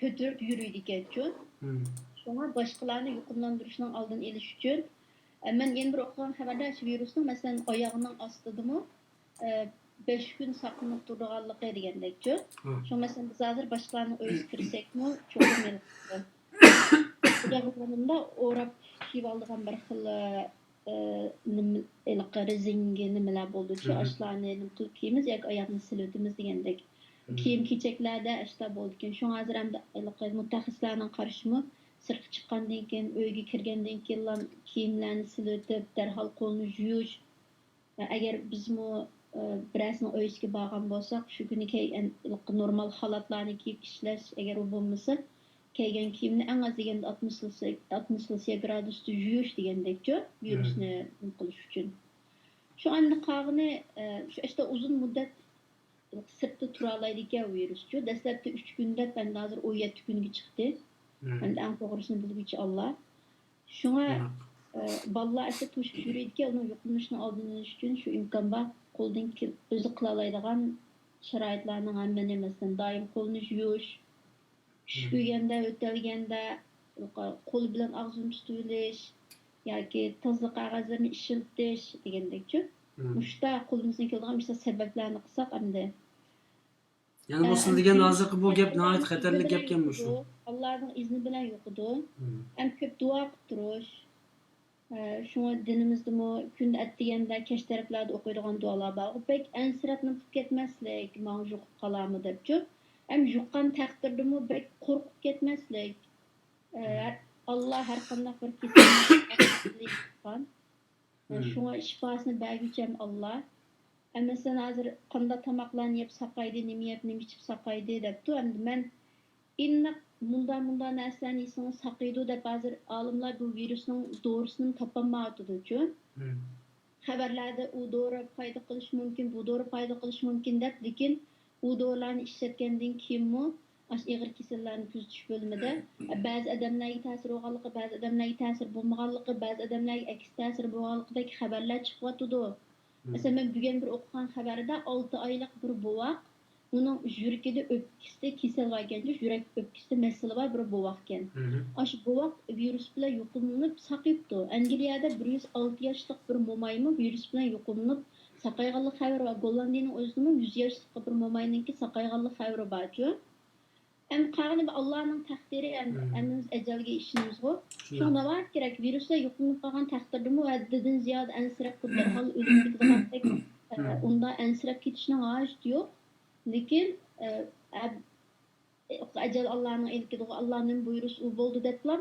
كۆتۈرۈپ يۈرىدىكەنچۇ. مم. شۇڭا باشقىلارنى يۇقۇملاندۇرۇشنىڭ ئالدىنى ئېلىش ئۈچۈن، ئە، مەن يەنە بىر ئوقۇغان خەۋەردە، شۇ ۋىرۇسنىڭ، مەسىلەن، ئاياغنىڭ ئاستىدىمۇ، ئە، بەش كۈن ساقلىنىپ تۇرىدىغانلىقى دېگەندەكچۇ. مم. شۇڭا، مەسىلەن، بىز ھازىر باشقىلارنىڭ ئۆيىگە كىرسەكمۇ، چوقۇم ھېلىقى خۇددى ئوراپ كىيىۋالىدىغان بىر خىل، ئە، نېمە، ھېلىقى رېزىنكە نېمىلەر بولىدۇچۇ، مم. ئاشۇلارنى نېمە قىلىپ كىيىمىز ياكى ئاياغنى سېلىۋېتىمىز دېگەندەك. مم. كىيىم-كېچەكلەردە ئاشۇنداق بولىدىكەن. شۇڭا ھازىر ئەمدى ھېلىقى مۇتەخەسسىسلەرنىڭ قارىشىمۇ، سىرتقا چىققاندىن كېيىن، ئۆيگە كىرگەندىن كېيىنلا كىيىملەرنى سېلىۋېتىپ، دەرھال قولنى يۇيۇش. ئەگەر بىزمۇ، ئە، بىرەرسىنىڭ ئۆيىسىگە بارغان بولساق، شۇ كۈنى كىي-، ئەن-، نورمال خالاتلارنى كىيىپ ئىشلەش، ئەگەر ئۇ بولمىسا، كىيگەن كىيىمنى ئەڭ ئاز دېگەندە ئاتمىش سېلسىيە-، ئاتمىش سېلسىيە گرادۇستا يۇيۇش دېگەندەكچۇ، مم. ۋىرۇسنى نېمە قىلىش ئۈچۈن. شۇ ئەمدى قالغىنى، ئە، شۇ ئىشتا ئۇزۇن مۇددەت سىرتتا تۇرالايدىكەن ۋىرۇسچۇ. دەسلەپتە ئۈچ كۈن دەپ، ئەمدى ھازىر ئون يەتتە كۈنگە چىقتى. مم. ئەمدى ئەڭ توغرىسىنى بىلگۈچى ئاللا. شۇڭا، شۇنداق. ئە، بالىلار ئەسلى توشۇپ يۈرىدىكەن، ئۇنىڭ يۇقۇملىنىشىنىڭ ئالدىنى ئېلىش ئۈچۈن شۇ ئىمكان بار قولدىن كېل-، ئۆزى قىلالايدىغان شارائىتلارنىڭ ھەممىنى، مەسىلەن، دائىم قولنى يۇيۇش، چۈش مم. كۆرگەندە، يۆتەلگەندە، قول بىلەن ئاغزىنى تۇتۇۋېلىش ياكى تازىلىق قەغەزلىرىنى ئىشلىتىش دېگەندەكچۇ. مم. مۇشۇنداق قولىمىزدىن كېلىدىغان مۇشۇنداق سەۋەبلەرنى قىلساق ئەمدى. يەنە ئە، بولسا ئەمدى دېگەن ھازىرقى بۇ گەپ ناھايىتى خەتەرلىك گەپكەن مۇشۇ. ئاللانىڭ ئىزنى بىلەن يۇقىدۇ. مم. ئەمدى كۆپ دۇئا قىلىپ تۇرۇش. ئە، شۇڭا دىنىمىزدىمۇ كۈندە ئەتىگەندە، كەچ تەرەپلەردە ئوقۇيدىغان دۇئالار بار. بەك ئەنسىرەپ نېمە قىلىپ كەتمەسلىك، ماڭا يۇقۇپ قالارمۇ دەپچۇ. ھەم يۇققان تەقدىردىمۇ بەك قورقۇپ كەتمەسلىك. ئە، ئاللا ھەر قانداق بىر كېسەلنى يۇققان. ئە، شۇڭا شىپاسىنى بەرگۈچى ھەم ئاللا. ئە، مەسىلەن، ھازىر قانداق تاماقلارنى يەپ ساقايدى، نېمە يەپ، نېمە ئىچىپ ساقايدى دەپتۇ. ئەمدى مەن ئېنىق مۇنداق، مۇنداق نەرسىلەرنى يېسىڭىز ساقىيىدۇ دەپ، ھازىر ئالىملار بۇ ۋىرۇسنىڭ دورىسىنى تاپالمايۋاتىدۇچۇ. خەۋەرلەردە ئۇ دورا پايدا قىلىشى مۇمكىن، بۇ دورا پايدا قىلىشى مۇمكىن دەپ، لېكىن ئۇ دورىلارنى ئىشلەتكەندىن كېيىنمۇ ئاشۇ ئېغىر كېسەللەرنى كۆزىتىش بۆلۈمىدە بەزى ئادەملەرگە تەسىر بولغانلىقى، بەزى ئادەملەرگە تەسىر بولمىغانلىقى، بەزى ئادەملەرگە ئەكس تەسىر بولغانلىقىدەك خەۋەرلەر چىقىۋاتىدۇ. مەسىلەن، مەن بۈگۈن بىر ئوقۇغان خەۋەردە ئالتە ئايلىق بىر بوۋاق، ئۇنىڭ يۈرىكىدە ئۆپكىسىدە كېسەل باركەنچۇ، يۈرەك ئۆپكىسىدە مەسىلە بار بىر بوۋاقكەن. ئاشۇ بوۋاق ۋىرۇس بىلەن يۇقۇملىنىپ ساقىيىپتۇ. ئەنگلىيەدە بىر يۈز ئالتە ياشلىق بىر مومايمۇ ۋىرۇس بىلەن يۇقۇملىنىپ ساقايغانلىق خەۋىرى بار. گوللاندىيەنىڭ ئۆزىدىمۇ يۈز ياشلىق بىر موماينىڭكى ساقايغانلىق خەۋىرى بارچۇ. ئەمدى قالغىنى بىر ئاللانىڭ تەقدىرى، ھەم-، ھەممىمىز ئەجەلگە ئىشىنىمىزغۇ. شۇڭا ناۋايىتى كېرەك، ۋىرۇسلار يۇقۇملىنىپ قالغان تەقدىردىمۇ ھەددىدىن زىيادە ئەنسىرەپ، بىر دەرھال ئۆلۈپ كېتىدىغاندەك، ئە، ئۇنداق ئەنسىرەپ كېتىشنىڭ ھاجىتى يوق. لېكىن، ئە، ئە، ئەجەل ئاللانىڭ ئېلكىدىغۇ، ئاللانىڭ بۇيرۇسى ئۇ بولدى دەپلا،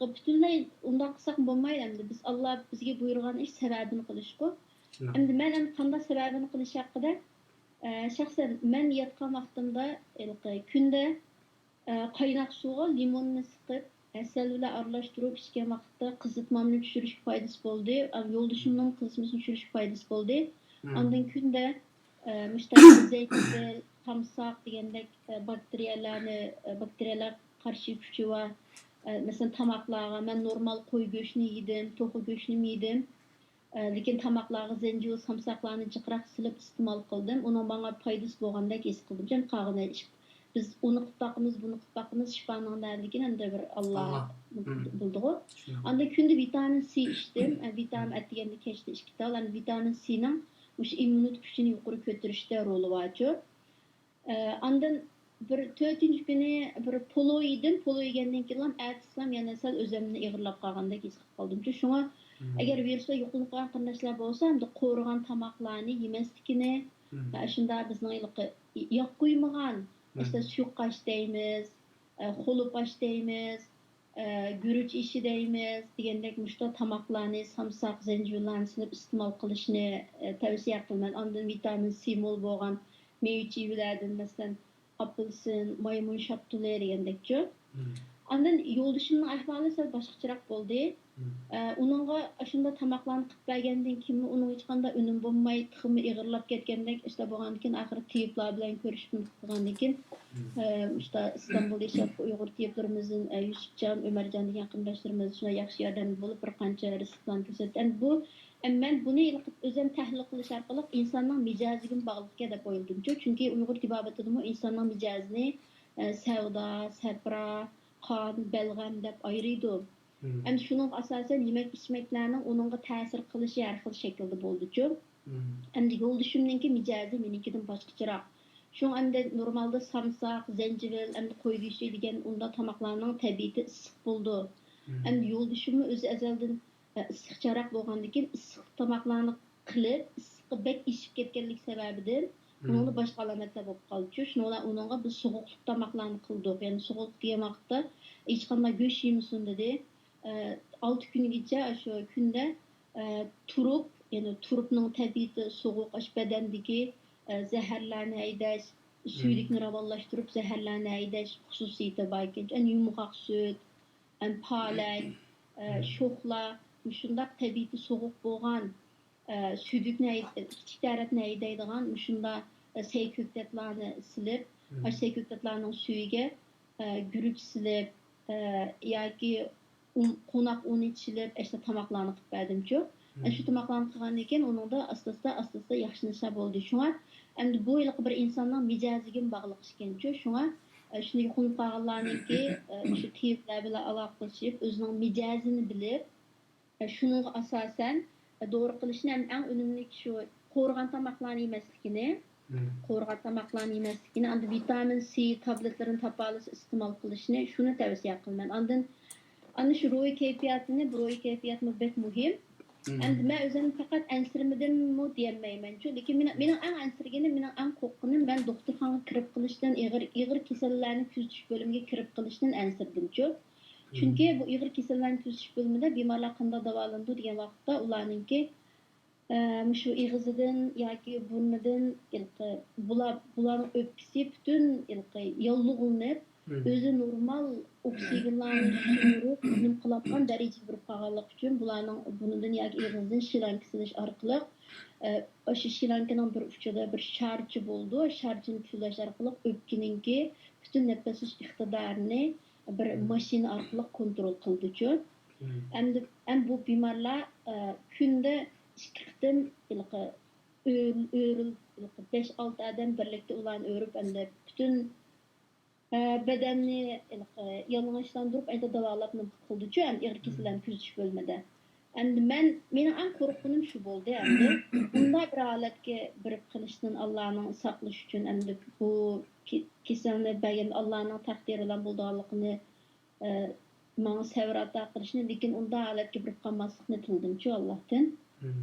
پۈتۈنلەي ئۇنداق قىلساق بولمايدۇ ئەمدى. بىز ئاللا بىزگە بۇيرۇغان ئىش سەۋەبىنى قىلىشقۇ. ئەمدى مەن ئەمدى قانداق سەۋەبىنى قىلىش ھەققىدە، ئە، شەخسەن مەن ياتقان ۋاقتىمدا ھېلىقى كۈندە، ئە، قايناق سۇغا لىموننى سىقىپ، ھەسەل بىلەن ئارىلاشتۇرۇپ ئىچكەن ۋاقىتتا قىزىتمامنى چۈشۈرۈشكە پايدىسى بولدى. ئە، يولدىشىمنىڭ قىزىتمىسىنى چۈشۈرۈشكە پايدىسى بولدى. ئاندىن كۈندە، ئە، مۇشۇنداق زەنجىۋىل، سامساق دېگەندەك، ئە، باكتېرىيەلەرنى، ئە، باكتېرىيەلەرگە قارشى كۈچى بار، ئە، مەسىلەن، تاماقلارغا مەن نورمال قوي گۆشىنى يېدىم، توخۇ گۆشىنىمۇ يېدىم. ئە، لېكىن تاماقلارغا زەنجىۋىل، سامساقلارنى جىقراق سېلىپ ئىستېمال قىلدىم. ئۇنىڭ ماڭا پايدىسى بولغاندەك ھېس قىلدىم. جان قالغىنى ئىش-، بىز ئۇنى قىلىپ باقىمىز، بۇنى قىلىپ باقىمىز، شىپانىڭ نەدىكىنى ئەمدى بىر ئاللا بىلىدىغۇ. ئاندىن كۈندە ۋىتامىن سى ئىچتىم. ئە، ۋىتامىن ئەتىگەندە، كەچتە ئىككى تال. ئەمدى ۋىتامىن سىنىڭ مۇشۇ ئىممۇنىتېت كۈچىنى يۇقىرى كۆتۈرۈشتە رولى بارچۇ. ئە، ئاندىن بىر تۆتىنچى كۈنى بىر پولۇ يېدىم. پولۇ يېگەندىن كېيىنلا ئەتىسىلا يەنە سەل ئۆزۈمنى ئېغىرلاپ قالغاندەك ھېس قىلىپ قالدىمچۇ. شۇڭا ئەگەر ۋىرۇس بىلەن يۇقۇملىنىپ قالغان قېرىنداشلار بولسا، ئەمدى قورۇغان تاماقلارنى يېمەسلىكىنى، ئە، شۇنداق بىزنىڭ ھېلىقى ياق قويمىغان، مەسىلەن، سۇيۇقئاش دەيمىز، ئە، خولۇپ ئاش دەيمىز، ئە، گۈرۈچ ئېشى دەيمىز دېگەندەك مۇشۇنداق تاماقلارنى، سامساق، زەنجىۋىللارنى سېلىپ ئىستېمال قىلىشنى، ئە، تەۋسىيە قىلىمەن. ئاندىن ۋىتامىن سى مول بولغان مېۋە-چېۋىلەردىن، مەسىلەن، ئاپېلسىن، مايمۇن شاپتۇلى دېگەندەكچۇ. ئاندىن يولدىشىمنىڭ ئەھۋالى سەل باشقىچىراق بولدى. ئە، ئۇنىڭغا ئاشۇنداق تاماقلارنى قىلىپ بەرگەندىن كېيىنمۇ ئۇنىڭ ھېچقانداق ئۈنۈم بولماي، تېخىمۇ ئېغىرلاپ كەتكەندەك ئىشلار بولغاندىكىن، ئاخىرى تېۋىپلار بىلەن كۆرۈشۈپ قىلغاندىن كېيىن، ئە، ئىشتا ئىستانبۇلدا ياشاۋاتقان ئۇيغۇر تېۋىپلىرىمىزدىن، ئە، يۈسۈپجان، ئۆمەرجان دېگەن قېرىنداشلىرىمىز شۇنداق ياخشى ياردەمدە بولۇپ، بىر قانچە رېتسېپلارنى كۆرسەتتى. ئەمدى بۇ، ئە، مەن بۇنى ئۆزۈم تەھلىل قىلىش ئارقىلىق ئىنساننىڭ مىجەزىگىمۇ باغلىقكەن دەپ ئويلىدىمچۇ. چۈنكى ئۇيغۇر تېبابىتىدىمۇ ئىنساننىڭ مىجەزىنى، ئە، سەۋدا، سەپرا، قان، بەلغەم دەپ ئايرىيدۇ. ئەمدى شۇنىڭغا ئاساسەن يېمەك-ئىچمەكلەرنىڭ ئۇنىڭغا تەسىر قىلىشى ھەر خىل شەكىلدە بولىدۇچۇ. ئەمدى يولدىشىمنىڭكى مىجەزى مېنىڭكىدىن باشقىچىراق. شۇڭا ئەمدى نورمالدا سامساق، زەنجىۋىل، ئەمدى قوي گۆشى دېگەن ئۇنداق تاماقلارنىڭ تەبىئىتى ئىسسىق بولىدۇ. ئەمدى يولدىشىممۇ ئۆزى ئەزەلدىن، ئە، ئىسسىقچىراق بولغاندىكىن، ئىسسىق تاماقلارنى قىلىپ، ئىسسىقى بەك ئېشىپ كەتكەنلىكى سەۋەبىدىن، ئۇنىڭدا باشقا ئالامەتلەر بولۇپ قالدىچۇ. شۇنىڭ بىلەن ئۇنىڭغا بىز سوغۇقلۇق تاماقلارنى قىلدۇق. يەنى سوغۇق دېگەن ۋاقىتتا ھېچقانداق گۆش يېمىسۇن دېدى. ئە، ئالتە كۈنگىچە ئاشۇ كۈندە، ئە، تۇرۇپ، يەنى تۇرۇپنىڭ تەبىئىتى سوغۇق، ئاشۇ بەدەندىكى، ئە، زەھەرلەرنى ھەيدەش، سۈيدۈكنى راۋانلاشتۇرۇپ، زەھەرلەرنى ھەيدەش خۇسۇسىيىتى بار ئىكەن. يەنى يۇمغاق سۈت، ئەم، پالەك، ئە، شوخلا، مۇشۇنداق تەبىئىتى سوغۇق بولغان، ئە، سۈيدۈكنى ھەي-، كىچىك تەرەتنى ھەيدەيدىغان مۇشۇنداق، ئە، سەي كۆكتاتلارنى سېلىپ، ئاشۇ سەي كۆكتاتلارنىڭ سۈيىگە، ئە، گۈرۈچ سېلىپ، ئە، ياكى ئۇن، قوناق ئۇنى چىلىپ، ئاشۇنداق تاماقلارنى قىلىپ بەردىمچۇ. ئە، شۇ تاماقلارنى قىلغاندىن كېيىن ئۇنىڭدا ئاستا-ئاستا، ئاستا-ئاستا ياخشىلىنىشلار بولدى. شۇڭا ئەمدى بۇ ھېلىقى بىر ئىنساننىڭ مىجەزىگىمۇ باغلىق ئىكەنچۇ. شۇڭا، ئە، شۇنى يۇقۇملىنىپ قالغانلارنىڭكى، ئە، شۇ تېۋىپلەر بىلەن ئالاقىلىشىپ، ئۆزىنىڭ مىجەزىنى بىلىپ، شۇنىڭغا ئاساسەن، دورا قىلىشنى ھەم ئەڭ ئۈنۈملۈك شۇ قورۇغان تاماقلارنى يېمەسلىكىنى، قورۇغان تاماقلارنى يېمەسلىكىنى، ئاندىن ۋىتامىن سى تابلېتلىرىنى تاپالىسا ئىستېمال قىلىشنى، شۇنى تەۋسىيە قىلىمەن. ئاندىن، ئانا شۇ روھىي كەيپىياتىنى، بۇ روھىي كەيپىياتمۇ بەك مۇھىم. ئەمدى مەن ئۆزۈمنى پەقەت ئەنسىرىمىدىممۇ دېيەلمەيمەنچۇ، لېكىن مېنىڭ، مېنىڭ ئەڭ ئەنسىرىگىنىم، مېنىڭ ئەڭ قورققىنىم، مەن دوختۇرخانىغا كىرىپ قېلىشتىن، ئېغىر، ئېغىر كېسەللەرنى كۆزىتىش بۆلۈمىگە كىرىپ قېلىشتىن ئەنسىرىدىمچۇ. چۈنكى بۇ ئېغىر كېسەللەرنى كۆزىتىش بۆلۈمىدە بىمارلار قانداق داۋالىنىدۇ دېگەن ۋاقىتتا، ئۇلارنىڭكى، ئە، مۇشۇ ئېغىزىدىن ياكى بۇرنىدىن ھېلىقى بۇلار، بۇلارنىڭ ئۆپكىسى پۈتۈن ھېلىقى ياللۇغلىنىپ، ئۆزى نورمال ئوكسىگېنلارنى سۈمۈرۈپ، نېمە قىلىۋاتقان دەرىجىگە بېرىپ قالغانلىقى ئۈچۈن، بۇلارنىڭ بۇرنىدىن ياكى ئېغىزىدىن شىلانكا سېلىش ئارقىلىق، ئە، ئاشۇ شىلانكىنىڭ بىر ئۇچىدا بىر شارچە بولىدۇ، شارچىنى پۈۋلەش ئارقىلىق ئۆپكىنىڭكى پۈتۈن نەپەسلىنىش ئىقتىدارىنى بىر ماشىنا ئارقىلىق كونترول قىلىدۇچۇ. ئەمدى، ئەم بۇ بىمارلار، ئە، كۈندە ئىككى قېتىم ھېلىقى ئۆر-، ئۆرۈل-، ھېلىقى بەش-ئالتە ئادەم بىرلىكتە ئۇلارنى ئۆرۈپ، ئەمدى پۈتۈن، ئە، بەدەننى ھېلىقى يالىڭاچلاندۇرۇپ، ئەمدى داۋالاپ نېمە قىلدىچۇ، ئەمدى ئېغىر كېسەللەرنى كۆزىتىش بۆلمىدە. ئەمدى مەن، مېنىڭ ئەڭ قورققىنىم شۇ بولدى ئەمدى. بۇنداق بىر ھالەتكە بېرىپ قېلىشتىن ئاللانىڭ ساقلىشى ئۈچۈن، ئەمدى بۇ كې-، كېسەلنى بەرگەن ئاللانىڭ تەقدىرى بىلەن بولىدىغانلىقىنى، ئە، ماڭا سەۋر ئاتا قىلىشنى، لېكىن ئۇنداق ھالەتكە بېرىپ قالماسلىقنى تىلىدىمچۇ ئاللاھتىن.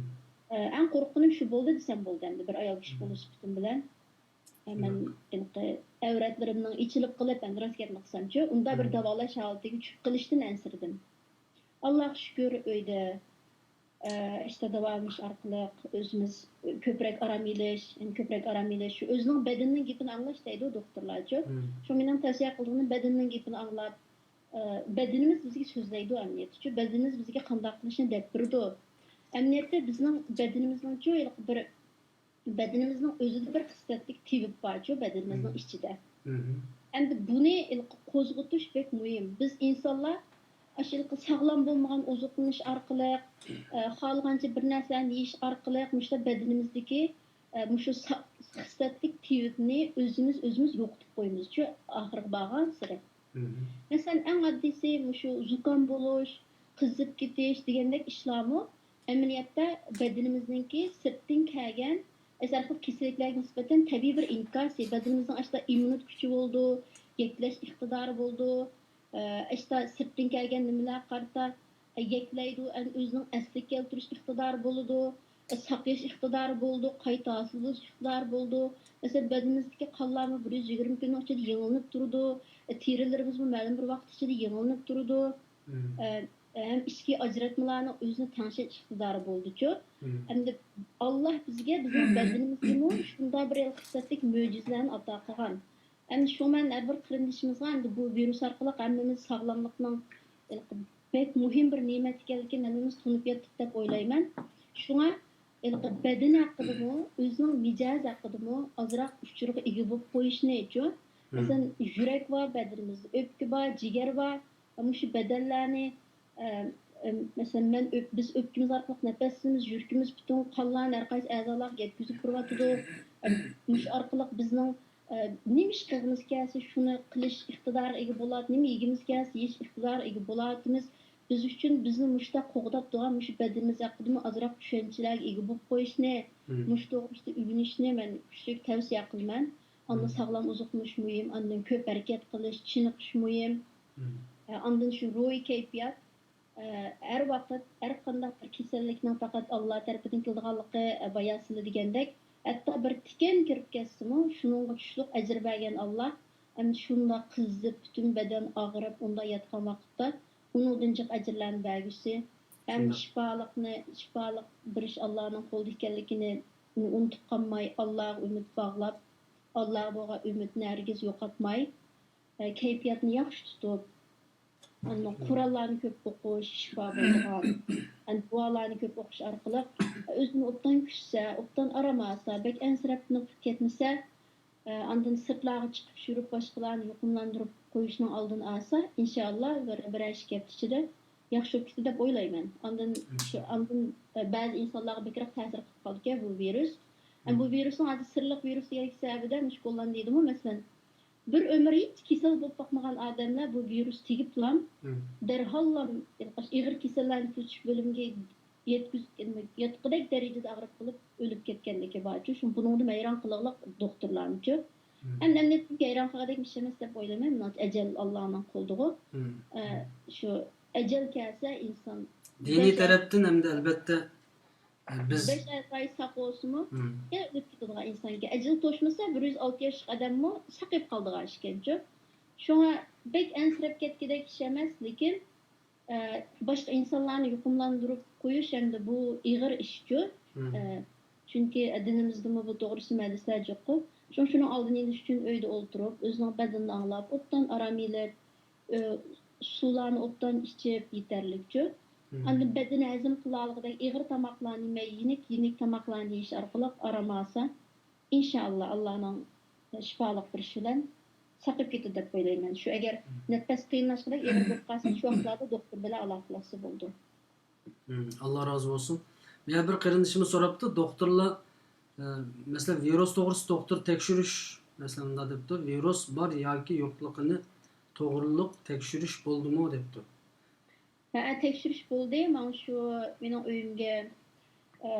ئە، ئەڭ قورققىنىم شۇ بولدى دېسەم بولدى ئەمدى، بىر ئايال كىشى بولۇش سۈپىتىم بىلەن. ئە، مەن ھېلىقى ئەۋرەتلىرىمنىڭ ئېچىلىپ قېلىپ، ئەمدى راست گەپنى قىلسامچۇ، ئۇنداق بىر داۋالاش ھالىتىگە چۈشۈپ قېلىشتىن ئەنسىرىدىم. ئاللاغا شۈكۈر، ئۆيدە، ئە، ئىشتا داۋالىنىش ئارقىلىق ئۆزىمىز كۆپرەك ئارام ئېلىش، يەنى كۆپرەك ئارام ئېلىش، شۇ ئۆزىنىڭ بەدىنىنىڭ گېپىنى ئاڭلاش دەيدۇ دوختۇرلارچۇ. شۇ مېنىڭ تەۋسىيە قىلىدىغىنىم بەدىنىنىڭ گېپىنى ئاڭلاپ، ئە، بەدىنىمىز بىزگە سۆزلەيدۇ ئەمەلىيەتتىچۇ. بەدىنىمىز بىزگە قانداق قىلىشنى دەپ بېرىدۇ. ئەمەلىيەتتە بىزنىڭ بەدىنىمىزنىڭچۇ ھېلىقى بىر بەدىنىمىزنىڭ ئۆزىدە بىر خىسلەتلىك تېۋىپ بارچۇ، بەدىنىمىزنىڭ ئىچىدە. ئەمدى بۇنى ھېلىقى قوزغىتىش بەك مۇھىم. بىز ئىنسانلار ئاشۇ ھېلىقى ساغلام بولمىغان ئوزۇقلىنىش ئارقىلىق، ئە، خالىغانچە بىر نەرسىلەرنى يېيىش ئارقىلىق مۇشۇنداق بەدىنىمىزدىكى، ئە، مۇشۇ سا-، خىسلەتلىك تېۋىپنى ئۆزىمىز، ئۆزىمىز يوقىتىپ قويىمىزچۇ ئاخىرىغا بارغانسېرى. مەسىلەن، ئەڭ ئاددىيسى مۇشۇ زۇكام بولۇش، قىزىپ كېتىش دېگەندەك ئىشلارمۇ ئەمەلىيەتتە بەدىنىمىزنىڭكى سىرتتىن كەلگەن ئەسەرخىل كېسەللىكلەرگە نىسبەتەن تەبىئىي بىر ئىنكاسى. بەدىنىمىزنىڭ ئاشتا ئىممۇنىتېت كۈچى بولىدۇ، يەكلەش ئىقتىدارى بولىدۇ. ئە، ئاشتا سىرتتىن كەلگەن نېمىلەرگە قارىتا، ئە، يەكلەيدۇ، ئەن-، ئۆزىنىڭ ئەسلىگە كەلتۈرۈش ئىقتىدارى بولىدۇ، ئە، ساقىيىش ئىقتىدارى بولىدۇ، قايتا ھاسىل بولۇش ئىقتىدارى بولىدۇ. مەسىلەن، بەدىنىمىزدىكى قانلارمۇ بىر يۈز يىگىرمە كۈننىڭ ئىچىدە يېڭىلىنىپ تۇرىدۇ، ئە، تېرىلىرىمىزمۇ مەلۇم بىر ۋاقىت ئىچىدە يېڭىلىنىپ تۇرىدۇ. ئە، ھەم ئىچكى ئاجراتمىلارنىڭ ئۆزىنى تەڭشەش ئىقتىدارى بولىدۇچۇ. ئەمدى ئاللا بىزگە، بىزنىڭ بەدىنىمىزگىمۇ شۇنداق بىر خىسلەتلىك مۆجىزىلەرنى ئاتا قىلغان. ئەمدى شۇ مەن ھەر بىر قېرىندىشىمىزغا ئەمدى بۇ ۋىرۇس ئارقىلىق ھەممىمىز ساغلاملىقنىڭ بەك مۇھىم بىر نېمەت ئىكەنلىكىنى ھەممىمىز تونۇپ يەتتۇق دەپ ئويلايمەن. شۇڭا ھېلىقى بەدىنى ھەققىدىمۇ، ئۆزىنىڭ مىجەزى ھەققىدىمۇ ئازراق ئۇچۇرغا ئىگە بولۇپ قويۇشنىچۇ. مەسىلەن، يۈرەك بار بەدىنىمىزدە، ئۆپكە بار، جىگەر بار. مۇشۇ بەدەنلەرنى، ئە، ئە، مەسىلەن، مەن ئۆپ-، بىز ئۆپكىمىز ئارقىلىق نەپەسلىنىمىز، يۈرىكىمىز پۈتۈن قانلارنى ھەر قايسى ئەزالارغا يەتكۈزۈپ تۇرۇۋاتىدۇ. ئە، مۇشۇ ئارقىلىق بىزنىڭ، ئە، نېمە ئىش قىلغىمىز كەلسە، شۇنى قىلىش ئىقتىدارىغا ئىگە بولاتتى، نېمە يېگۈمىز كەلسە، يېيىش ئىقتىدارىغا ئىگە بولاتتىمىز. بىز ئۈچۈن بىزنى مۇشۇنداق قوغداپ تۇرغان مۇشۇ بەدىنىمىز ھەققىدىمۇ ئازراق چۈشەنچىلەرگە ئىگە بولۇپ قويۇشنى، مۇشۇ توغرىسىدا ئۆگىنىشنى مەن كۈچلۈك تەۋسىيە قىلىمەن. ئاندىن ساغلام ئوزۇقلىنىش مۇھىم، ئاندىن كۆپ ھەرىكەت قىلىش، چېنىقىش مۇھىم. ئە، ئاندىن شۇ روھىي كەيپىيات، ئە، ھەر ۋاقىت، ھەر قانداق بىر كېسەللىكنىڭ پەقەت ئاللا تەرىپىدىن كېلىدىغانلىقى، ئە، بايا سىلى دېگەندەك، ھەتتا بىر تىكەن كىرىپ كەتسىمۇ، شۇنىڭغا چۈشلۈك ئەجىر بەرگەن ئاللا. ئەمدى شۇنداق قىزىپ، پۈتۈن بەدەن ئاغرىپ، ئۇنداق ياتقان ۋاقىتتا، ئۇنىڭدىن جىق ئەجىرلەرنى بەرگۈسى ھەم شىپالىقنى، شىپالىق بېرىش ئاللانىڭ قولىدا ئىكەنلىكىنى ئۇنتۇپ قالماي، ئاللاغا ئۈمىد باغلاپ، ئاللاغا بولغان ئۈمىدنى ھەرگىز يوقاتماي، ئە، كەيپىياتنى ياخشى تۇتۇپ، ئاندىن قۇرئانلارنى كۆپ ئوقۇش، شىپا بولىدىغان، ئەن، دۇئالارنى كۆپ ئوقۇش ئارقىلىق ئۆزىنى ئوبدان كۈتسە، ئوبدان ئارام ئالسا، بەك ئەنسىرەپ نېمە قىلىپ كەتمىسە، ئە، ئاندىن سىرتلارغا چىقىپ يۈرۈپ، باشقىلارنى يۇقۇملاندۇرۇپ قويۇشنىڭ ئالدىنى ئالسا، ئىنشائاللا، بىر، بىرەر ئىككى ھەپتە ئىچىدە ياخشى بولۇپ كېتىدۇ دەپ ئويلايمەن. ئاندىن شۇ، ئاندىن، ئە، بەزى ئىنسانلارغا بەكرەك تەسىر قىلىپ قالىدىكەن بۇ ۋىرۇس. ئەمما بۇ ۋىرۇسنىڭ ھازىر سىرلىق ۋىرۇس دېگەن سەۋەبىدە مۇشۇ گوللاندىيەدىمۇ، مەسىلەن، بىر ئۆمۈر ھېچ كېسەل بولۇپ باقمىغان ئادەملەر بۇ ۋىرۇس تېگىپلا دەرھاللا ئېغىر كېسەللەرنى كۆزىتىش بۆلۈمىگە يەتكۈز-، ياتقۇدەك دەرىجىدە ئاغرىپ قېلىپ ئۆلۈپ كەتكەنلىكى بارچۇ. شۇ بۇنىڭدىن ھەيران قالغانلىق دوختۇرلارنىچۇ. ئەمدى ئەمدى ھەيران قالغۇدەك ئىش ئەمەس دەپ ئويلايمەن. مېنىڭچە ئەجەل ئاللانىڭ قولىدىغۇ. ئە، شۇ ئەجەل كەلسە ئىنسان دىنىي تەرەپتىن ھەمدە ئەلۋەتتە، ئە، بىز بەش ئالتە ئاي ساق بولسىمۇ، مم. يەنە ئۆلۈپ كېتىدىغان ئىنسانكەن. ئەجىلى توشمىسا، بىر يۈز ئالتە ياشلىق ئادەممۇ ساقىيىپ قالىدىغان ئىشكەنچۇ. شۇڭا بەك ئەنسىرەپ كەتكۈدەك ئىش ئەمەس، لېكىن، ئە، باشقا ئىنسانلارنى يۇقۇملاندۇرۇپ قويۇش ئەمدى بۇ ئېغىر ئىشچۇ. مم. ئە، چۈنكى دىنىمىزدىمۇ بۇ توغرىسىدا ھەدىسلەر جىققۇ. شۇڭا شۇنىڭ ئالدىنى ئېلىش ئۈچۈن ئۆيدە ئولتۇرۇپ، ئۆزىنىڭ بەدىنىنى ئاڭلاپ، ئوبدان ئارام ئېلىپ، ئە، سۇلارنى ئوبدان ئىچىپ يېتەرلىكچۇ. مم. ئاندىن بەدىنى ھەزىم قىلالىغۇدەك ئېغىر تاماقلارنى يېمەي، يېنىك، يېنىك تاماقلارنى يېيىش ئارقىلىق ئارام ئالسا، ئىنشائاللا، ئاللانىڭ شىپالىق بېرىشى بىلەن ساقىيىپ كېتىدۇ دەپ ئويلايمەن. شۇ ئەگەر نەپەس قىيىنلاشقۇدەك ئېغىر بولۇپ قالسا، شۇ ۋاقىتلاردا دوختۇر بىلەن ئالاقىلەشسە بولىدۇ. مم، ئاللا رازى بولسۇن. يەنە بىر قېرىندىشىمىز سوراپتۇ، دوختۇرلار، ئە، مەسىلەن، ۋىرۇس توغرىسىدا دوختۇر تەكشۈرۈش، مەسىلەن، مۇنداق دەپتۇ، ۋىرۇس بار ياكى يوقلۇقىنى توغرۇلۇق تەكشۈرۈش بولدىمۇ دەپتۇ. ھە، تەكشۈرۈش بولدى. ماڭا شۇ مېنىڭ ئۆيۈمگە، ئە،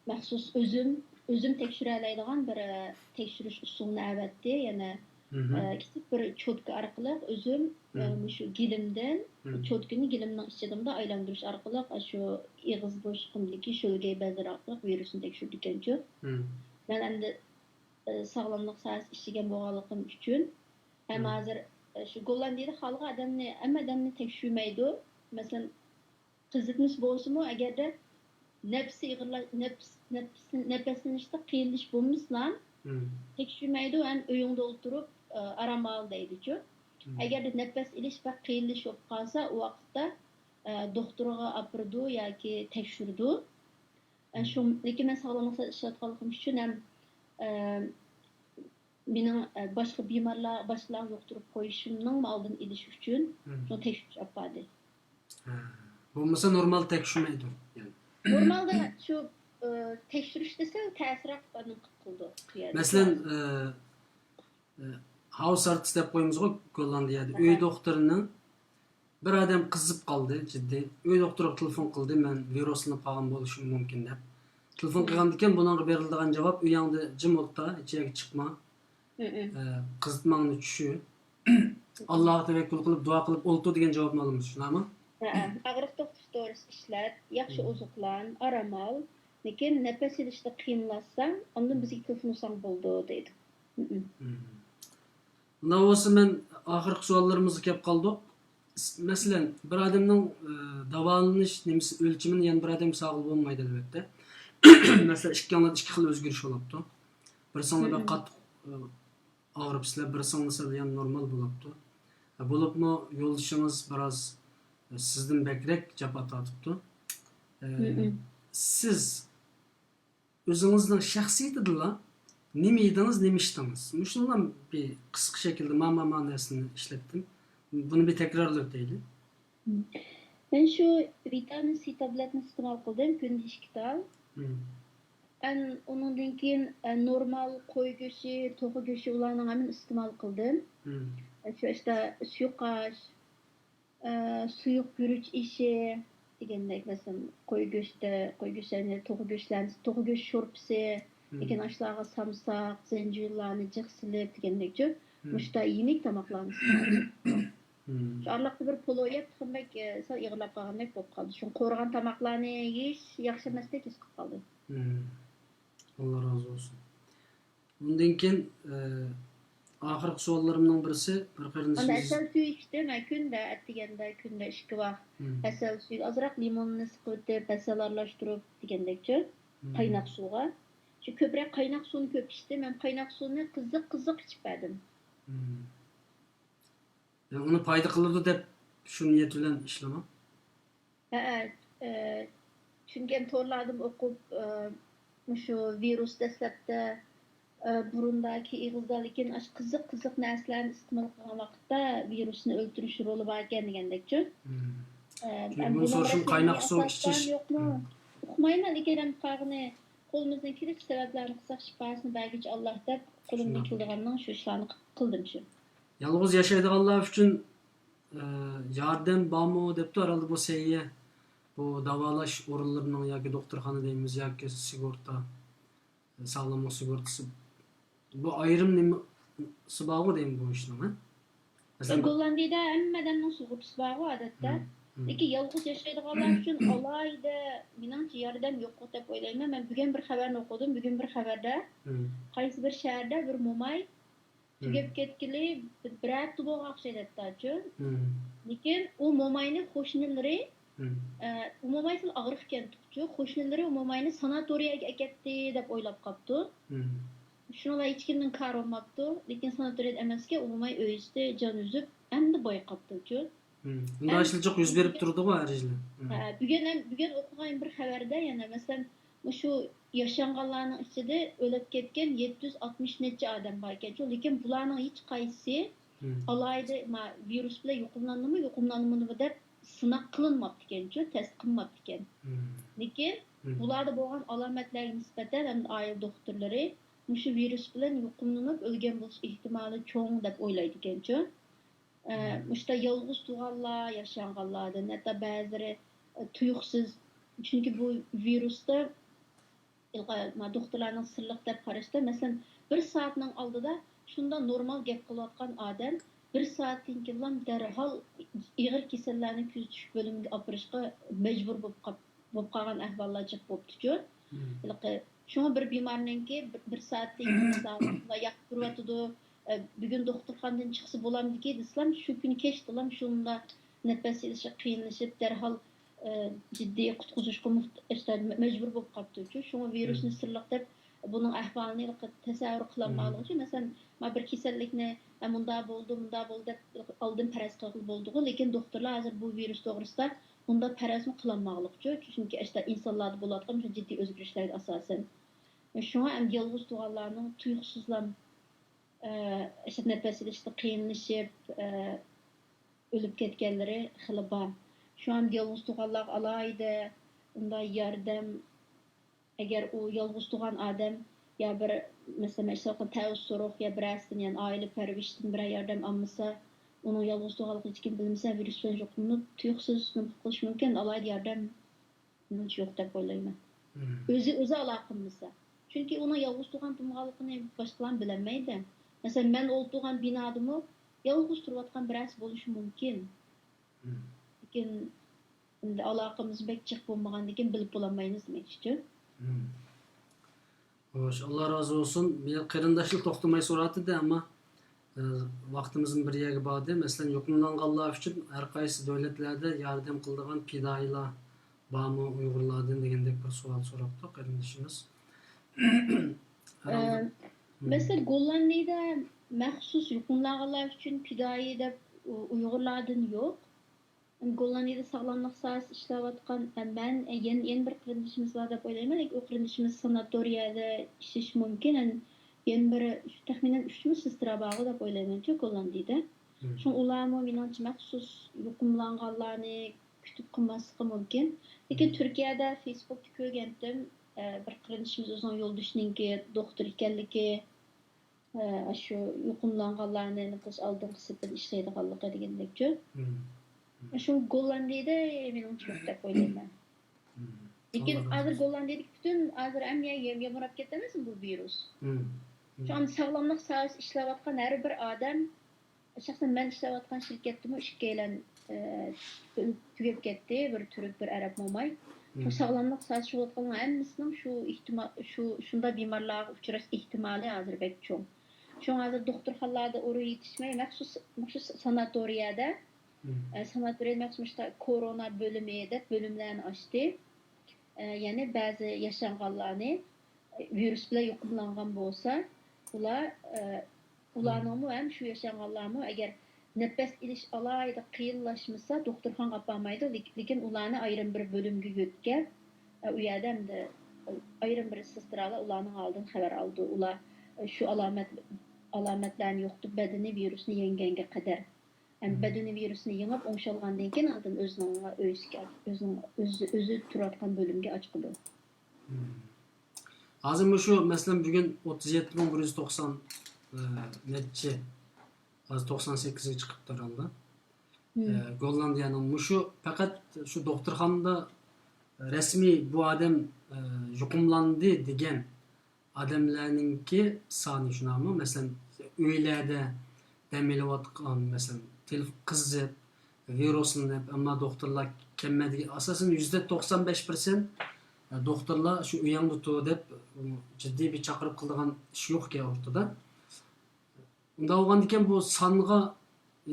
مەخسۇس ئۆزۈم، ئۆزۈم تەكشۈرەلەيدىغان بىر، ئە، تەكشۈرۈش ئۇسۇلىنى ئەۋەتتى. يەنە، مم. ئە، كىچىك بىر چوتكا ئارقىلىق ئۆزۈم، ئە، مم. مۇشۇ گىلىمدىن، مم. چوتكىنى گىلىمنىڭ ئىچىدە مۇنداق ئايلاندۇرۇش ئارقىلىق، ئە، شۇ ئېغىز بوشلۇقۇمدىكى شۆلگەي بەزلىرى ئارقىلىق ۋىرۇسنى تەكشۈرىدىكەنچۇ. مم. مەن ئەمدى، ئە، ساغلاملىق ساھەسىدە ئىشلىگەن بولغانلىقىم ئۈچۈن، ھەم مم. ھازىر، ئە، شۇ گوللاندىيىدا خالىغان ئادەمنى، ھەممە ئادەمنى تەكشۈرمەيدۇ. مەسىلەن، قىزىتمىسى بولسىمۇ، ئەگەردە نەپسى ئېغىرلا-، نەپس-، نەپس-، نەپەسلىنىشتا قىيىنلىشىش بولمىسىلا، مم. تەكشۈرمەيدۇ ھەم ئۆيۈڭدە ئولتۇرۇپ، ئە، ئارام ئال دەيدۇچۇ. مم. ئەگەردە نەپەس ئېلىش بەك قىيىنلىشىپ قالسا، ئۇ ۋاقىتتا، ئە، دوختۇرغا ئاپىرىدۇ ياكى تەكشۈرىدۇ. ئە، مم. شۇ، لېكىن مەن ساغلاملىق ساھەسىدە ئىشلەۋاتقانلىقىم ئۈچۈن ھەم، ئە، مېنىڭ، ئە، باشقا بىمارلار، باشقىلارغا يۇقتۇرۇپ قويۇشۇمنىڭ ئالدىنى ئېلىش ئۈچۈن مم. شۇ تەكشۈرۈش ئاپپاراتى. ھە. بولمىسا نورمال تەكشۈرمەيدۇ. يەنى. نورمالدا شۇ، ئە، تەكشۈرۈش دېسە تەسىراق قىلىدۇ. مەسىلەن، ئە، ئە، ھاۋس ئارتىست دەپ قويىمىزغۇ گوللاندىيەدە. ئۆي ئاھا. دوختۇرىنىڭ بىر ئادەم قىزىپ قالدى، جىددىي. ئۆي دوختۇرىغا تېلېفون قىلدى، مەن ۋىرۇسلىنىپ قالغان بولۇشۇم مۇمكىن دەپ. تېلېفون مم. قىلغاندىكىن بۇنىڭغا بېرىلىدىغان جاۋاب، ئۆيۈڭدە جىم ئولتۇر، ھېچ يەرگە چىقما. مم. ئە، قىزىتماڭنى چۈشۈر. ئاللاغا تەۋەككۈل قىلىپ، دۇئا قىلىپ ئولتۇر دېگەن جاۋابنى ئالىمىز، شۇنداقمۇ؟ ھە، ئاغرىق توختىتىش دورىسى ئىشلەت، ياخشى مم. ئوزۇقلان، ئارام ئال، لېكىن نەپەس ئېلىشتا قىيىنلاشساڭ، ئاندىن بىزگە تېلېفون قىلساڭ بولىدۇ دەيدۇ. مم. مم. ئۇنداق بولسا مەن ئاخىرقى سوئاللىرىمىزغا كەپ قالدۇق. مەسىلەن، بىر ئادەمنىڭ، ئە، داۋالىنىش نېمىسى ئۆلچىمىنى يەنە بىر ئادەمگە سالغىلى بولمايدۇ، ئەلۋەتتە. مەسىلەن، ئىككىڭلاردا ئىككى خىل ئۆزگىرىش بولۇپتۇ. بىرسىڭلار بەك مم. قاتتىق، ئە، ئاغرىپسىلەر، بىرسىڭلار سەل يەنە نورمال بولۇپتۇ. ئە، بولۇپمۇ يولدىشىڭىز بىراز، ئە، سىزدىن بەكرەك جاپا تارتىپتۇ. ئە، مم. سىز ئۆزىڭىزنىڭ شەخسىيىتىدىلا نېمە يېدىڭىز، نېمە ئىچتىڭىز؟ مۇشۇنىڭغا بىر قىسقا شەكىلدە ما، ما، ما نەرسىنى ئىشلەتتىم. بۇنى بىر تەكرارلاپ ئۆتەيلى. مم. مەن شۇ ۋىتامىن سى تابلېتنى ئىستېمال قىلدىم، كۈندە ئىككى تال. مم. ئەن-، ئۇنىڭدىن كېيىن، ئە، نورمال قوي گۆشى، توخۇ گۆشى، ئۇلارنىڭ ھەممىنى ئىستېمال قىلدىم. مم. شۇ ئىشتا سۇيۇقئاش، ئە، سۇيۇق گۈرۈچ ئېشى دېگەندەك، مەسىلەن، قوي گۆشتە، قوي گۆشلەرنى، توخۇ گۆشلەرنى، توخۇ گۆش شورپىسى، مم. لېكىن ئاشۇلارغا سامساق، زەنجىۋىللارنى جىق سېلىپ دېگەندەكچۇ، مم. مۇشۇنداق يېنىك تاماقلارنى سېتىۋالدىم. مم. شۇ ئارىلىقتا بىر پولۇ يەپ، تېخىمۇ بەك، ئە، سەل ئېغىرلاپ قالغاندەك بولۇپ قالدى. شۇڭا قورۇغان تاماقلارنى يېيىش ياخشى ئەمەستەك ھېس قىلىپ قالدىم. مم. ئاللا رازى بولسۇن. ئۇندىن كېيىن، ئە، ئاخىرقى سوئاللىرىمنىڭ بىرسى، بىر قېرىندىشىمىز. ئەسەل سۈيى ئىچتىم، ھە، كۈندە، ئەتىگەندە، كۈندە ئىككى ۋاق. مم. ئەسەل سۈيىگە ئازراق لىموننى سىقىۋېتىپ، ھەسەل ئارىلاشتۇرۇپ دېگەندەكچۇ. مم. قايناق سۇغا. شۇ كۆپرەك قايناق سۇنى كۆپ ئىچتىم، ھەم قايناق سۇنى قىزىق، قىزىق ئىچىپ بەردىم. مم. يەنى ئۇنى پايدا قىلىدۇ دەپ شۇ نىيەت بىلەن ئىشلىماڭ. ھەئە، ئە، چۈنكى ئەمدى تورلاردىمۇ ئوقۇپ، ئە، مۇشۇ ۋىرۇس دەسلەپتە، ئە، بۇرۇنداكى ئېغىزدا، لېكىن ئاشۇ قىزىق، قىزىق نەرسىلەرنى ئىستېمال قىلغان ۋاقىتتا ۋىرۇسنى ئۆلتۈرۈش رولى باركەن دېگەندەكچۇ. مم. ئە، چۈنكى ئەمدى بۇنى بۇنىڭ سورىشىم رەسمىي قايناق سۇ ئاساس ئىچىش. بارمۇ يوقمۇ؟ مم. ئۇقمايمەن، لېكىن ئەمدى قالغىنى قولىمىزدىن كېلىشىچە سەۋەبلەرنى قىلساق، شىپاسىنى بەرگۈچى ئاللاھ دەپ، قولۇمدىن شۇنداق. كېلىدىغاننىڭ شۇ ئىشلارنى قىلدىم شۇ. يالغۇز ياشايدىغانلار ئۈچۈن، ئە، ياردەم بارمۇ دەپتۇ، ھەرھالدا بۇ سەھىيە، بۇ داۋالاش ئورۇنلىرىنىڭ ياكى دوختۇرخانا دەيمىز ياكى سىگورتا، ساغلاملىق سىگورتىسى. بۇ ئايرىم نېمىسى بارغۇ دەيمەن بۇ ئىشنىڭ، ھە؟ مەسىلەن، گوللاندىيىدە ھەممە ئادەمنىڭ سۇغۇرتىسى بارغۇ ئادەتتە. مم. لېكىن يالغۇز ياشايدىغانلار ئۈچۈن ئالاھىدە، مېنىڭچە، ياردەم يوق دەپ ئويلايمەن. مەن بۈگۈن بىر خەۋەرنى ئوقۇدۇم. بۈگۈن بىر خەۋەردە قايسى بىر شەھەردە بىر موماي تۈگەپ كەتكىلى بىر ھەپتە بولغان ئوخشايدۇ ھەتتاچۇ. لېكىن ئۇ موماينى قوشنىلىرى، ئە، ئۇ موماي سەل ئاغرىق ئىكەن تۇقچۇ. قوشنىلىرى ئۇ موماينى ساناتورىيەگە ئەكەتتى دەپ ئويلاپ قاپتۇ. شۇنىڭ بىلەن ھېچكىمنىڭ كارى بولماپتۇ. لېكىن ساناتورىيەدە ئەمەسكەن، ئۇ موماي ئۆزى جان ئۈزۈپ، ئەمدى باي قاپتۇچۇ. مۇنداق ئىشلار جىق يۈز بېرىپ تۇرىدىغۇ ھەر يىلى. ھە، بۈگۈن ھەم، بۈگۈن ئوقۇغان بىر خەۋەردە يەنە، مەسىلەن، مۇشۇ ياشانغانلارنىڭ ئىچىدە ئۆلۈپ كەتكەن يەتتە يۈز ئاتمىش نەچچە ئادەم بار ئىكەنچۇ، لېكىن بۇلارنىڭ ھېچقايسىسى ئالاھىدە ما، ۋىرۇس بىلەن يۇقۇملاندىمۇ، يۇقۇملانمىدىمۇ دەپ سىناق قىلىنماپتىكەنچۇ، تەست قىلماپتىكەن. لېكىن بۇلاردا بولغان ئالامەتلەرگە نىسبەتەن ئەمدى ئائىلە دوختۇرلىرى مۇشۇ ۋىرۇس بىلەن يۇقۇملىنىپ ئۆلگەن بولۇش ئېھتىمالى چوڭ دەپ ئويلايدىكەنچۇ. ئە، مۇشۇنداق يالغۇز تۇغانلار، ياشانغانلاردىن ھەتتا بەزىلىرى، ئە، تۇيۇقسىز، چۈنكى بۇ ۋىرۇستا دوختۇرلارنىڭ سىرلىق دەپ قاراشتا، مەسىلەن، بىر سائەتنىڭ ئالدىدا شۇنداق نورمال گەپ قىلىۋاتقان ئادەم بىر سائەتتىن كېيىنلا دەرھال ئېغىر كېسەللەرنى كۆزىتىش بۆلۈمىگە ئاپىرىشقا مەجبۇر بولۇپ قاپ-، بولۇپ قالغان ئەھۋاللار جىق بولۇپتۇچۇ. ھېلىقى، شۇڭا بىر بىمارنىڭكى بىر، بىر سائەتتىن كېيىن مەسىلەن ياققا تۇرۇۋاتىدۇ، ئە، بۈگۈن دوختۇرخانىدىن چىقسا بولامدىكى دېسىلام، شۇ كۈنى كەچتىلام شۇنداق نەپەس ئېلىشقا قىيىنلىشىپ، دەرھال، ئە، جىددىي قۇتقۇزۇشقا موھت-، مەجبۇر بولۇپ قاپتۇچۇ. شۇڭا ۋىرۇسنى سىرلىق دەپ، بۇنىڭ ئەھۋالىنى تەسەۋۋۇر قىلالمايدىغۇچۇ. مەسىلەن، ما بىر كېسەللىكنى، ئە، مۇنداق بولدى، مۇنداق بولدى دەپ ئالدىن پەرەز قىلغىلى بولىدىغۇ. لېكىن دوختۇرلار ھازىر بۇ ۋىرۇس توغرىسىدا ئۇنداق پەرەزمۇ قىلالمايدىغۇچۇ. چۈنكى ئاشتا ئىنسانلاردا بولۇۋاتقان مۇشۇ جىددىي ئۆزگىرىشلەرگە ئاساسەن. شۇڭا ئەمدى يالغۇز تۇغانلارنىڭ تۇيۇقسىزلا، ئە، ئاشتا نەپەس ئېلىشتا قىيىنلىشىپ، ئە، ئۆلۈپ كەتكەنلىرى خېلى بار. شۇڭا ئەمدى يالغۇز تۇغانلارغا ئالاھىدە ئۇنداق ياردەم، ئەگەر ئۇ يالغۇز تۇغان ئادەم يا بىر، مەسىلەن، مەن ئىشلەۋاتقان تەئەۋۇز سورۇق يا بىرەرسىدىن، يەنى ئائىلە پەرۋىشىدىن بىرەر ياردەم ئالمىسا، ئۇنىڭ يالغۇز تۇغانلىقىنى ھېچكىم بىلمىسە، ۋىرۇس بىلەن يۇقۇملىنىپ، تۇيۇقسىز نېمە قىلىشى مۇمكىن، ئالاھىدە ياردەم مېنىڭچە يوق دەپ ئويلايمەن. مم. ئۆزى، ئۆزى ئالاقە قىلمىسا. چۈنكى ئۇنىڭ يالغۇز تۇغان تۇرمىغانلىقىنى باشقىلارمۇ بىلەلمەيدۇ. مەسىلەن، مەن ئولتۇرغان بىنادىمۇ يالغۇز تۇرۇۋاتقان بىرەرسى بولۇشى مۇمكىن. مم. لېكىن ئەمدى ئالاقىمىز بەك جىق بولمىغاندىكىن بىلىپ بولالمايمىز دېمەكچىچۇ. مم. خوش، ئاللا رازى بولسۇن. مېنىڭ قېرىنداشلار توختىماي سوراۋاتىدۇ، ئەمما، ئە، ۋاقتىمىزمۇ بىر يەرگە باردى. مەسىلەن، يۇقۇملانغانلار ئۈچۈن ھەر قايسى دۆلەتلەردە ياردەم قىلىدىغان پىدائىيلار بارمۇ ئۇيغۇرلاردىن دېگەندەك بىر سوئال سوراپتۇ قېرىندىشىمىز. ئە، مەسىلەن، گوللاندىيىدە مەخسۇس يۇقۇملانغانلار ئۈچۈن پىدائىي دەپ ئۇ-، ئۇيغۇرلاردىن يوق. گوللاندىيىدە ساغلاملىق ساھەسىدە ئىشلەۋاتقان، ئە، مەن، ئە، يەنە، يەنە بىر قېرىندىشىمىز بار دەپ ئويلايمەن. لېكىن ئۇ قېرىندىشىمىز ساناتورىيەدە ئىشلىشى مۇمكىن. ئە، يەنە بىر، تەخمىنەن ئۈچمۇ سېسترا بارغۇ دەپ ئويلايمەنچۇ گوللاندىيىدە. مم. شۇڭا ئۇلارمۇ مېنىڭچە مەخسۇس يۇقۇملانغانلارنى كۈتۈپ قىلماسلىقى مۇمكىن. لېكىن مم. تۈركىيەدە فېيسبۇكتا كۆرگەنتىم، ئە، بىر قېرىندىشىمىز ئۆزىنىڭ يولدىشىنىڭكى دوختۇر ئىكەنلىكى، ئە، شۇ يۇقۇملانغانلارنى نېمە قىلىش ئالدىنقى سېپىدە ئىشلەيدىغانلىقى دېگەندەكچۇ. مم. شۇ گوللاندىيىدە مېنىڭچە يوق دەپ ئويلايمەن. مم. لېكىن ھازىر گوللاندىيىدىكى پۈتۈن ھازىر ھەممە يەر يامراپ كەتتى ئەمەسمۇ بۇ ۋىرۇس. مم. شۇ ساغلاملىق ساھەسىدە ئىشلەۋاتقان ھەر بىر ئادەم، شەخسەن مەن ئىشلەۋاتقان شىركەتتىمۇ ئىككىيلەن، ئە، تۈگەپ كەتتى، بىر تۈرك، بىر ئەرەب موماي. شۇ مم. ساغلاملىق ساھەسىدە ئىشلەۋاتقانلارنىڭ ھەممىسىنىڭ شۇ ئېھتىما-، شۇ، شۇنداق بىمارلارغا ئۇچراش ئېھتىمالى ھازىر بەك چوڭ. شۇڭا ھازىر دوختۇرخانىلاردا ئورۇن يېتىشمەي، مەخسۇس، مەخسۇس ساناتورىيەدە، مم. ئە، ساناتورىيەدە مەخسۇس مۇشۇ كورونا بۆلۈمى دەپ بۆلۈملەرنى ئاچتى. ئە، يەنى بەزى ياشانغانلارنى، ۋىرۇس بىلەن يۇقۇملانغان بولسا، ئۇلار، ئە، ئۇلارنىڭمۇ ھەم شۇ ياشانغانلارمۇ ئەگەر نەپەس ئېلىش ئالاھىدە قىيىنلاشمىسا، دوختۇرخانىغا ئاپارمايدۇ، لېك-، لېكىن ئۇلارنى ئايرىم بىر بۆلۈمگە يۆتكەپ، ئە، ئۇ يەردە ئەمدى ئايرىم بىر سېسترالار ئۇلارنىڭ ھالىدىن خەۋەر ئالىدۇ. ئۇلار، ئە، شۇ ئالامەت، ئالامەتلەرنى يوقىتىپ، بەدىنى ۋىرۇسنى يەڭگەنگە قەدەر. ھەم بەدىنى ۋىرۇسنى يېڭىپ ئوڭشالغاندىن كېيىن، ئاندىن ئۆزىنىڭ ئۆيىسىگە، ئۆزىنىڭ ئۆزى، ئۆزى تۇرۇۋاتقان بۆلۈمگە ئاچىقىدۇ. ھازىر مۇشۇ، مەسىلەن، بۈگۈن ئوتتۇز يەتتە مىڭ بىر يۈز توقسان، ئە، نەچچە، ھازىر توقسان سەككىزگە چىقىپتۇ ھەرھالدا. ئە، گوللاندىيەنىڭ مۇشۇ پەقەت شۇ دوختۇرخانىدا رەسمىي بۇ ئادەم، ئە، يۇقۇملاندى دېگەن ئادەملەرنىڭكى سانى شۇنداقمۇ؟ مەسىلەن، ئۆيلەردە دەم ئېلىۋاتقان، مەسىلەن، تېلېفون قىزىپ، ۋىرۇسنى دەپ، ئەمما دوختۇرلار كەلمەيدىكەن. ئاساسەن يۈزدە توقسان بەش پىرسەنت دوختۇرلار شۇ ئۆيۈڭدە تۇر دەپ، جىددىي بىر چاقىرىق قىلىدىغان ئىش يوقكەن ئوتتۇرىدا. ئۇنداق بولغاندىكىن بۇ سانغا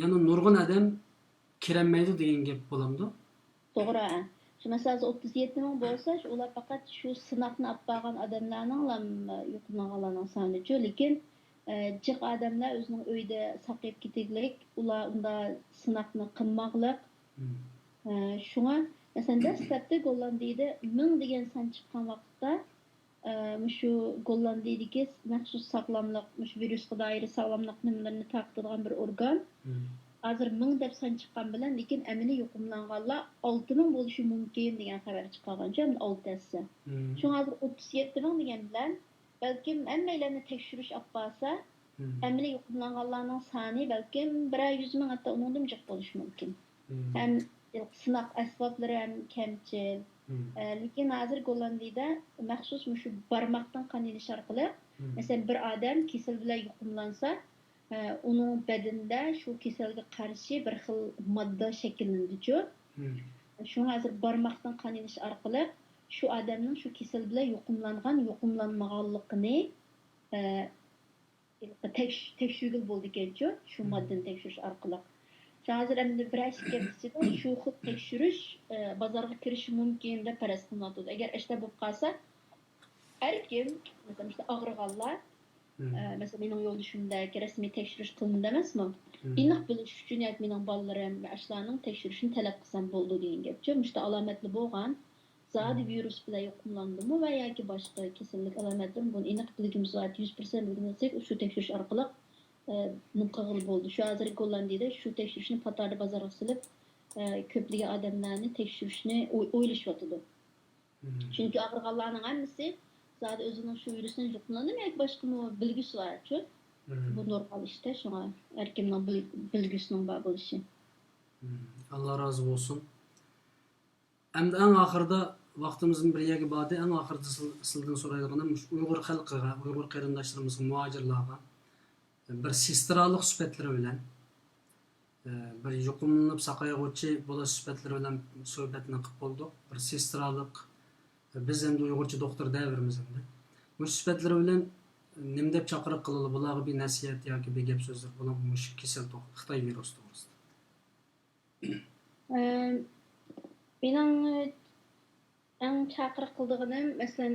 يەنە نۇرغۇن ئادەم كىرەلمەيدۇ دېگەن گەپ بولامدۇ؟ توغرا. شۇ مەسىلەن، ھازىر ئوتتۇز يەتتە مىڭ بولسا، شۇ ئۇلار پەقەت شۇ سىناقنى ئاپ بارغان ئادەملەرنىڭلا يۇقۇملانغانلارنىڭ سانىچۇ. لېكىن، ئە، جىق ئادەملەر ئۆزىنىڭ ئۆيىدە ساقىيىپ كېتىگلىك، ئۇلار ئۇندا سىناقنى قىلماقلىق. مم. ئە، شۇڭا، مەسىلەن، دەسلەپتە گوللاندىيىدە مىڭ دېگەن سان چىققان ۋاقىتتا، ئە، مۇشۇ گوللاندىيىدىكى مەخسۇس ساغلاملىق، مۇشۇ ۋىرۇسقا دائىر ساغلاملىق نېمىلىرىنى تارقىتىدىغان بىر ئورگان. مم. ھازىر مىڭ دەپ سان چىققان بىلەن، لېكىن ئەمەلىي يۇقۇملانغانلار ئالتە مىڭ بولۇشى مۇمكىن دېگەن خەۋەر چىقارغان، ئەمدى ئالتە ھەسسە. مم. شۇڭا ھازىر ئوتتۇز يەتتە مىڭ دېگەن بىلەن، بەلكىم ھەممەيلەننى تەكشۈرۈش ئاپ بارسا، مم. ئەمەلىي يۇقۇملانغانلارنىڭ سانى بەلكىم بىرەر يۈز مىڭ، ھەتتا ئۇنىڭدىنمۇ جىق بولۇشى مۇمكىن. مم. ھەم سىناق ئەسۋابلىرى ھەم كەمچىل. مم. ئە، لېكىن ھازىر گوللاندىيىدە مەخسۇس مۇشۇ بارماقتىن قان ئېلىش ئارقىلىق، مم. مەسىلەن، بىر ئادەم كېسەل بىلەن يۇقۇملانسا، ئە، ئۇنىڭ بەدىنىدە شۇ كېسەلگە قارشى بىر خىل ماددا شەكىللىنىدىچۇ. مم. شۇڭا ھازىر بارماقتىن قان ئېلىش ئارقىلىق شۇ ئادەمنىڭ شۇ كېسەل بىلەن يۇقۇملانغان، يۇقۇملانمىغانلىقىنى، ئە، تەكش-، تەكشۈرگىلى بولىدىكەنچۇ، شۇ مم. ماددىنى تەكشۈرۈش ئارقىلىق. شۇڭا ھازىر ئەمدى بىر ئىككى ھەپتە ئىچىدە شۇ خىل تەكشۈرۈش، ئە، بازارغا كىرىشى مۇمكىن دەپ پەرەز قىلىنىۋاتىدۇ. ئەگەر ئاشۇنداق بولۇپ قالسا، ھەر كىم، مەسىلەن، ئىشتە ئاغرىغانلار، مم. ئە، مەسىلەن، مېنىڭ يولدىشىمدەك رەسمىي تەكشۈرۈش قىلىنىدۇ ئەمەسمۇ؟ مم. ئېنىق بىلىش ئۈچۈن ياكى مېنىڭ بالىلىرىم ۋە ئاشۇلارنىڭ تەكشۈرۈشىنى تەلەپ قىلسام بولىدۇ دېگەن گەپچۇ. مۇشۇنداق ئالامەتلىرى بولغان، زادى مم. ۋىرۇس بىلەن يۇقۇملاندىمۇ ۋە ياكى باشقا كېسەللىك ئالامەتلىرىمۇ، بۇنى ئېنىق بىلگۈمىز، يۈز پىرسەنت بىلگۈمىز، شۇ تەكشۈرۈش ئارقىلىق، ئە، نېمە قىلغىلى بولىدۇ. شۇ ھازىر گوللاندىيىدە شۇ تەكشۈرۈشنى پات ئارىدا بازارغا سېلىپ، ئە، كۆپلىگەن ئادەملەرنى تەكشۈرۈشنى ئوي-، ئويلىشىۋاتىدۇ. مم. چۈنكى ئاغرىغانلارنىڭ ھەممىسى زادى ئۆزىنىڭ شۇ ۋىرۇسنى يۇقۇملاندىمۇ ياكى باشقىمۇ بىلگۈسى بارچۇ. مم. بۇ نورمال ئىشتا، شۇڭا ھەر كىمنىڭ بىل-، بىلگۈسىنىڭ بار بولۇشى. مم. ئاللا رازى بولسۇن. ئەمدى ئەڭ ئاخىرىدا، ۋاقتىمىزمۇ بىر يەرگە باردى، ئەڭ ئاخىرىدا سىل-، سىلىدىن سورايدىغىنىم مۇشۇ ئۇيغۇر خەلقىگە، ئۇيغۇر قېرىنداشلىرىمىزغا، مۇھاجىرلارغا بىر سېسترالىق سۈپەتلىرى بىلەن، بىر يۇقۇملىنىپ ساقايغۇچى بولاش سۈپەتلىرى بىلەن سۆھبەتنى قىلىپ بولدۇق. بىر سېسترالىق، بىز ئەمدى ئۇيغۇرچە دوختۇر دەۋېرىمىز ئەمدى. مۇشۇ سۈپەتلىرى بىلەن نېمە دەپ چاقىرىق قىلىدۇ؟ بۇلارغا بىر نەسىھەت ياكى بىر گەپ سۆزلەر بولامدۇ مۇشۇ كېسەل توغرا، خىتاي ۋىرۇسى توغرىسىدا؟ ئەم، مېنىڭ ئەڭ چاقىرىق قىلىدىغىنىم، مەسىلەن،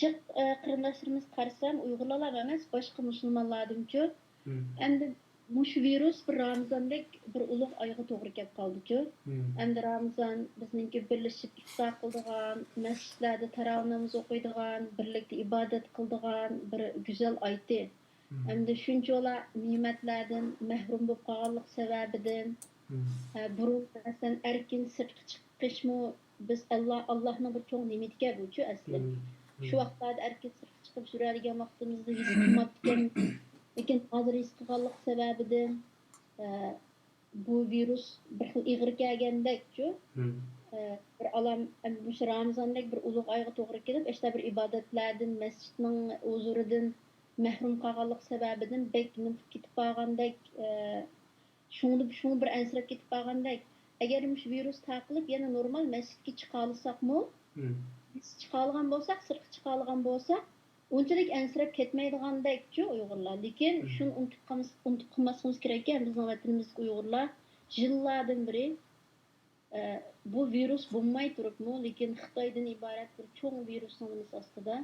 جىق، ئە، قېرىنداشلىرىمىز قارىسام، ئۇيغۇرلارلا ئەمەس، باشقا مۇسۇلمانلاردىمۇچۇ. مم. ئەمدى مۇشۇ ۋىرۇس بىر رامىزاندەك بىر ئۇلۇغ ئايغا توغرا كەپ قالدىچۇ. مم. ئەمدى رامىزان بىزنىڭكى بىرلىشىپ ئىپتار قىلىدىغان، مەسچىتلەردە تاراۋىھ نامىزى ئوقۇيدىغان، بىرلىكتە ئىبادەت قىلىدىغان بىر گۈزەل ئايتى. مم. ئەمدى شۇنچىۋالا نېمەتلەردىن مەھرۇم بولۇپ قالغانلىق سەۋەبىدىن، مم. ئە، بۇرۇن، مەسىلەن، ئەركىن سىرتقا چىقىشمۇ بىز ئاللا، ئاللانىڭ بىر چوڭ نېمىتىكەن بۇچۇ ئەسلى. مم. شۇ ۋاقىتلاردا ئەركىن سىرتقا چىقىپ يۈرەلىگەن ۋاقتىمىزدا ھېس قىلماپتىكەن. لېكىن ھازىر ھېس قىلغانلىق سەۋەبىدىن، ئە، بۇ ۋىرۇس بىر خىل ئېغىر كەلگەندەكچۇ. مم. ئە، بىر ئالام، ئەمدى مۇشۇ رامىزاندەك بىر ئۇلۇغ ئايغا توغرا كېلىپ، ئاشۇنداق بىر ئىبادەتلەردىن، مەسچىتنىڭ ھۇزۇرىدىن مەھرۇم قالغانلىق سەۋەبىدىن بەك نېمە قىلىپ كېتىپ بارغاندەك، ئە، شۇڭا، شۇڭا بىر ئەنسىرەپ كېتىپ بارغاندەك. ئەگەر مۇشۇ ۋىرۇس تارقىلىپ، يەنە نورمال مەسچىتكە چىقالىساقمۇ، مم. بىز چىقالىغان بولساق، سىرتقا چىقالىغان بولساق، ئۇنچىلىك ئەنسىرەپ كەتمەيدىغاندەكچۇ ئۇيغۇرلار. لېكىن مم. شۇنى ئۇنتۇپ قالماس-، ئۇنتۇپ قالماسلىقىمىز كېرەككەن، بىزنىڭ ۋەتىنىمىزدىكى ئۇيغۇرلار يىللاردىن بېرى، ئە، بۇ ۋىرۇس بولماي تۇرۇپمۇ، لېكىن خىتايدىن ئىبارەت بىر چوڭ ۋىرۇسنىڭ نېمىسى ئاستىدا،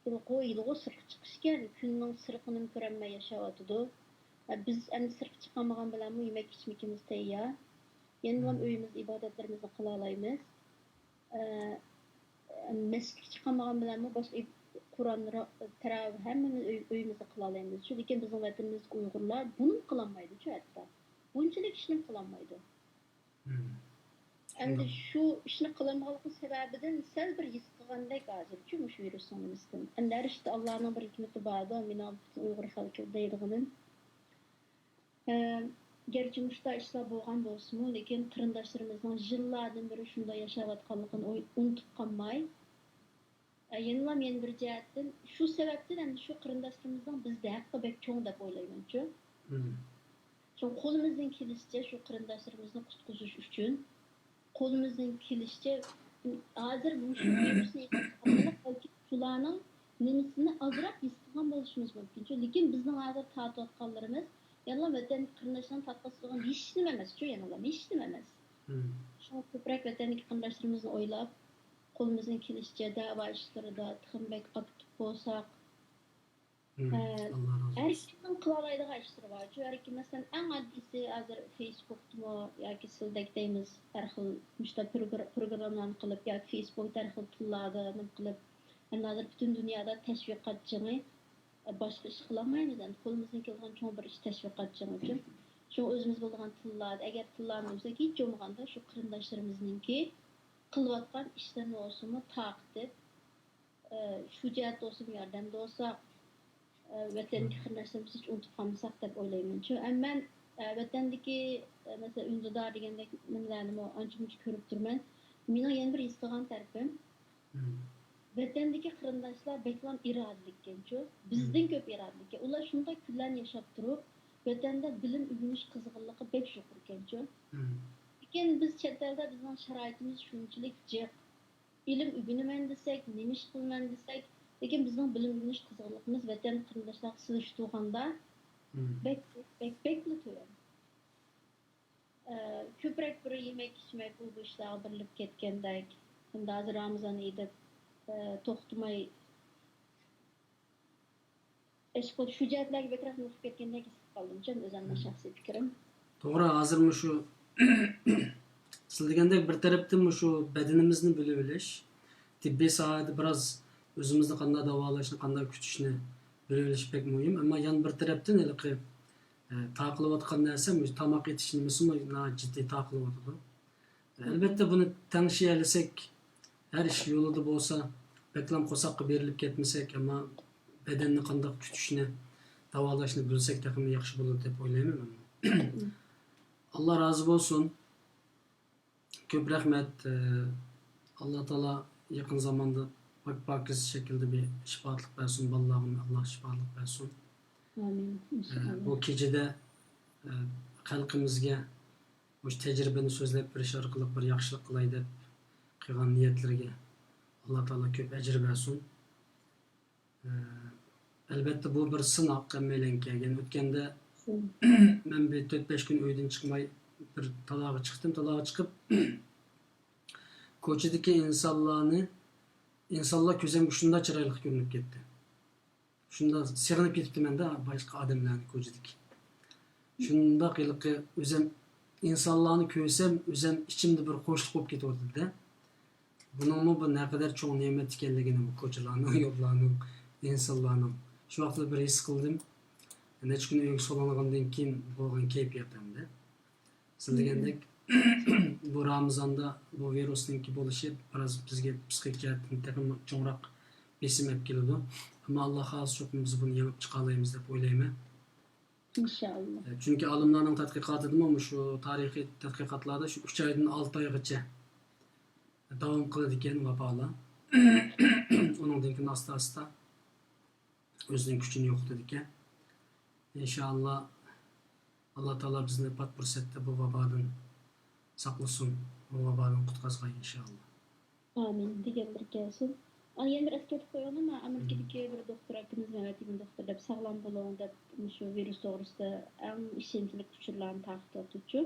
ھېلىقى، ھېلىقى سىرتقا چىقىشكەن، كۈننىڭ سىرتىنىمۇ كۆرەلمەي ياشاۋاتىدۇ. ئە، بىز ئەمدى سىرتقا چىقالمىغان بىلەنمۇ يېمەك ئىچمىكىمىز تەييار. يەنىلا مم. ئۆيىمىزدە ئىبادەتلىرىمىزنى قىلالايمىز. ئە، مەسچىتكە چىقالمىغان بىلەنمۇ باشقا ئىب-، قۇرئان، را-، تاراۋىھ ھەممىمىز ئۆي-، ئۆيىمىزدە قىلالايمىز. شۇ، لېكىن بىزنىڭ ۋەتىنىمىزدىكى ئۇيغۇرلار بۇنىمۇ قىلالمايدۇ شۇ ھەتتا. بۇنچىلىك ئىشنىمۇ قىلالمايدۇ. مم. ئەمدى شۇ ئىشنى قىلالمىغانلىقى سەۋەبىدىن سەل بىر ھېس قىلغاندەك ھازىرچۇ مۇشۇ ۋىرۇسنىڭ نېمىسىدىن. ئەمدى ھەر ئىشتا ئاللانىڭ بىر ھېكمىتى باردۇ، مېنىڭ پۈتۈن ئۇيغۇر خەلقى دەيدىغىنىم. ئە، گەرچە مۇشۇنداق ئىشلار بولغان بولسىمۇ، لېكىن قېرىنداشلىرىمىزنىڭ يىللاردىن بېرى شۇنداق ياشاۋاتقانلىقىنى ئوي-، ئۇنتۇپ قالماي، ئە، يەنىلا يەنە بىر جەھەتتىن، شۇ سەۋەبتىن ئەمدى شۇ قېرىنداشلىرىمىزنىڭ بىزدە ھەققى بەك چوڭ دەپ ئويلايمەنچۇ. مم. شۇڭا قولىمىزدىن كېلىشىچە شۇ قېرىنداشلىرىمىزنى قۇتقۇزۇش ئۈچۈن، قولىمىزدىن كېلىشىچە ھازىر مۇشۇ ۋىرۇسنى يوقاتىش ئارقىلىق بەلكى شۇلارنىڭ نېمىسىنى ئازراق ھېس قىلغان بولۇشىمىز مۇمكىنچۇ. لېكىن بىزنىڭ ھازىر تارتىۋاتقانلىرىمىز يەنىلا ۋەتەندىكى قېرىنداشلارنى تارتقان ھېچ نېمە ئەمەسچۇ، يەنىلا ھېچ نېمە ئەمەس. شۇڭا كۆپرەك ۋەتەندىكى قېرىنداشلىرىمىزنى ئويلاپ، قولىمىزدىن كېلىشىچە دەۋا ئىشلىرىدا تېخىمۇ بەك ئاكتىپ بولساق، ھە، ئاللا رازى بولسۇن. ھەر كىمنىڭ قىلالايدىغان ئىشلىرى بارچۇ. ھەر كىم، مەسىلەن، ئەڭ ئاددىيسى ھازىر فېيسبۇكتىمۇ ياكى سىلدەك دەيمىز، ھەر خىل مۇشۇنداق پروگر-، پروگراممىلارنى قىلىپ ياكى فېيسبۇكتا ھەر خىل تىللاردا نېمە قىلىپ، ئەمدى ھازىر پۈتۈن دۇنيادا تەشۋىقات جېڭى، باشقا ئىش قىلالمايمىز ئەمدى. قولىمىزدىن كېلىدىغان چوڭ بىر ئىش تەشۋىقات جېڭىچۇ. شۇڭا ئۆزىمىز بىلىدىغان تىللاردا، ئەگەر تىللارنى بىلسەك، ھېچ بولمىغاندا شۇ قېرىنداشلىرىمىزنىڭكى قىلىۋاتقان ئىشلىرىنى بولسىمۇ تارقىتىپ، ئە، شۇ جەھەتتە بولسىمۇ ياردەمدە بولساق، ئە، ۋەتەندىكى قېرىنداشلىرىمىزنى ھېچ ئۇنتۇپ قالمىساق دەپ ئويلايمەنچۇ. ھەم مەن، ئە، ۋەتەندىكى، ئە، مەسىلەن، ئۈندىدار دېگەندەك نېمىلەرنىمۇ ئانچە-مۇنچە كۆرۈپ تۇرىمەن. مېنىڭ يەنە بىر ھېس قىلغان تەرىپىم، ۋەتەندىكى قېرىنداشلار بەكلا ئىرادىلىككەنچۇ، بىزدىن كۆپ ئىرادىلىككەن. ئۇلار شۇنداق كۈنلەرنى ياشاپ تۇرۇپ، ۋەتەندە بىلىم ئۆگىنىش قىزغىنلىقى بەك يۇقىرىكەنچۇ. لېكىن بىز چەت ئەلدە بىزنىڭ شارائىتىمىز شۇنچىلىك جىق، ئىلىم ئۆگىنىمەن دېسەك، نېمە ئىش قىلىمەن دېسەك، لېكىن بىزنىڭ بىلىم ئۆگىنىش قىزغىنلىقىمىز ۋەتەن قېرىنداشلارغا سېلىشتۇرغاندا بەك، بەك، بەكلا تۆۋەن. ئە، كۆپرەك بىر يېمەك-ئىچمەك، ئۇ بۇ ئىشلارغا بېرىلىپ كەتكەندەك. ئەمدى ھازىر رامىزان ئېيى دەپ، ئە، توختىماي ئىشقىلىپ شۇ جەھەتلەرگە بەكرەك نۇقۇپ كەتكەندەك ھېس قىلىپ قالدىمچۇ، ئۆزۈمنىڭ شەخسىي پىكرىم. توغرا، ھازىر مۇشۇ سىز دېگەندەك بىر تەرەپتىن مۇشۇ بەدىنىمىزنى بىلىۋېلىش، تېببىي ساھەدە بىراز ئۆزىمىزنى قانداق داۋالاشنى، قانداق كۈتۈشنى بىلىۋېلىش بەك مۇھىم. ئەمما يەنە بىر تەرەپتىن ھېلىقى، ئە، تاقىلىۋاتقان نەرسە مۇشۇ تاماق ئېتىش نېمىسىمۇ ناھايىتى جىددىي تاقىلىۋاتىدۇ. ئەلۋەتتە، بۇنى تەڭشىيەلىسەك، ھەر ئىش يولىدا بولسا، بەكلام قورساققا بېرىلىپ كەتمىسەك، ئەمما بەدەننى قانداق كۈتۈشنى، داۋالاشنى بىلسەك، تېخىمۇ ياخشى بولىدۇ دەپ ئويلايمەن مەنمۇ. ئاللا رازى بولسۇن. كۆپ رەھمەت. ئاللا تائالا يېقىن زاماندا پاك-، پاكىز شەكىلدە بىر شىپالىق بەرسۇن، بالىلارغىمۇ ئاللا شىپالىق بەرسۇن. ئامىن، ئىنشائاللا. بۇ كېچىدە، خەلقىمىزگە مۇشۇ تەجرىبىنى سۆزلەپ بېرىش ئارقىلىق بىر ياخشىلىق قىلاي دەپ قىلغان نىيەتلىرىگە ئاللا تائالا كۆپ ئەجىر بەرسۇن. ئەلبەتتە، بۇ بىر سىناق ھەممەيلەنگە كەلگەن. ئۆتكەندە مەن بىر تۆت-بەش كۈن ئۆيدىن چىقماي بىر تالاغا چىقتىم. تالاغا چىقىپ، كوچىدىكى ئىنسانلارنى، ئىنسانلار كۆزۈمگە شۇنداق چىرايلىق كۆرۈنۈپ كەتتى. شۇنداق سېغىنىپ كېتىپتىمەن-دە باشقا ئادەملەرنى كوچىدىكى. شۇنداق ھېلىقى ئۆزۈم ئىنسانلارنى كۆرسەم، ئۆزۈم ئىچىمدە بىر خۇشلۇق بولۇپ كېتىۋاتىدۇ-دە. بۇنىڭمۇ بۇ نەقەدەر چوڭ نېمەت ئىكەنلىكىنى، بۇ كوچىلارنىڭ، يوللارنىڭ، ئىنسانلارنىڭ. شۇ ۋاقىتتا بىر ھېس قىلدىم. نەچچە كۈن ئۆيگە سولانغاندىن كېيىن بولغان كەيپىيات ئەمدى. سىز دېگەندەك، بۇ رامىزاندا بۇ ۋىرۇسنىڭكى بولۇشى بىراز بىزگە پىسخىك جەھەتتىن تېخىمۇ چوڭراق بېسىم ئېلىپ كېلىدۇ. ئەمما ئاللا خالىسا چوقۇم بىز بۇنى يېڭىپ چىقالايمىز دەپ ئويلايمەن. ئىنشائاللا. ئە، چۈنكى ئالىملارنىڭ تەتقىقاتىدىمۇ مۇشۇ تارىخىي تەتقىقاتلاردا شۇ ئۈچ ئايدىن ئالتە ئايغىچە داۋام قىلىدىكەن ۋابالار. ئۇنىڭدىن كېيىن ئاستا-ئاستا ئۆزىنىڭ كۈچىنى يوقىتىدىكەن. ئىنشائاللا، ئاللا تائالا بىزنى پات پۇرسەتتە بۇ ۋابادىن ساقلىسۇن، بۇ ۋابادىن قۇتقازغاي ئىنشائاللا. ئامىن دېگەنلىرى كەلسۇن. ئا، يەنە بىر ئەسكەرتىپ قويۇڭ، مەن ئامېرىكىدىكى بىر دوختۇر ئاكىمىز، مەمەت ئىمىن دوختۇر دەپ، ساغلام بولۇڭ دەپ، مۇشۇ ۋىرۇس توغرىسىدا ئەڭ ئىشەنچلىك ئۇچۇرلارنى تارقىتىۋاتىدۇچۇ.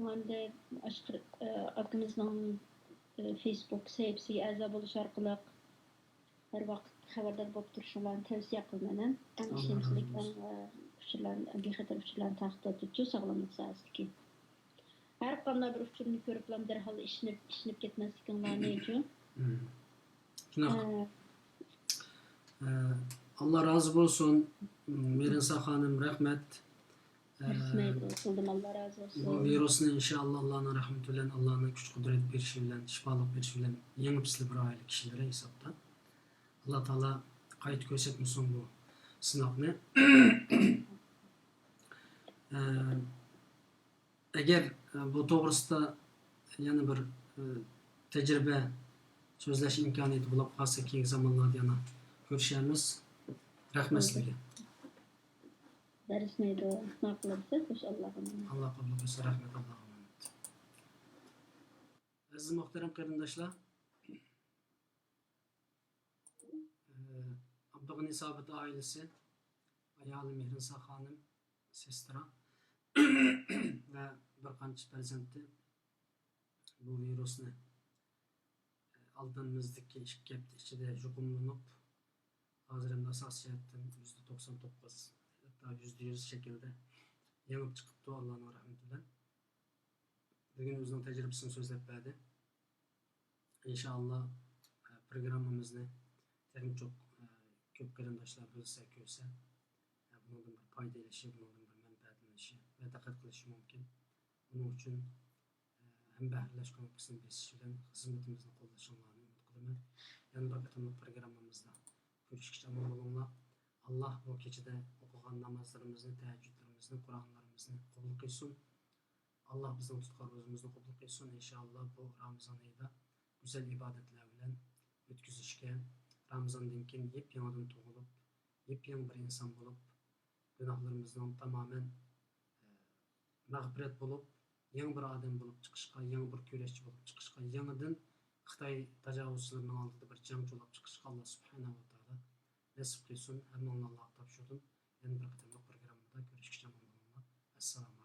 ماندە ئاشقىر، ئاكىمىزنىڭ فېيسبۇك سەھىپىسىگە ئەزا بولۇش ئارقىلىق ھەر ۋاقىت خەۋەردار بولۇپ تۇرۇشۇڭلارنى تەۋسىيە قىلىمەن. ئەڭ ئىشەنچلىك، ئەڭ، ئە، ئۇچۇرلارنى، بىخەتەر ئۇچۇرلارنى تارقىتىۋاتىدۇچۇ ساغلاملىق ساھەسىدىكى. ھەر قانداق بىر ئۇچۇرنى كۆرۈپلا دەرھال ئىشىنىپ، ئىشىنىپ كەتمەسلىكىڭلارنىچۇ. شۇنداق. ئە، ئە، ئاللا رازى بولسۇن، مېرىنسا خانىم، رەھمەت. ئە، رەھمەت، قىلدىم، ئاللا رازى بولسۇن. بۇ ۋىرۇسنى ئىنشائاللا ئاللانىڭ رەھمىتى بىلەن، ئاللانىڭ كۈچ قۇدرەت بېرىشى بىلەن، شىپالىق بېرىشى بىلەن يېڭىپسىلە بىر ئائىلە كىشىلىرى ھېسابتا. ئاللا تائالا قايتا كۆرسەتمىسۇن بۇ سىناقنى. ئە، ئەگەر، ئە، بۇ توغرىسىدا يەنە بىر، ئە، تەجرىبە سۆزلەش ئىمكانىيىتى بولۇپ قالسا، كېيىنكى زامانلاردا يەنە كۆرۈشەرمىز. رەھمەت سىلەرگە. بەرسىمەيدۇ، ماقۇل دېسە، خوش، ئاللاغا ئامانەت. ئاللا قوبۇل قىلسۇن، رەھمەت، ئاللاغا ئامانەت. ئەزىز مۇھتەرەم قېرىنداشلار، ئابدۇغېنى سابىت ئائىلىسى، ئايالى مېھرىنسا خانىم، سېسترا ۋە بىر قانچە پەرزەنتى بۇ ۋىرۇسنى ئالدىمىزدىكى ئىككى ھەپتە ئىچىدە يۇقۇملىنىپ، ھازىر ئەمدى ئاساسىي جەھەتتىن يۈزدە توقسان توققۇز، ھەتتا يۈزدە يۈز شەكىلدە يېڭىپ چىقىپتۇ، ئاللانىڭ رەھمىتى بىلەن. بۈگۈن ئۆزىنىڭ تەجرىبىسىنى سۆزلەپ بەردى. ئىنشائاللا، ئە، پروگراممىمىزنى تېخىمۇ چوق، ئە، كۆپ قېرىنداشلار بىلسە، كۆرسە، ئە، بۇنىڭدىن بىر پايدا ئېلىشى، بۇنىڭدىن بىر مەنپەئەتلىنىشى ۋە دىققەت قىلىشى مۇمكىن. بۇنىڭ ئۈچۈن، ئە، ھەمبەھىرلەش كۇنۇپكىسىنى بېسىش بىلەن خىزمىتىمىزنى قوللىشىڭلارنى ئۈمىد قىلىمەن. يەنە بىر قېتىملىق پروگراممىمىزدا كۆرۈشكىچە ئامان بولۇڭلار. ئاللا بۇ كېچىدە ئوقۇغان نامازلىرىمىزنى، تەھەججۇدلىرىمىزنى، قۇرئانلىرىمىزنى قوبۇل قىلسۇن. ئاللا بىزنىڭ تۇتقان روزىمىزنى قوبۇل قىلسۇن. ئىنشائاللا، بۇ رامىزان ئېيىدا گۈزەل ئىبادەتلەر بىلەن ئۆتكۈزۈشكە، رامىزاندىن كېيىن يېپيېڭىدىن تۇغۇلۇپ، يېپيېڭى بىر ئىنسان بولۇپ، گۇناھلىرىمىزنىڭ تامامەن، ئە، مەغپىرەت بولۇپ، يېڭى بىر ئادەم بولۇپ چىقىشقا، يېڭى بىر كۈرەشچى بولۇپ چىقىشقا، يېڭىدىن خىتاي تاجاۋۇزچىلىرىنىڭ ئالدىدا بىر جەڭچى بولۇپ چىقىشقا ئاللا سۇبھانەھۇ ۋە تائالا نېسىپ قىلسۇن. ھەممىڭلارنى ئاللاغا تاپشۇردۇم. يەنە بىر قېتىملىق پروگراممىدا كۆرۈشكىچە ئامان بولۇڭلار. ئەسسالامۇ